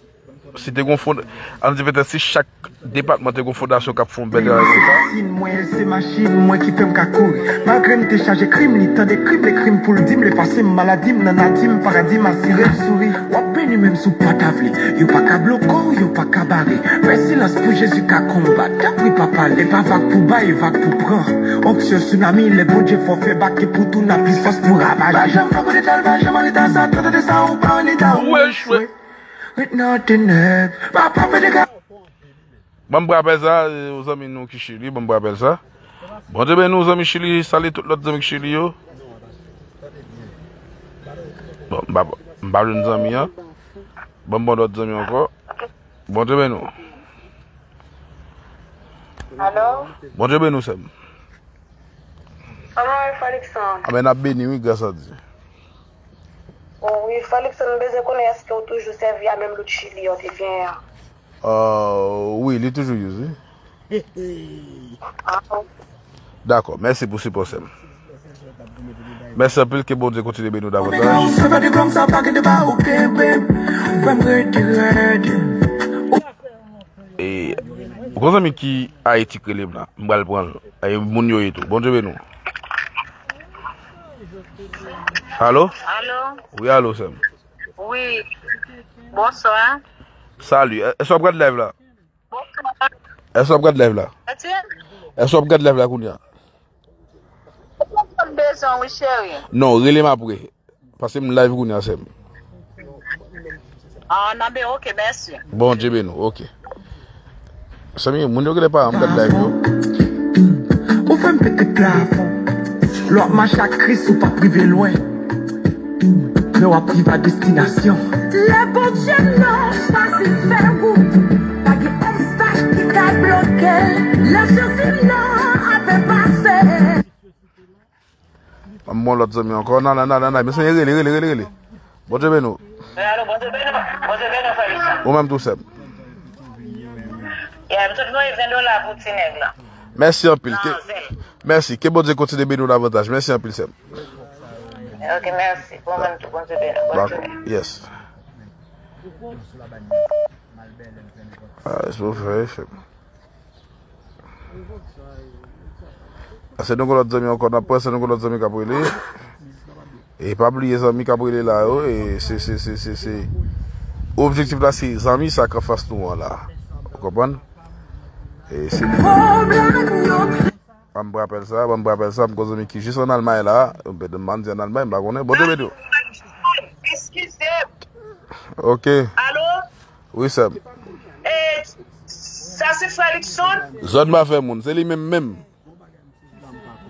si te gon fond, ann di petèt si chak depatman te gon fondasyon k ap fè yon bèl travay konsa. Machin mwen, se machin mwen ki fè m ka kouri. Malgre m te chaje krim, li tande krim, ekri m pou l di m, l efase m maladi m nan nati m, paradi m asire m souri. W ap beni menm si w pa ta vle. Yo pa ka bloke w, yo pa ka bare. Fè silans pou Jezi ka konbat. Tanpri pa pale, pa vag pou bay, vag pou pran. Onksyon tsunami, lè Bondye fò fè bake pou tou n ap li fòs pou ravaje. Pa janm fè kout etal, pa janm anreta, sa trè tande sa ou pa anneta ou echwe. Ret nan tenèb, pa pa fè dega. Ban m rapèl sa, e, yon zanmi nou ki Chili, ban m rapèl sa. Bondye beni w, zanmi Chili, salye tout lòt zanmi ki Chili yo. Bon, m pa, m pa jwenn zanmi an. Ban m bon lòt zanmi ankò. Bondye beni w. Alo? Bondye beni w, sè m. Kòman w ye, Felixson? Amèn, ap beni, wi, gras a Dye. O, wi, Felixson, m bezwen konnen èske w toujou sèvi a menm lout Chili an te genyen an? Ah, wi, li toujou use, wi. Ah, ok. Dakò, mèsi pou sipò, sè m. Mèsi anpil, ke Bondye kontinye beni w davantaj. E, gon zanmi ki Ayiti k rele m la, m pral pran l. E, moun yo ye tou. Bondye beni w. Alo? Alo? Wi, alo, sè m. Wi. Bonswa. Salut. È-, èske w ap gad live la? Bonswa. Èske w ap gad live la? Èske w ap gad live la kounye a? Ou konn bezwen, wi, cheri. Non, rele m apre. Paske m live kounye a, sè m. Ah, nan, ben, ok, mèsi. Bondye beni w, ok. Sè m, moun yo genlè pa wè m gad live yo. Ou fè m pete plafon. Lè w ap mache ak Kris, ou p ap rive lwen. Men w ap rive a destinasyon. Lè Bondye nan chwazi fè wout, pa gen obstak ki ka bloke l. Lè Jezi nan ape pase. Ban m bon lòt zanmi ankò. Nan, nan, nan, nan, nan. Mesye, rele, rele, rele, rele. Bondye beni w. Alo, Bondye beni w. Bondye beni w, frè Richard. Ou menm tou, sè m. Yeah, m tout voye ven dola pou ti nèg la. Mèsi anpil. Ke, mèsi. Ke Bondye kontinye beni w davantaj. Mèsi anpil, sè m. Ok, mèsi. Bon, mwen tou, Bondye beni w. Dakò. Yes. Ah, se pou fè, sè m. Ase nou gon lòt zanmi ankò, n ap pran, ase nou gon lòt zanmi k ap rele. E pa bliye zanmi k ap rele la yo, e se, se, se, se, se, objektif la se zanmi sa k anfas nou an la. Ou konprann? E se M rapèl sa, ban m rapèl sa, m gon zanmi ki jis ann Almay la. M pa di ann Almay, m pa konnen. Bondye beni w. Eskize m. Ok. Alo? Wi, sè m. E, sa se frè Luckson? Zòn pa fè moun, se li menm menm.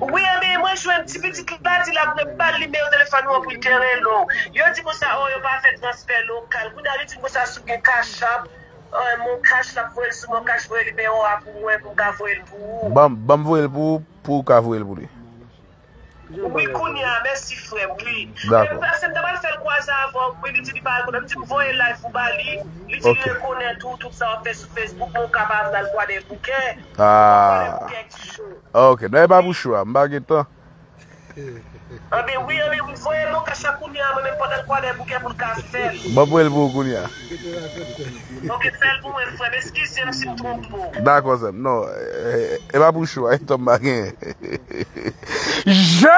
Wi, ebyen, mwen jwenn ti pitit la, di l ap mwen ba l nimewo telefòn ou an pou l te rele w. Yo di konsa, o, yo pa fè transfè lokal. Kounye a, li di m konsa, si w gen Cash App, e, Mon Cash, l ap voye l sou Mon Cash, voye nimewo a pou mwen, pou m ka voye l pou ou. Ban m, ban m voye l pou ou, pou ou ka voye l pou li. Wi, kounye a, mèsi, frè m, wi. Dakò. Epi, pase m ta pral fè l kwaze avè w, wi, li di li pa rekonèt. M di m voye live ou ba li, li di li rekonèt ou, tout sa w ap fè sou Facebook, men w ka pa vin al Kwadèboukè. Ah. Kwadèboukè ki cho. Ok, non, e pa pou cho a, m pa gen tan. Anben wi, anben wi, voye Mon Cash la kounye a, mwen menm pandan l kwè de bouke pou l ka fè l. Ban m voye l pou ou kounye a. Ok, fè l pou mwen, frè m, eskize m si m twonpe w. Dakò, sè m. Non, e, e pa pou cho a, e tan m pa genyen. Jezi!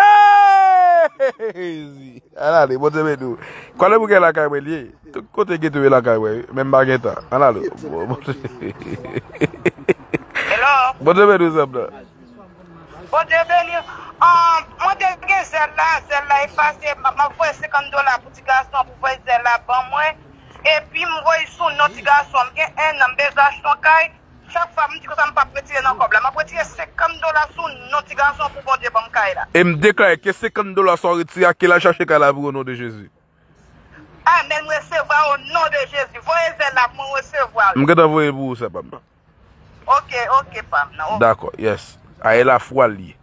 Ann ale, Bondye beni w. Kwadèboukè lakay mwen li ye. Tout kote geto ye lakay mwen, wi. Men m pa gen tan. Ann ale. Hello? Bondye beni w, sè m nan. Bondye beni w. Ah, mwen te gen Zelle la, Zelle la efase, m, m ap voye senkant dola pou ti gason an pou voye Zelle la ban mwen. Epi m voye sou non ti gason an. M gen en an, m bezwen achte yon kay. Chak fwa m di konsa m p ap retire nan kòb la. M ap retire senkant dola sou non ti gason pou Bondye ban m kay la. E m deklare ke senkant dola sa w retire a, ke l al chache kay la pou ou, o non de Jezi. Amèn, m resevwa o non de Jezi. Voye Zelle la pou mwen, resevwa l. M gentan voye l pou ou, sè pa m. Ok, ok, pa m nan, ok. Dakò, yes. A, e lafwa l ye.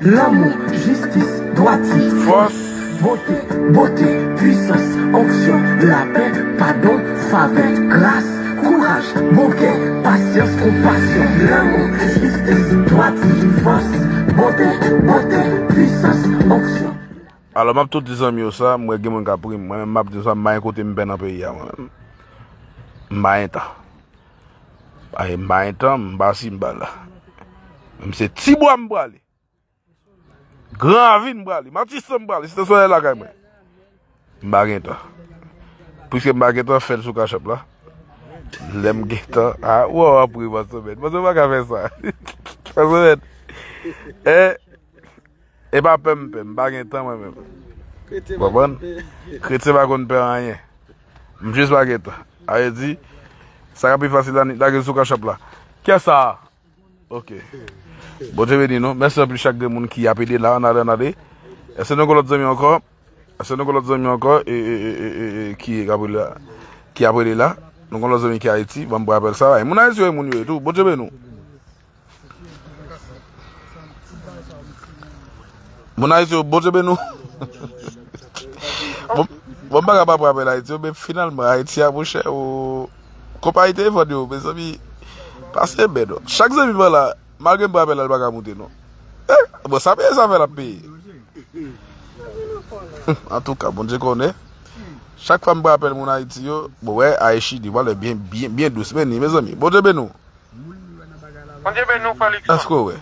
Lanmou, jistis, dwati, fòs, bonte, bote, pwisans, onksyon, lapè, padon, favè, gras, kouraj, bon kè, pasyans, konpasyon, lanmou, jistis, dwati, fòs, bonte, bote, pwisans, onksyon. Alò, m ap tou di zanmi yo sa, m wè gen moun k ap ri m. Mwen menm, m ap di sa, m pa gen kote m pè nan peyi a, mwen menm. M pa gen tan. Ay, m pa gen tan, m pa si m pa la. Menm se Tibwa m prale. Gran Ravin m prale, Matisan m prale, Site Solèy lakay mwen. M pa gen tan. Piske m pa gen tan, fè l sou Cash App la. Lè m gen tan, a, w ap ri, Pastè Bèt. Pastè Bèt pa ka fè sa. Pastè Bèt. E, e pa pè m pè, m pa gen tan mwen menm. Konprann? Kretyen pa konn pè anyen. M jis pa gen tan. A vle di, sa ka pi fasil la, lage l sou Cash App la. Kiyès sa a? Ok. Bondye beni nou. Mèsi anpil chak grenn moun ki ap ede la. Ann ale, ann ale. Èske nou gen lòt zanmi ankò? Èske nou gen lòt zanmi ankò? E, e, e, e, e, e, ki ap rele la? Ki ap rele la? Nou gen lòt zanmi ki Ayiti. Ban m rapèl sa. Ay, moun Ayiti yo, e moun yo ye tou. Bondye beni w. Moun Ayiti yo, Bondye beni w. Bon, bon, m pa ka pa pran apèl Ayiti yo, men finalman, Ayiti a, monchè, o, konpayi telefòn yo, mezanmi, pase bèd. Chak zanmi m la, malgre m pran apèl la, li pa ka moute, non. Eh, bon, sa peye, sa fè l ap peye. Antouka, Bondye konnen. Chak fwa m pran apèl moun Ayiti yo, bon, wè, Ayiti, li pale byen, byen, byen dous, men ni, mezanmi, Bondye beni w. Bondye beni w, frè Luckson. Èske w wè?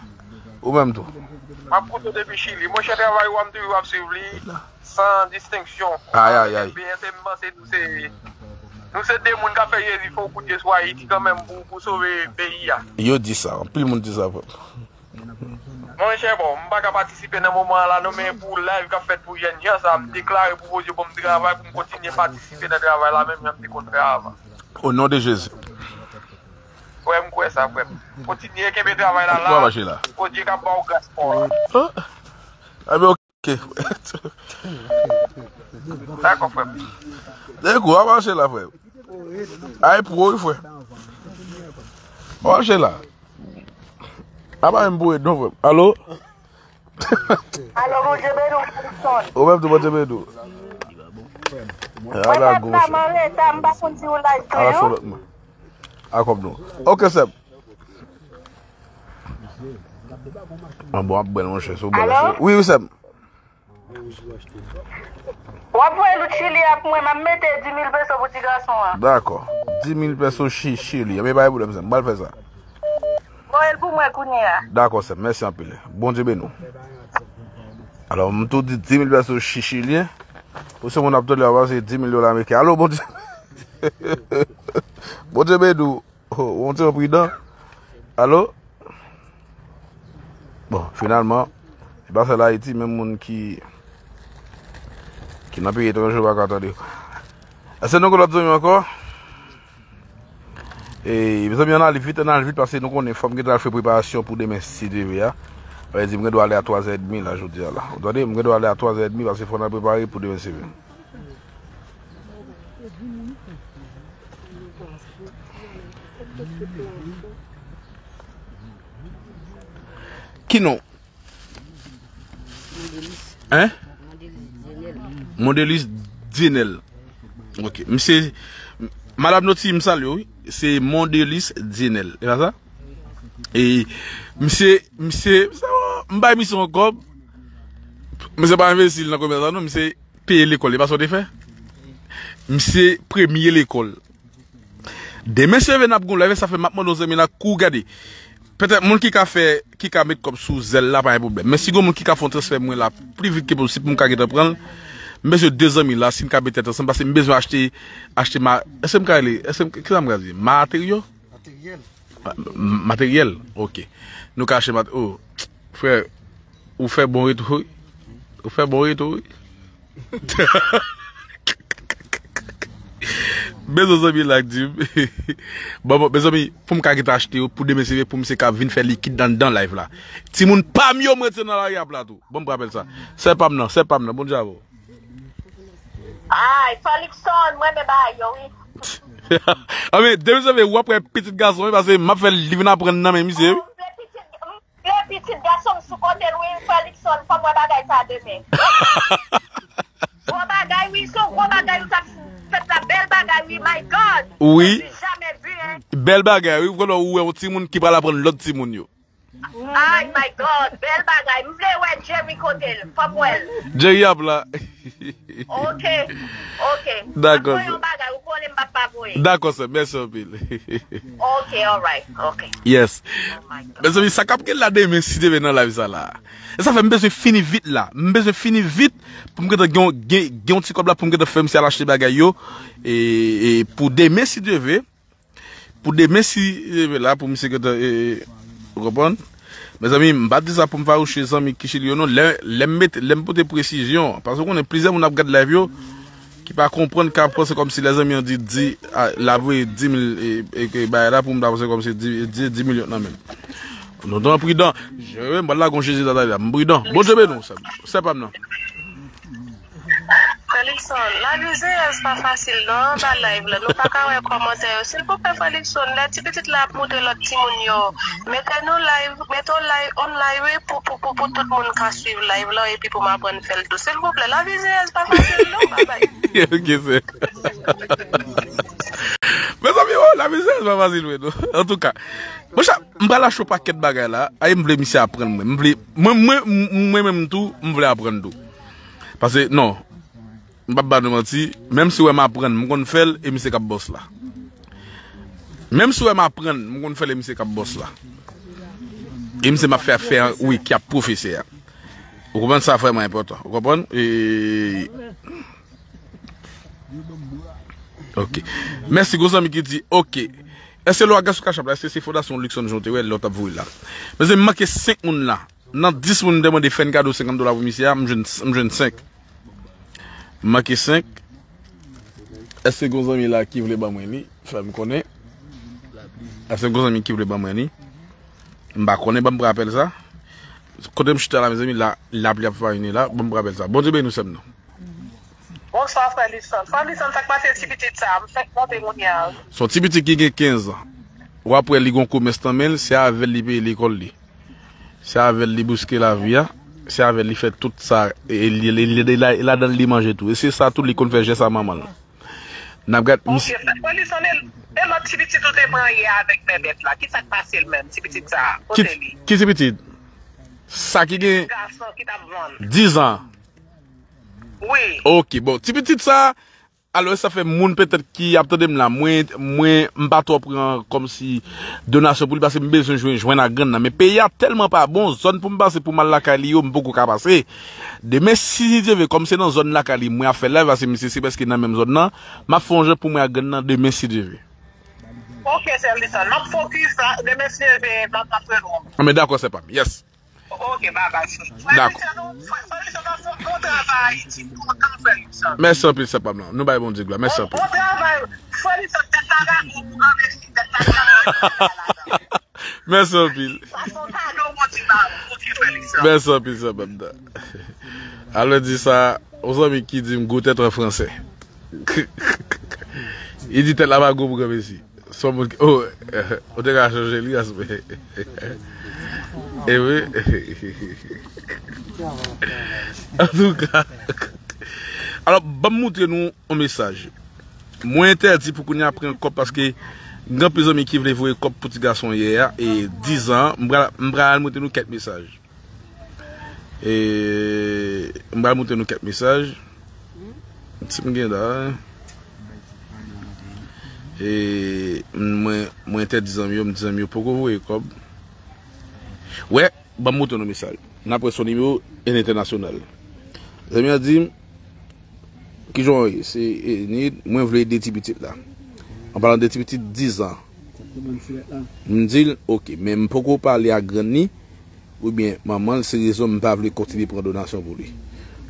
Ou menm tou. M ap koute w depi Chili. Monchè, travay ou a, m toujou ap swiv li san distenksyon. Ay, ay, ay. P S M, m panse nou se, nou se de moun k ap fè Jezi fè w koute sou Ayiti kanmenm pou, pou sove peyi a. Yo di sa, anpil moun di sa, frè m. Monchè, bon, m pa ka patisipe nan moman an la, non, men pou live k ap fèt pou jèn jan sa, m deklare pou Bondye ban m travay, pou m kontinye patisipe nan travay la, menm jan m te konn fè avan. O non de Jezi. Frè m, kwè sa, frè m. Kontinye kenbe travay la, la. Bondye k ap ba w gras pa w la. Ah. Ah, ben, ok. Dakò, frè m. Dakò, w ap mache la, frè m. Ay, pou w, frè. W ap mache la. A pa menm pou w, non, frè m. Alo? Alo, Bondye beni w, Jackson. Ou menm tou, Bondye beni w. Mwen pa t la, m an reta, m pa konn si w live tou, non. Ala fò lòt mwen. A kòb nou. Ok, sè m. An bon, ap bwè l, monchè, si w bwè l. Alo? Wi, wi, sè m. W ap voye lout Chili a pou mwen, m ap mete dis mil peso pou ti gason an. Dakò. Dis mil peso Chi-, Chili. Ebyen, pa gen pwoblèm, sè m. M pral fè sa. Voye l pou mwen kounye a. Dakò, sè m. Mèsi anpil. Bondye beni w. Alò, m tou di dis mil peso chi- chilyen. Pou se moun ap tande la, se dis mil dola ameriken. Alo, Bondye. Bondye beni w. Oh, Bondye pridan. Alo? Bon, finalman, se pa sèl Ayiti, menm moun ki, ki nan peyi etranje, yo pa ka tande. Èske nou gen lòt zanmi ankò? E, mezanmi, ann ale vit, ann ale vit, paske nou konnen fò m gentan al fè preparasyon pou demen, si Dye vle a. Sa vle di, m gen dwa ale a twazè edmi la, jodi a la. Ou tande? M gen dwa ale a twazè edmi, paske fò n al prepare pou demen, si Dye vle. Ki non? Hein? Mondelis Dienel. Ok. Misye, Madam Noti, m salye w, wi. Se Mondelis Dienel. E pa sa? E misye, misye, m bay misye yon kòb. Misye pa enbesil nan komès la, non. Misye peye lekòl. E pa sa w te fè? Misye premye lekòl. Demen, si Dye vle, n ap gon live, sa fè m ap mande yon zanmi la, kou gade. Petèt, moun ki ka fè, ki ka met kòb sou Zelle la, pa gen pwoblèm. Men si gon moun ki ka fè yon transfè mwen la, pli vit ke posib, pou m ka gentan pran l, m bezwen de zanmi la, si n ka met tèt ansanm, paske m bezwen achte, achte ma-, èske m ka rele, èske m, kisa m ka di? Materyo? Materyèl. Ma-, m-, materyèl? Ok. Nou ka achte mat-, oh, frè, ou fè bon retou, wi. Ou fè bon retou, wi. Mezanmi, zanmi la k di m. Bon, bon, mezanmi, pou m ka gentan achte yo, pou demen, si Dye vle, pou misye ka vin fè likid anndan live la. Timoun pa m yo, m rete nan lari a Plato. Bon, m rapèl sa. Sè pa m nan, sè pa m nan, Bondye avè w. Ay, Falikson, mwen men bagay yo, wi. Anben, demen, si Dye vle, w ap wè pitit gason, wi, paske m ap fè li vin aprann nan men misye, wi. Vle pitit, m vle pitit gason m sou kote l, wi, frè Likson, fò m wè bagay sa demen. Gwo bagay, wi, se yon gwo bagay ou t ap fèt la, bèl bagay, wi, my God. Wi. Mwen di jamè vi, hein. Bèl bagay, wi, vwala ou wè yon timoun ki pral aprann lòt timoun yo. Ay, my God, bèl bagay. M vle wè Jerry kote l, fò m wè l. Jerry ap la. Ok, ok. Dakò, sè. Yon bagay, ou konnen m p ap pa voye. Dakò, sè, mèsi anpil. Ok, alright, ok. Yes. Oh my God. Mezanmi, sa k ap gen la demen, si Dye vle nan live sa la. E sa fè m bezwen fini vit la. M bezwen fini vit pou m gentan gen, gen, gen yon ti kòb la pou m gentan fè misye al achte bagay yo. E, e pou demen, si Dye vle. Pou demen, si Dye vle la, pou misye gentan, e, e, ou konprann? Mezanmi, m pa di sa pou m fawouche zanmi ki Chili yo, non. Lè, lè m mete, lè m pote presizyon, paske ou konnen plizyè moun ap gad live yo, ki pa konprann, ka panse kòmsi lè zanmi an di, di, a, l ap voye dis mil, e, e, e, bagay la, pou m ta panse kòmsi di, di, dis milyon nan men m. Nou tan pridan. Je, m pral lage yon Jezi tata la, m pridan. Bondye beni w, sè, sè pa m nan. Frè Likson, lavi zeyèz pa fasil non, anba live la, nou pa ka wè kòmantè yo. Silvouplè, frè Likson, lè ti pitit la ap montre lòt timoun yo, mete nou live, mete w live, on live, wi, pou, pou, pou, pou tout moun ka swiv live la, epi pou m aprann fè l tou. Silvouplè, lavi zeyèz pa fasil non, babay. Ok, sè. Mezanmi, oh, lavi zeyèz pa fasil, wi, non. Antouka, monchè, m pral achte yon pakèt bagay la. Ay, m vle misye aprann mwen. M vle, mwen, mwen, mwen menm tou, m vle aprann tou. Paske, non, m p ap ba nou manti, menm si w wè m aprann, m konn fè l, e misye k ap bòs la. Menm si w wè m aprann, m konn fè l, e misye k ap bòs la. E misye m ap fè ap fè, wi, ki ap pwofese a. Ou konprann sa vrèman enpòtan. Ou konprann? E, ok. Mèsi, gwo zanmi ki di, ok. Èske lè w al gade sou Cash App la, èske se Fondasyon Luckson Jean w te wè lè w t ap voye l la? Mezanmi, m manke senk moun la. Nan dis moun m te mande fè n kado senkant dola pou misye a, m jwenn, m jwenn senk. M manke senk. Èske gon zanmi la ki vle ban mwen li? Fè m konnen. Èske gon zanmi ki vle ban mwen li? M pa konnen, ban m pran apèl sa. Kote m chita la, mezanmi, la, lapli ap fayone la. Ban m pran apèl sa. Bondye beni w, sè m nan. Bonswa, frè Luckson. Frè Luckson, sa k pase ti pitit sa? M fèk monte kounye a. Se yon ti pitit ki gen kenz an. W ap wè li gon komès nan men l, se avè l li peye lekòl li. Se avè l li bouske lavi a. Se avè l li fè tout sa. E li, li, li, li, la- ladan l li manje tou. E se sa tou li konn fè jès a manman l. N ap gad. Ok, misye, frè Luckson, e, e lòt ti pitit ou te marye avèk Bèbèt la? Ki sa k pase l menm, ti pitit sa a? Ki, kote li? Ki ti pitit? Sa ki gen gason ki t ap vann. Diz an. Wi. Ok, bon, ti pitit sa, Alò, sa fè moun petèt ki ap tande m la, mwen, mwen, m pa twò pran kòmsi donasyon pou li, paske m bezwen jwenn, jwenn ak grann nan. Men peyi a tèlman pa bon, zòn pou m pase pou m al lakay li yo, m poko ka pase. Demen, si Dye vle, kòm se nan zòn lakay li, mwen ap fè live, paske misye se prèske nan menm zòn nan, m ap fè yon jan pou mwen ak grann nan demen, si Dye vle. Ok, Sè Lison, m ap fokis la, demen, si Dye vle, m ap, m ap rele w. Ah, men dakò, sè pa m. Yes. Ok, babay. Frè Dakò. Lison, nou, frè, frè Lison, nou fè bon travay Ayiti. Kontan, frè Lison. Mèsi anpil, sè pa m lan. Nou bay Bondye glwa. Mèsi Bon, anpil. Bon travay. Frè Lison, tèt la rago pou granmesi, tèt la rago pou granmesi. Mèsi anpil. Sa se yon kado Bondye ba ou. Ok, frè Lison. Mèsi anpil, sè pa m lan. Alò di sa, yon zanmi ki di m gwo tèt an fransè. Li di tèt la pa gwo pou granmesi. Son moun ki, oh, ou te ka chanje li aswè. E wi. Antouka. Alò, ban m moutre nou yon mesaj. Mwen entèdi pou kounye a pran kòb paske gen anpil zanmi ki vle voye kòb pou ti gason yè a, e diz an, m pral, m pral moutre nou kèk mesaj. E, m pral moutre nou kèk mesaj. Si m gen la. E, mwen, mwen entèdi zanmi yo, m di zanmi yo poko voye kòb. Wè, ban m moutre nou mesaj. N ap wè son nimewo entènasyonal. Zanmi an di m, kijan w ye? Se, e, ni, mwen vle ede ti pitit la. An palan de ti pitit diz an. M di l, ok, men m poko pale ak grann li, oubyen manman l, se rezon m pa vle kontinye pran donasyon pou li.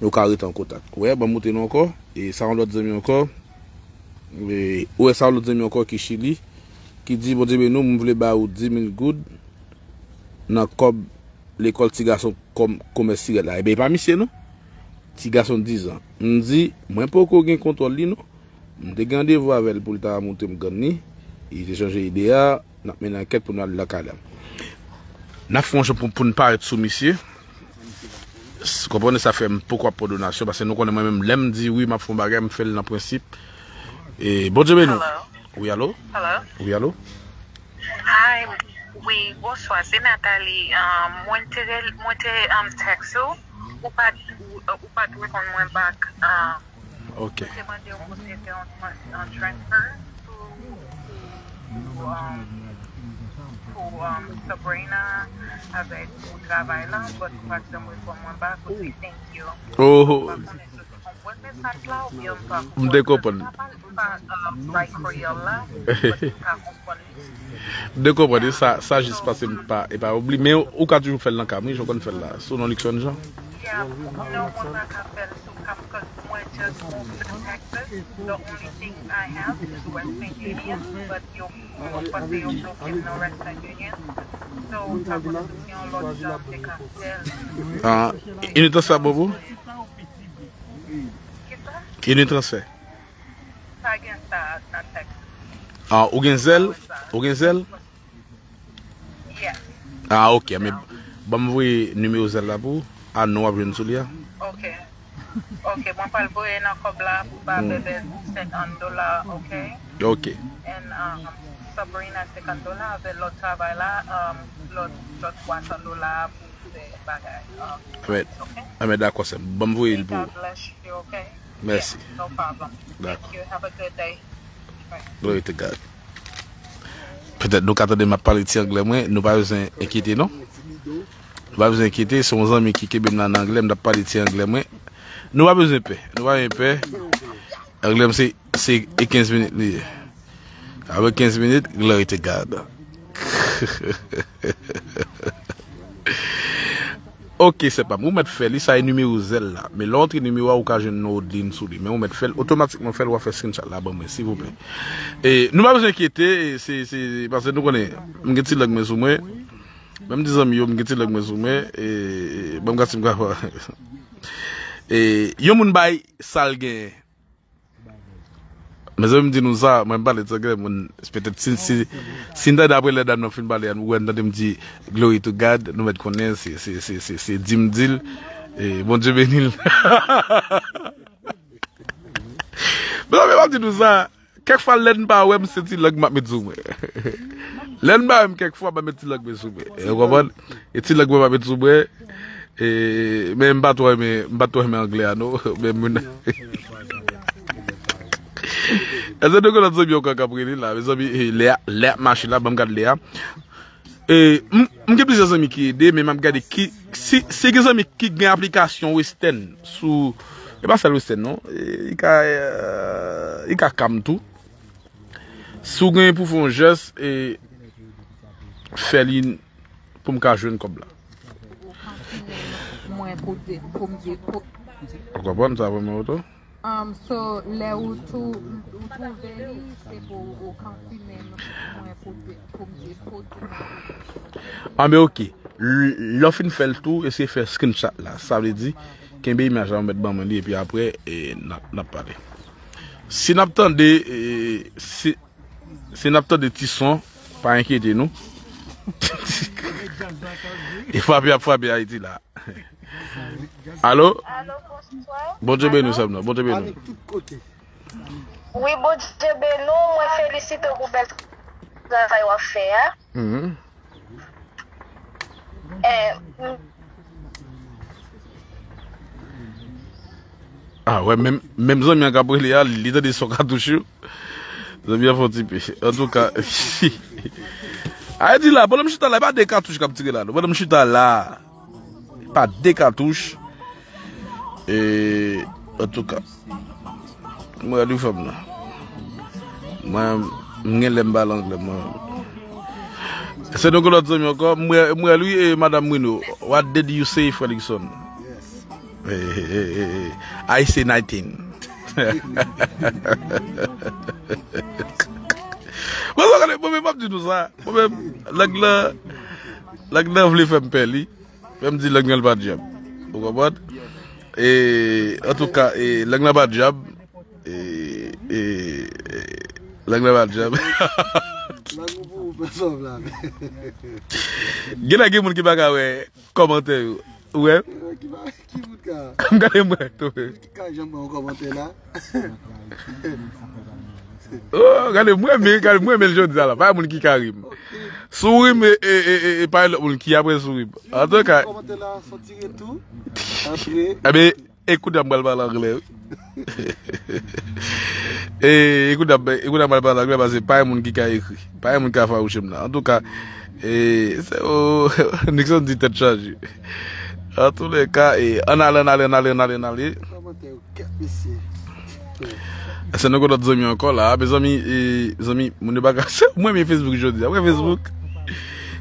Nou ka rete an kontak. Wè, ban m moutre nou ankò. E sa yon lòt zanmi ankò. E, ou wè sa yon lòt zanmi ankò ki Chili, ki di, Bondye beni w, m vle ba ou dis mil goud nan kòb lekòl ti gason kòm komès sirèt la. Ebyen, e pa misye non. Ti gason diz an. M di, mwen poko gen kontwòl li non. M te gen randevou avè l pou l ta montre m grann li. Li te chanje ide a. N ap mennen ankèt pou n al lakay la. N ap fè yon jan pou, pou n parèt sou misye. S-, konprann sa fè m poko ap pran donasyon, paske nou konnen mwen menm, lè m di wi, m ap fè yon bagay, m fè l nan prensip. E Bondye beni w. Hello? Wi, alo? Hello? Wi, alo? Hi, wi, bonswa, se Nathalie. Um, mwen te, mwen te, um, text ou, ou pa, ou, ou pa t reponn mwen back. Um, Ok. Mwen te mande w pou te fè yon, yon transfer pou, pou, um, pou, um, Sabrina avèk pou travay la, but ou pa t janm reponn mwen back, ou di thank you. Oh. M pa konnen si w te konprann mesaj la oubyen m pa konprann. M te konprann. M pa, um, like Kreyòl la, but m ka konprann li. M te konprann li, sa, sa jis pase m pa, e pa oubli, men ou ka toujou fè l nan ka m, wi, jan w konn fè l la, sou non Luckson Jean. Yeah, non, mwen pa ka fè l sou ka m, cause mwen just move to Texas. The only thing I have is Western Union, but yo, mwen panse yo bloke m nan Western Union. So, m pa konn si se yon lòt jan m te ka fè l. Ah, Unitransfer bon pou ou? Kisa? Unitransfer. Pa gen sa nan Texas. Ah, ou gen Zelle? Ou gen Zelle? Yes. Ah, ok. Men, ban m voye nimewo Zelle la pou ou. Ah, non, w ap jwenn sou li a. Ok. Ok, mwen pral voye nan kòb la pou ba bebe senkant dola, ok? Ok. And, um, Sabrina senkant dola, avè lòt travay la, um, lòt, lòt twa san dola pou fè bagay. Um, Amen. Ok? Amen, dakò, sè m. Ban m voye l pou ou. God bless you, ok? Mèsi. Yeah, no problem. Dakò. Thank you. Have a good day. Bye. Glory to God. Petèt nou ka tande m ap pale ti anglè mwen, nou pa bezwen enkyete non. Nou pa bezwen enkyete, se yon zanmi ki kenbe m la nan anglè, m t ap pale ti anglè mwen. Nou pa bezwen pè, nou pa gen pè. Anglè m se, se e kenz minit li ye. Apre kenz minit, glory to God. Ok, sè pa m, ou mèt fè li, sa e nimewo Zelle la. Men lè w antre nimewo a, ou ka jwenn non Odline sou li. Men ou mèt fè l, otomatikman fè l, w a fè screenshot la ban mwen, silvouplè. E, nou pa bezwen enkyete, se, se, paske nou konnen, m gen ti lang mwen sou mwen. Menm di zanmi yo, m gen ti lang mwen sou mwen. E, ban m gade si m ka fè. E, yon moun bay sa l genyen. Mezanmi, m di nou sa, mwen m pale ti anglè, moun, petèt si, si, si n tande apre lè dam nan fin pale a, nou wè n tande m di, "Glory to God," nou mèt konnen se, se, se, se, se di m di l, e, Bondye beni l. Mezanmi, m ap di nou sa, kèk fwa lè n pa wè m, se ti lang m ap met sou mwen. Lè n pa wè m, kèk fwa, m ap met ti lang mwen sou mwen. E, ou konprann? E ti lang mwen m ap met sou mwen. E, men m pa twò renmen, m pa twò renmen anglè a, non. Men moun. Èske nou gen lòt zanmi ankò k ap rele la? Mezanmi, e, lè a, lè a ap mache la, ban m gad lè a. E, m, m gen plizyè zanmi ki ede, men m ap gade ki, si, si gen zanmi ki gen aplikasyon Western sou, e pa sèl Western non, e, li ka, e, li ka Calm tou. Si w gen pou fè yon jès, e, fè li pou m ka jwenn kòb la. Ou kontinye mwen pou di, pou m di, pou Ou konprann sa vrèman oto? Um, so, lè ou tou, ou twouve li, se pou ou kontinye mwen pou di, pou m di, pou di. Anben, ok. L-, lè w fin fè l tou, eseye fè screenshot la. Sa vle di, kenbe imaj la, ou mèt ban mwen li, epi apre, e, n ap, n ap pale. Si n ap tande, e, si, si n ap tande ti son, pa enkyete nou. E frape ap frape Ayiti la. Alo? Alo, bonswa. Bondye beni w, sè m nan. Bondye beni w. Wi, Bondye beni w. Mwen felisite w pou bèl travay w ap fè a. Mhm. Eh, m- Ah, wè, menm, menm zanmi an k ap rele a, li tande son katouch yo. Zanmi an fè yon ti pe. Antouka, a di la, pandan m chita la, e pa de katouch k ap tire la, non. Pandan m chita la, pa de katouch. E, antouka, mwen, li fè m nan. Mwen, m gen lè m pale anglè, mwen. Se nou gen lòt zanmi ankò. Mwen, mwen, li, e, Madam Mouino. What did you say, Fredrickson? Eh, eh, eh, eh, eh. I say nineteen. Bon, sa, gade, mwen menm, m ap di nou sa. Mwen menm, lang lan, lang lan vle fè m pè li. Fè m di lang lan pa dyab. Ou konprann? E, antouka, e, lang lan pa dyab. E, e, e, lang lan pa dyab. Lang ou pou ou pèsòn la. Gen lè gen moun ki pa ka wè kòmantè yo. Ou wè? Ki pa, ki moun ka? M gade mwen tou. Ki ka janm wè yon kòmantè la? Oh, gade mwen, men, gade mwen, men jodi a la. Pa moun ki ka ri m. Si w ri m, e, e, e, e, e pa lòt moun ki apre si w ri m. Antouka. Kòmantè la, soti retou. Antre. Ebyen, e kounye a m pral pale anglè, wi. E, e kounye a, e kounye a m pral pale anglè, paske pa gen moun ki ka ekri. Pa gen moun ki ka fawouche m nan. Antouka, e, se, o, Nixon di tèt chaje. Antouleka, e, ann ale, ann ale, ann ale, ann ale, ann ale. Kòmantè yo kèt, mesye. Se nou gen lòt zanmi ankò la. Mezanmi, e, zanmi, moun yo pa ka, mwen, men Facebook jodi a. Mwen, Facebook.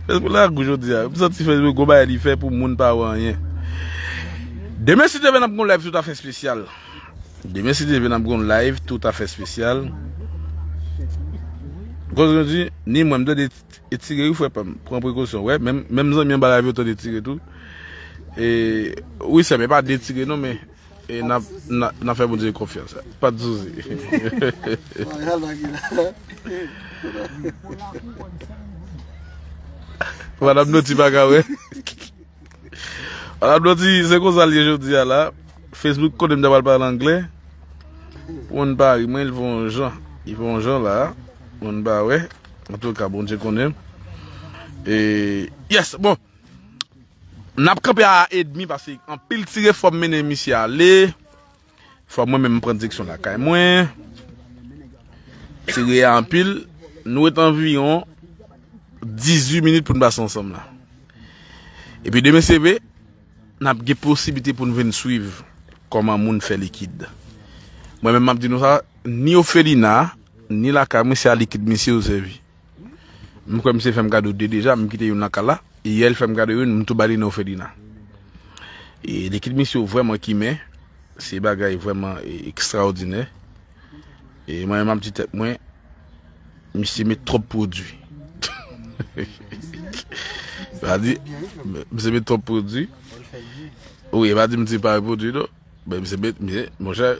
Facebook la gou jodi a. M santi Facebook gon bagay li fè pou moun pa wè anyen. Demen, si Dye vle, n ap gon live toutafè espesyal. Demen, si Dye vle, n ap gon live toutafè espesyal. Koz nou di, ni mwen, m tande etire, wi, frè pa m. Pran prekosyon. Wè, menm, menm zanmi anba live yo tande etire tou. E, wi, sè, men pa de etire non, men E n ap, n ap, n ap fè Bondye konfyans. Pa de sousi. Madanm Noti pa ka wè. Madanm Noti, se konsa l ye jodi a la. Facebook konnen m ta pral pale anglè. Pou moun pa ri mwen, li fè yon jan. Li fè yon jan la. Moun pa wè. Antouka, Bondye konnen. E, yes, bon. N ap kanpe a edmi, paske anpil tire fò m mennen misye ale. Fò mwen menm m pran direksyon lakay mwen. Tire a anpil. Nou ret anviwon dizuit minit pou n pase ansanm la. Epi demen seve, n ap gen posiblite pou n vin swiv kòman moun fè likid. Mwen menm m ap di nou sa, ni ofelina, ni lakay mwen, se a likid misye yo sèvi. M kwè misye fè m kado de deja, m kite youn nan kay la. Yè l fè m kado youn, m tou ba li nan ofelina. E likid misye yo vrèman kimen, se bagay vrèman, e, ekstraòdinè. E mwen menm m ap di tèt mwen, misye met twòp pwodui. Sa di, misye met twòp pwodui. Wi, e pa di m di pa pwodui non. Men misye met, men, monchè,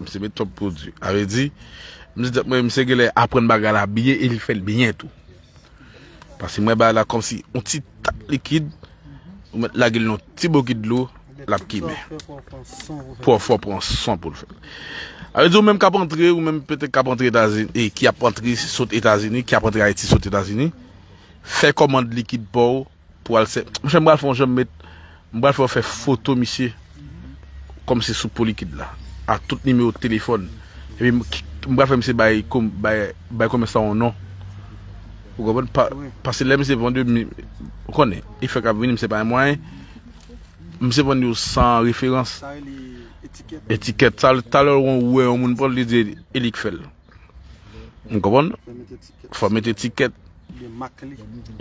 misye met twòp pwodui. A vle di, m di tèt mwen, misye genlè aprann bagay la byen e li fè l byen tou. Paske mwen bagay la kòmsi yon ti tak likid, ou mèt lage l nan yon ti bokit dlo, l ap kimen. Pou fò pran san pou l fè l. A vle di, ou menm k ap antre, ou menm petèt k ap antre Etazini, e ki ap antre sot Etazini, ki ap antre Ayiti sot Etazini, fè kòmand likid pa w, pou al sè. Monchè, m pral fè yon jan m met, m pral fè w fè foto misye kòmsi sou po likid la, ak tout nimewo telefòn. Epi m k-, M pral fè misye bay, bay, bay komès la yon non. Ou konprann? Paske lè misye vann yo, ou konnen, efè k ap vini, misye pa gen mwayen. Misye vann yo san referans. Etikèt. Talè ou wè yon moun pran l, li di e li k fè l. Ou konprann? Fò mete etikèt.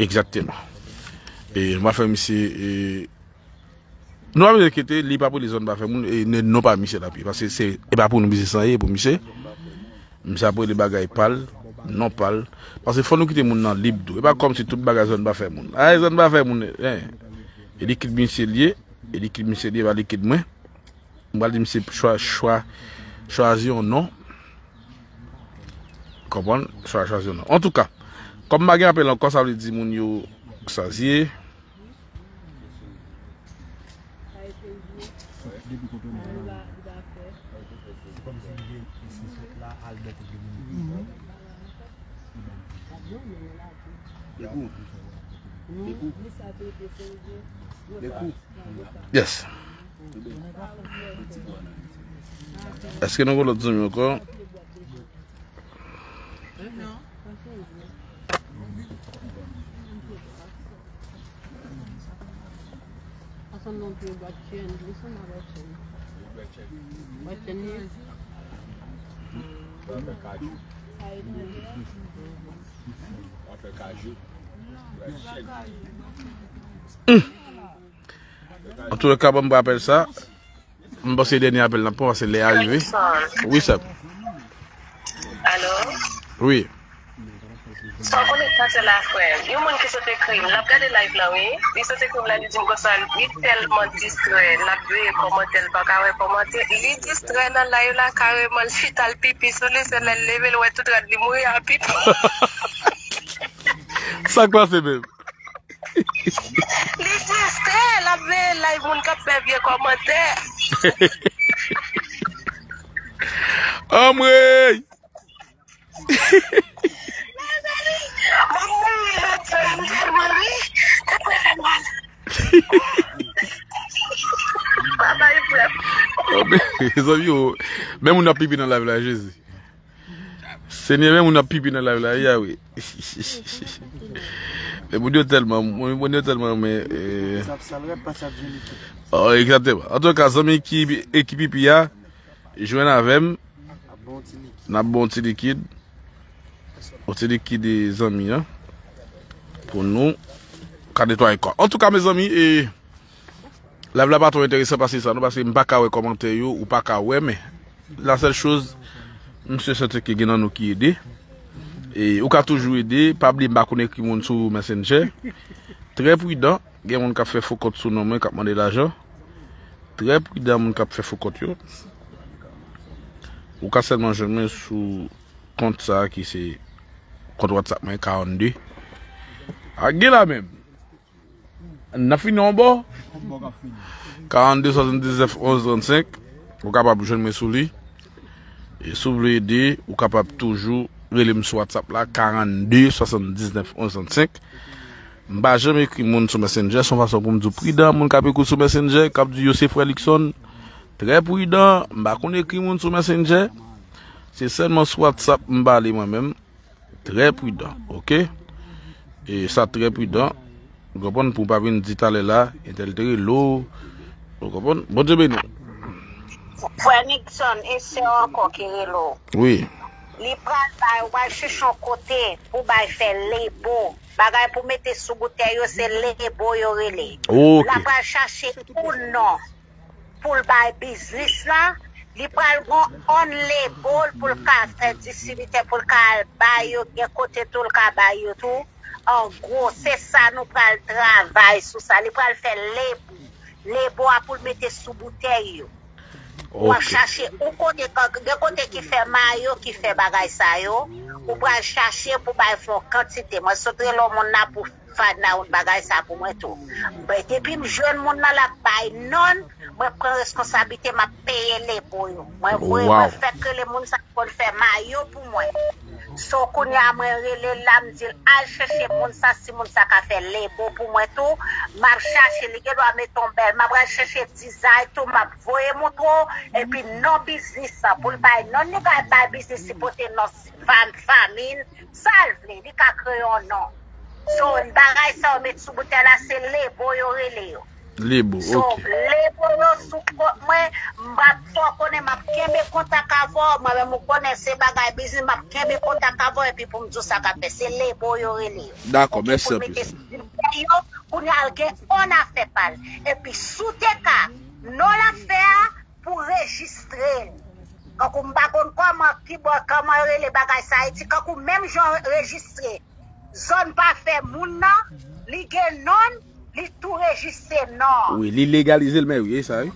Egzakteman. E m pral fè misye, e, nou pa bezwen enkyete, li pa pou li zòn pa fè moun, e non pa misye l ap ye. Paske se, e pa pou nou biznis lan ye, pou misye. Misye ap rele bagay pa l, non pa l. Paske fò nou kite moun nan lib tou. E pa kòmsi tout bagay zòn pa fè moun. Ay, zòn pa fè moun, en. E li kit misye l ye, e li kit misye l ye, pa li kit mwen. M pral di misye chwa, chwa, chwazi yon non. Konprann? Chwa, chwazi yon non. Antouka, kòm m pa gen apèl ankò, sa vle di moun yo sa ye. Yes. Èske nou gen lòt zanmi ankò? Antouka, ban m rapèl sa. M panse dènye apèl n ap pran, paske lè a rive. Wi, sè m. Alo? Wi. Sa w konnen sa se la, frè. Yon moun ki sot ekri m, l ap gade live la, wi. Li sot ekri m la, li di m konsa, li tèlman distrè, l ap veye kòmantè, l pa ka wè kòmantè. Li distrè nan live la, kareman, l chita, l pipi sou li, se lè l leve, l wè tout rad li mouri a pipi. Sa k pase menm? Li distrè, l ap veye live moun k ap fè vye kòmantè. Anmwey! Mezanmi, m ap mouri lòt sèl, m tèlman ri, tèt mwen fè mal. Babay frè m. Mezanmi, yo, men moun ap pipi nan live la, Jezi. Senyè, men moun ap pipi nan live la, ya wi. Men moun yo tèlman, moun, moun yo tèlman, men, eh. Sa ap sal rèd, pa sa ap jwenn ekip. Oh, egzakteman. Antouka, zanmi ki, ekip pipi a, jwenn avè m. N ap ba w ti likid. Yon ti likid, eh, zanmi an. Pou nou ka netwaye kò. Antouka, mezanmi, eh, live la pa twò enteresan pase sa, non, paske m pa ka wè kòmantè yo, ou pa ka wè, men la sèl choz, m si sèten ke gen nan nou ki ede. E ou ka toujou ede, pa bliye m pa konn ekri moun sou Messenger. Trè pridan, gen moun k ap fè fo kont sou non mwen, k ap mande lajan. Trè pridan moun k ap fè fo kont yo. Ou ka sèlman jwenn mwen sou kont sa a ki se kont WhatsApp mwen, karannde. A gen la menm. N ap fini yon bò. Karannde swasanndiznèf onz trannsenk. Ou kapab jwenn mwen sou li. E si w vle ede, ou kapab toujou rele m sou WhatsApp la, karannde swasanndiznèf onz trannsenk. M pa janm ekri moun sou Messenger, se yon fason pou m di w pridan, moun k ap ekri w sou Messenger, k ap di yo se frè Luckson. Trè pridan, m pa konn ekri moun sou Messenger. Se sèlman sou WhatsApp m pale mwen menm. Trè pridan, oke? E sa trè pridan. Ou konprann? Pou w pa vin di talè la, entèl te rele w. Ou konprann? Bondye beni w. Frè Nixon, e sè w ankò ki rele w. Wi. Li pral bay, ou pral chèche yon kote pou bay fè lebo. Bagay pou mete sou boutèy yo, se lebo yo rele. Oke. L ap pral chache ou non. Pou l bay biznis la, li pral gon on label pou l ka fè distribitè, pou l ka al bay yo, gen kote tou l ka bay yo tou. An gwo, se sa nou pral travay sou sa. Li pral fè lebo. Lebo a pou l mete sou boutèy yo. W ap chache ou kote, gen kote ki fè mayo, ki fè bagay sa yo. Ou pral chache pou bay fè yon kantite. Mwen sot rele yon moun la pou find out bagay sa pou mwen tou. Mwen, depi m jwenn moun nan, l ap bay non, mwen pran reskonsablite, m ap peye lebo yo. Mwen voye, mwen fèk rele moun sa k konn fè mayo pou mwen. So, kounye a mwen rele l la, m di l al chèche moun sa, si moun sa ka fè lebo pou mwen tou. M ap chache, li gen dwa mete yon bèl, m ap al chèche dizay tou, m ap voye montre w, epi non biznis lan, pou l bay non, li ka bay biznis li pote non fam, fanmi l, sa l vle, li ka kreye yon non. So, bagay sa yo met sou boutèy la, se lebo yo rele yo. Lebo, so, ok. Lebo yo sou kont mwen, m ap fè w konnen, m ap kenbe kontak avè w, mwen menm ou konnen se bagay biznis, m ap kenbe kontak avè w, epi pou m di w sa k ap fè, se lebo yo rele yo. Dakò, ok, mèsi pou l anpil, mete sè. Sou boutèy yo, kounye a l gen yon afè pa l. Epi si w te ka, non l ap fè a, pou rejistre l. Kankou m pa konn kòman, kibò, kòman yo rele bagay sa, e di kankou menm jan w rejistre zòn pa fè moun nan, li gen non l, li tou rejistre non an. Wi, li legalize l, men wi, e sa, wi.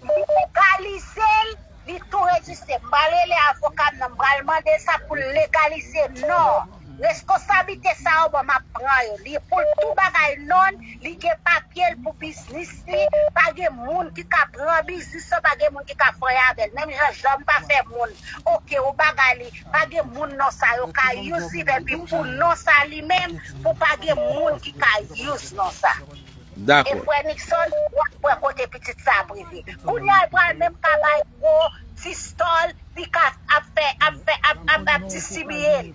Li legalize l, li tou rejistre. M pral rele avoka m nan, m pral mande l sa pou l legalize non an. Reskonsablite sa yo, bon, m ap pran yo. Li pou l tou bagay non l, li gen papye l pou biznis li. Pa gen moun ki ka pran biznis lan, pa gen moun ki ka fè avè l. Menm jan Jòb pa fè moun, oke, ou bagay li, pa gen moun non sa yo ka use li, epi pou non sa li menm, pou pa gen moun ki ka use non sa. Dakò. E frè Nixon, w ap wè kote pitit sa ap rive. Kounye a, l pral menm ka bay gwo ti store, li ka ap fè, ap fè, ap, ap, ap distribiye l.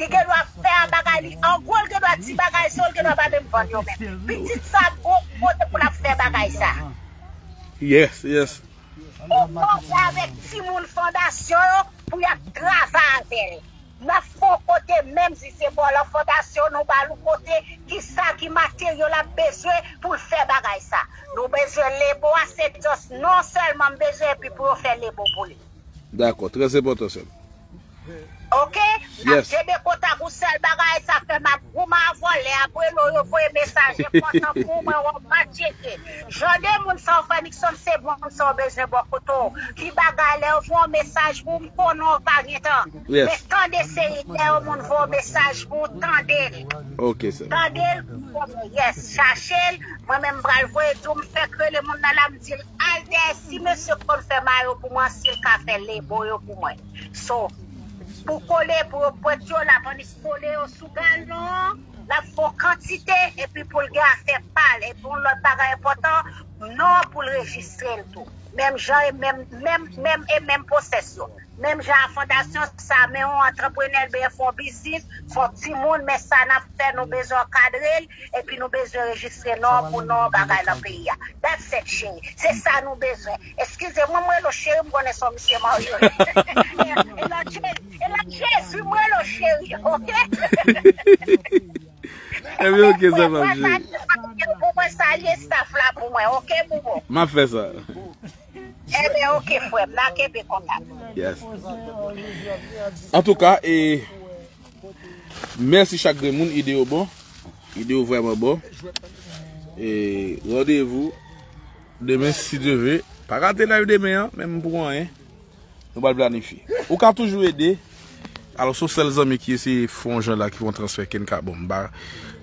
Li gen dwa fè a bagay li. An gwo, l gen dwa ti bagay sa yo, l gen dwa pa menm vann yo menm. Pitit sa ap gwo kote pou l ap fè bagay sa. Yes, yes. Ou koze avèk timoun fondasyon yo pou y ap travay avè l. N ap fè yon kote menm si se bò lan fondasyon nou ba l yon kote, kisa ki materyo l ap bezwen pou l fè bagay sa. Nou bezwen lebo a, se just non sèlman m bezwen epi pou yo fè lebo pou li. Dakò, trè enpòtan, sè m. Oke? N ap kenbe kontak ou, sèl bagay sa fè m ap goumen avè w, lè apre nou yo voye mesaj enpòtan pou mwen, w ap pa tcheke. Jan de moun sa w, frè Nixon, se moun sa w bezwen bò kote w. Ki bagay lè yo voye yon mesaj pou w, m konnen w pa gen tan. Men tande se lè yon moun voye yon mesaj pou w, tande l. Oke, sè. Tande l, yes, chache l. Mwen menm m pral voye di w, m fèk rele moun nan la, m di l al dèyè si mesye konn fè mayo pou mwen, si l ka fè lebo yo pou mwen. So, pou kole, pou yo pwent yo, l ap annik kole yo sou galon an, l ap fè yon kantite, epi pou l gen afè pa l. Epi yon lòt bagay enpòtan, non pou l rejistre l tou. Menm jan e menm, menm, menm e menm pwosès yo. Menm jan a fondasyon sa, men yon antreprenè, l bezwen fè yon biznis, fè yon timoun, men sa n ap fè, nou bezwen ankadre l, epi nou bezwen rejistre non pou non bagay nan peyi a. That's it, cheri. Se sa nou bezwen. Eskize mwen, mwen rele w cheri, m konnen se yon misye marye. E nan Je-, e nan Jezi, mwen rele w cheri, oke? Ebyen, oke, sa va, cheri. Pou mwen salye staff la pou mwen, oke, boubo? M ap fè sa. Ebyen, oke, frè m, n a kenbe kontak. Yes. Antouka, e, mèsi chak grenn moun, ide yo bon. Ide yo vrèman bon. E, randevou demen, si Dye ve. Pa rate live demen an, menm pou anyen. Nou pral planifye. Ou ka toujou ede. Alò, si w sèl zanmi ki eseye fè yon jan la, ki fè yon transfè, ken ka bon. M pa,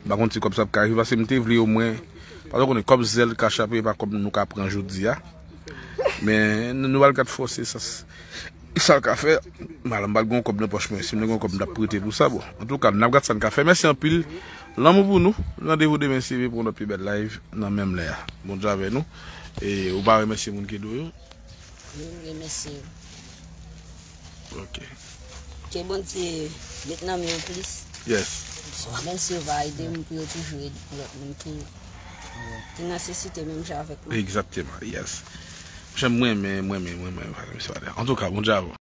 m pa konn si kòb sa ap ka rive, paske m te vle omwen, paske w konnen kòb Zelle, Cash App, e pa kòb nou ka pran jodi a. Men, nou, nou pral gad fòse sa, sa l ka fè. Mal, m pral gen yon kòb nan pòch mwen. Si m te gen yon kòb, m t ap prete pou sa, bon. Antouka, n ap gad sa n ka fè. Mèsi anpil. Lanmou pou nou. Randevou demen, si Dye ve, pou yon lòt pi bèl live, nan menm lè a. Bondye avè nou. E ou pa remèsye moun ki dwe yo? Wi, m remèsye yo. Ok. Ke Bondye met nan men yo plis. Yes. Menm si yo pa ede m, pou yo toujou ede lòt moun ki, ki nesesite menm jan avèk mwen. Egzakteman, yes. Monchè, mwen renmen, mwen renmen, mwen renmen, mwen renmen, mwen renmen. Antouka, Bondye avè w.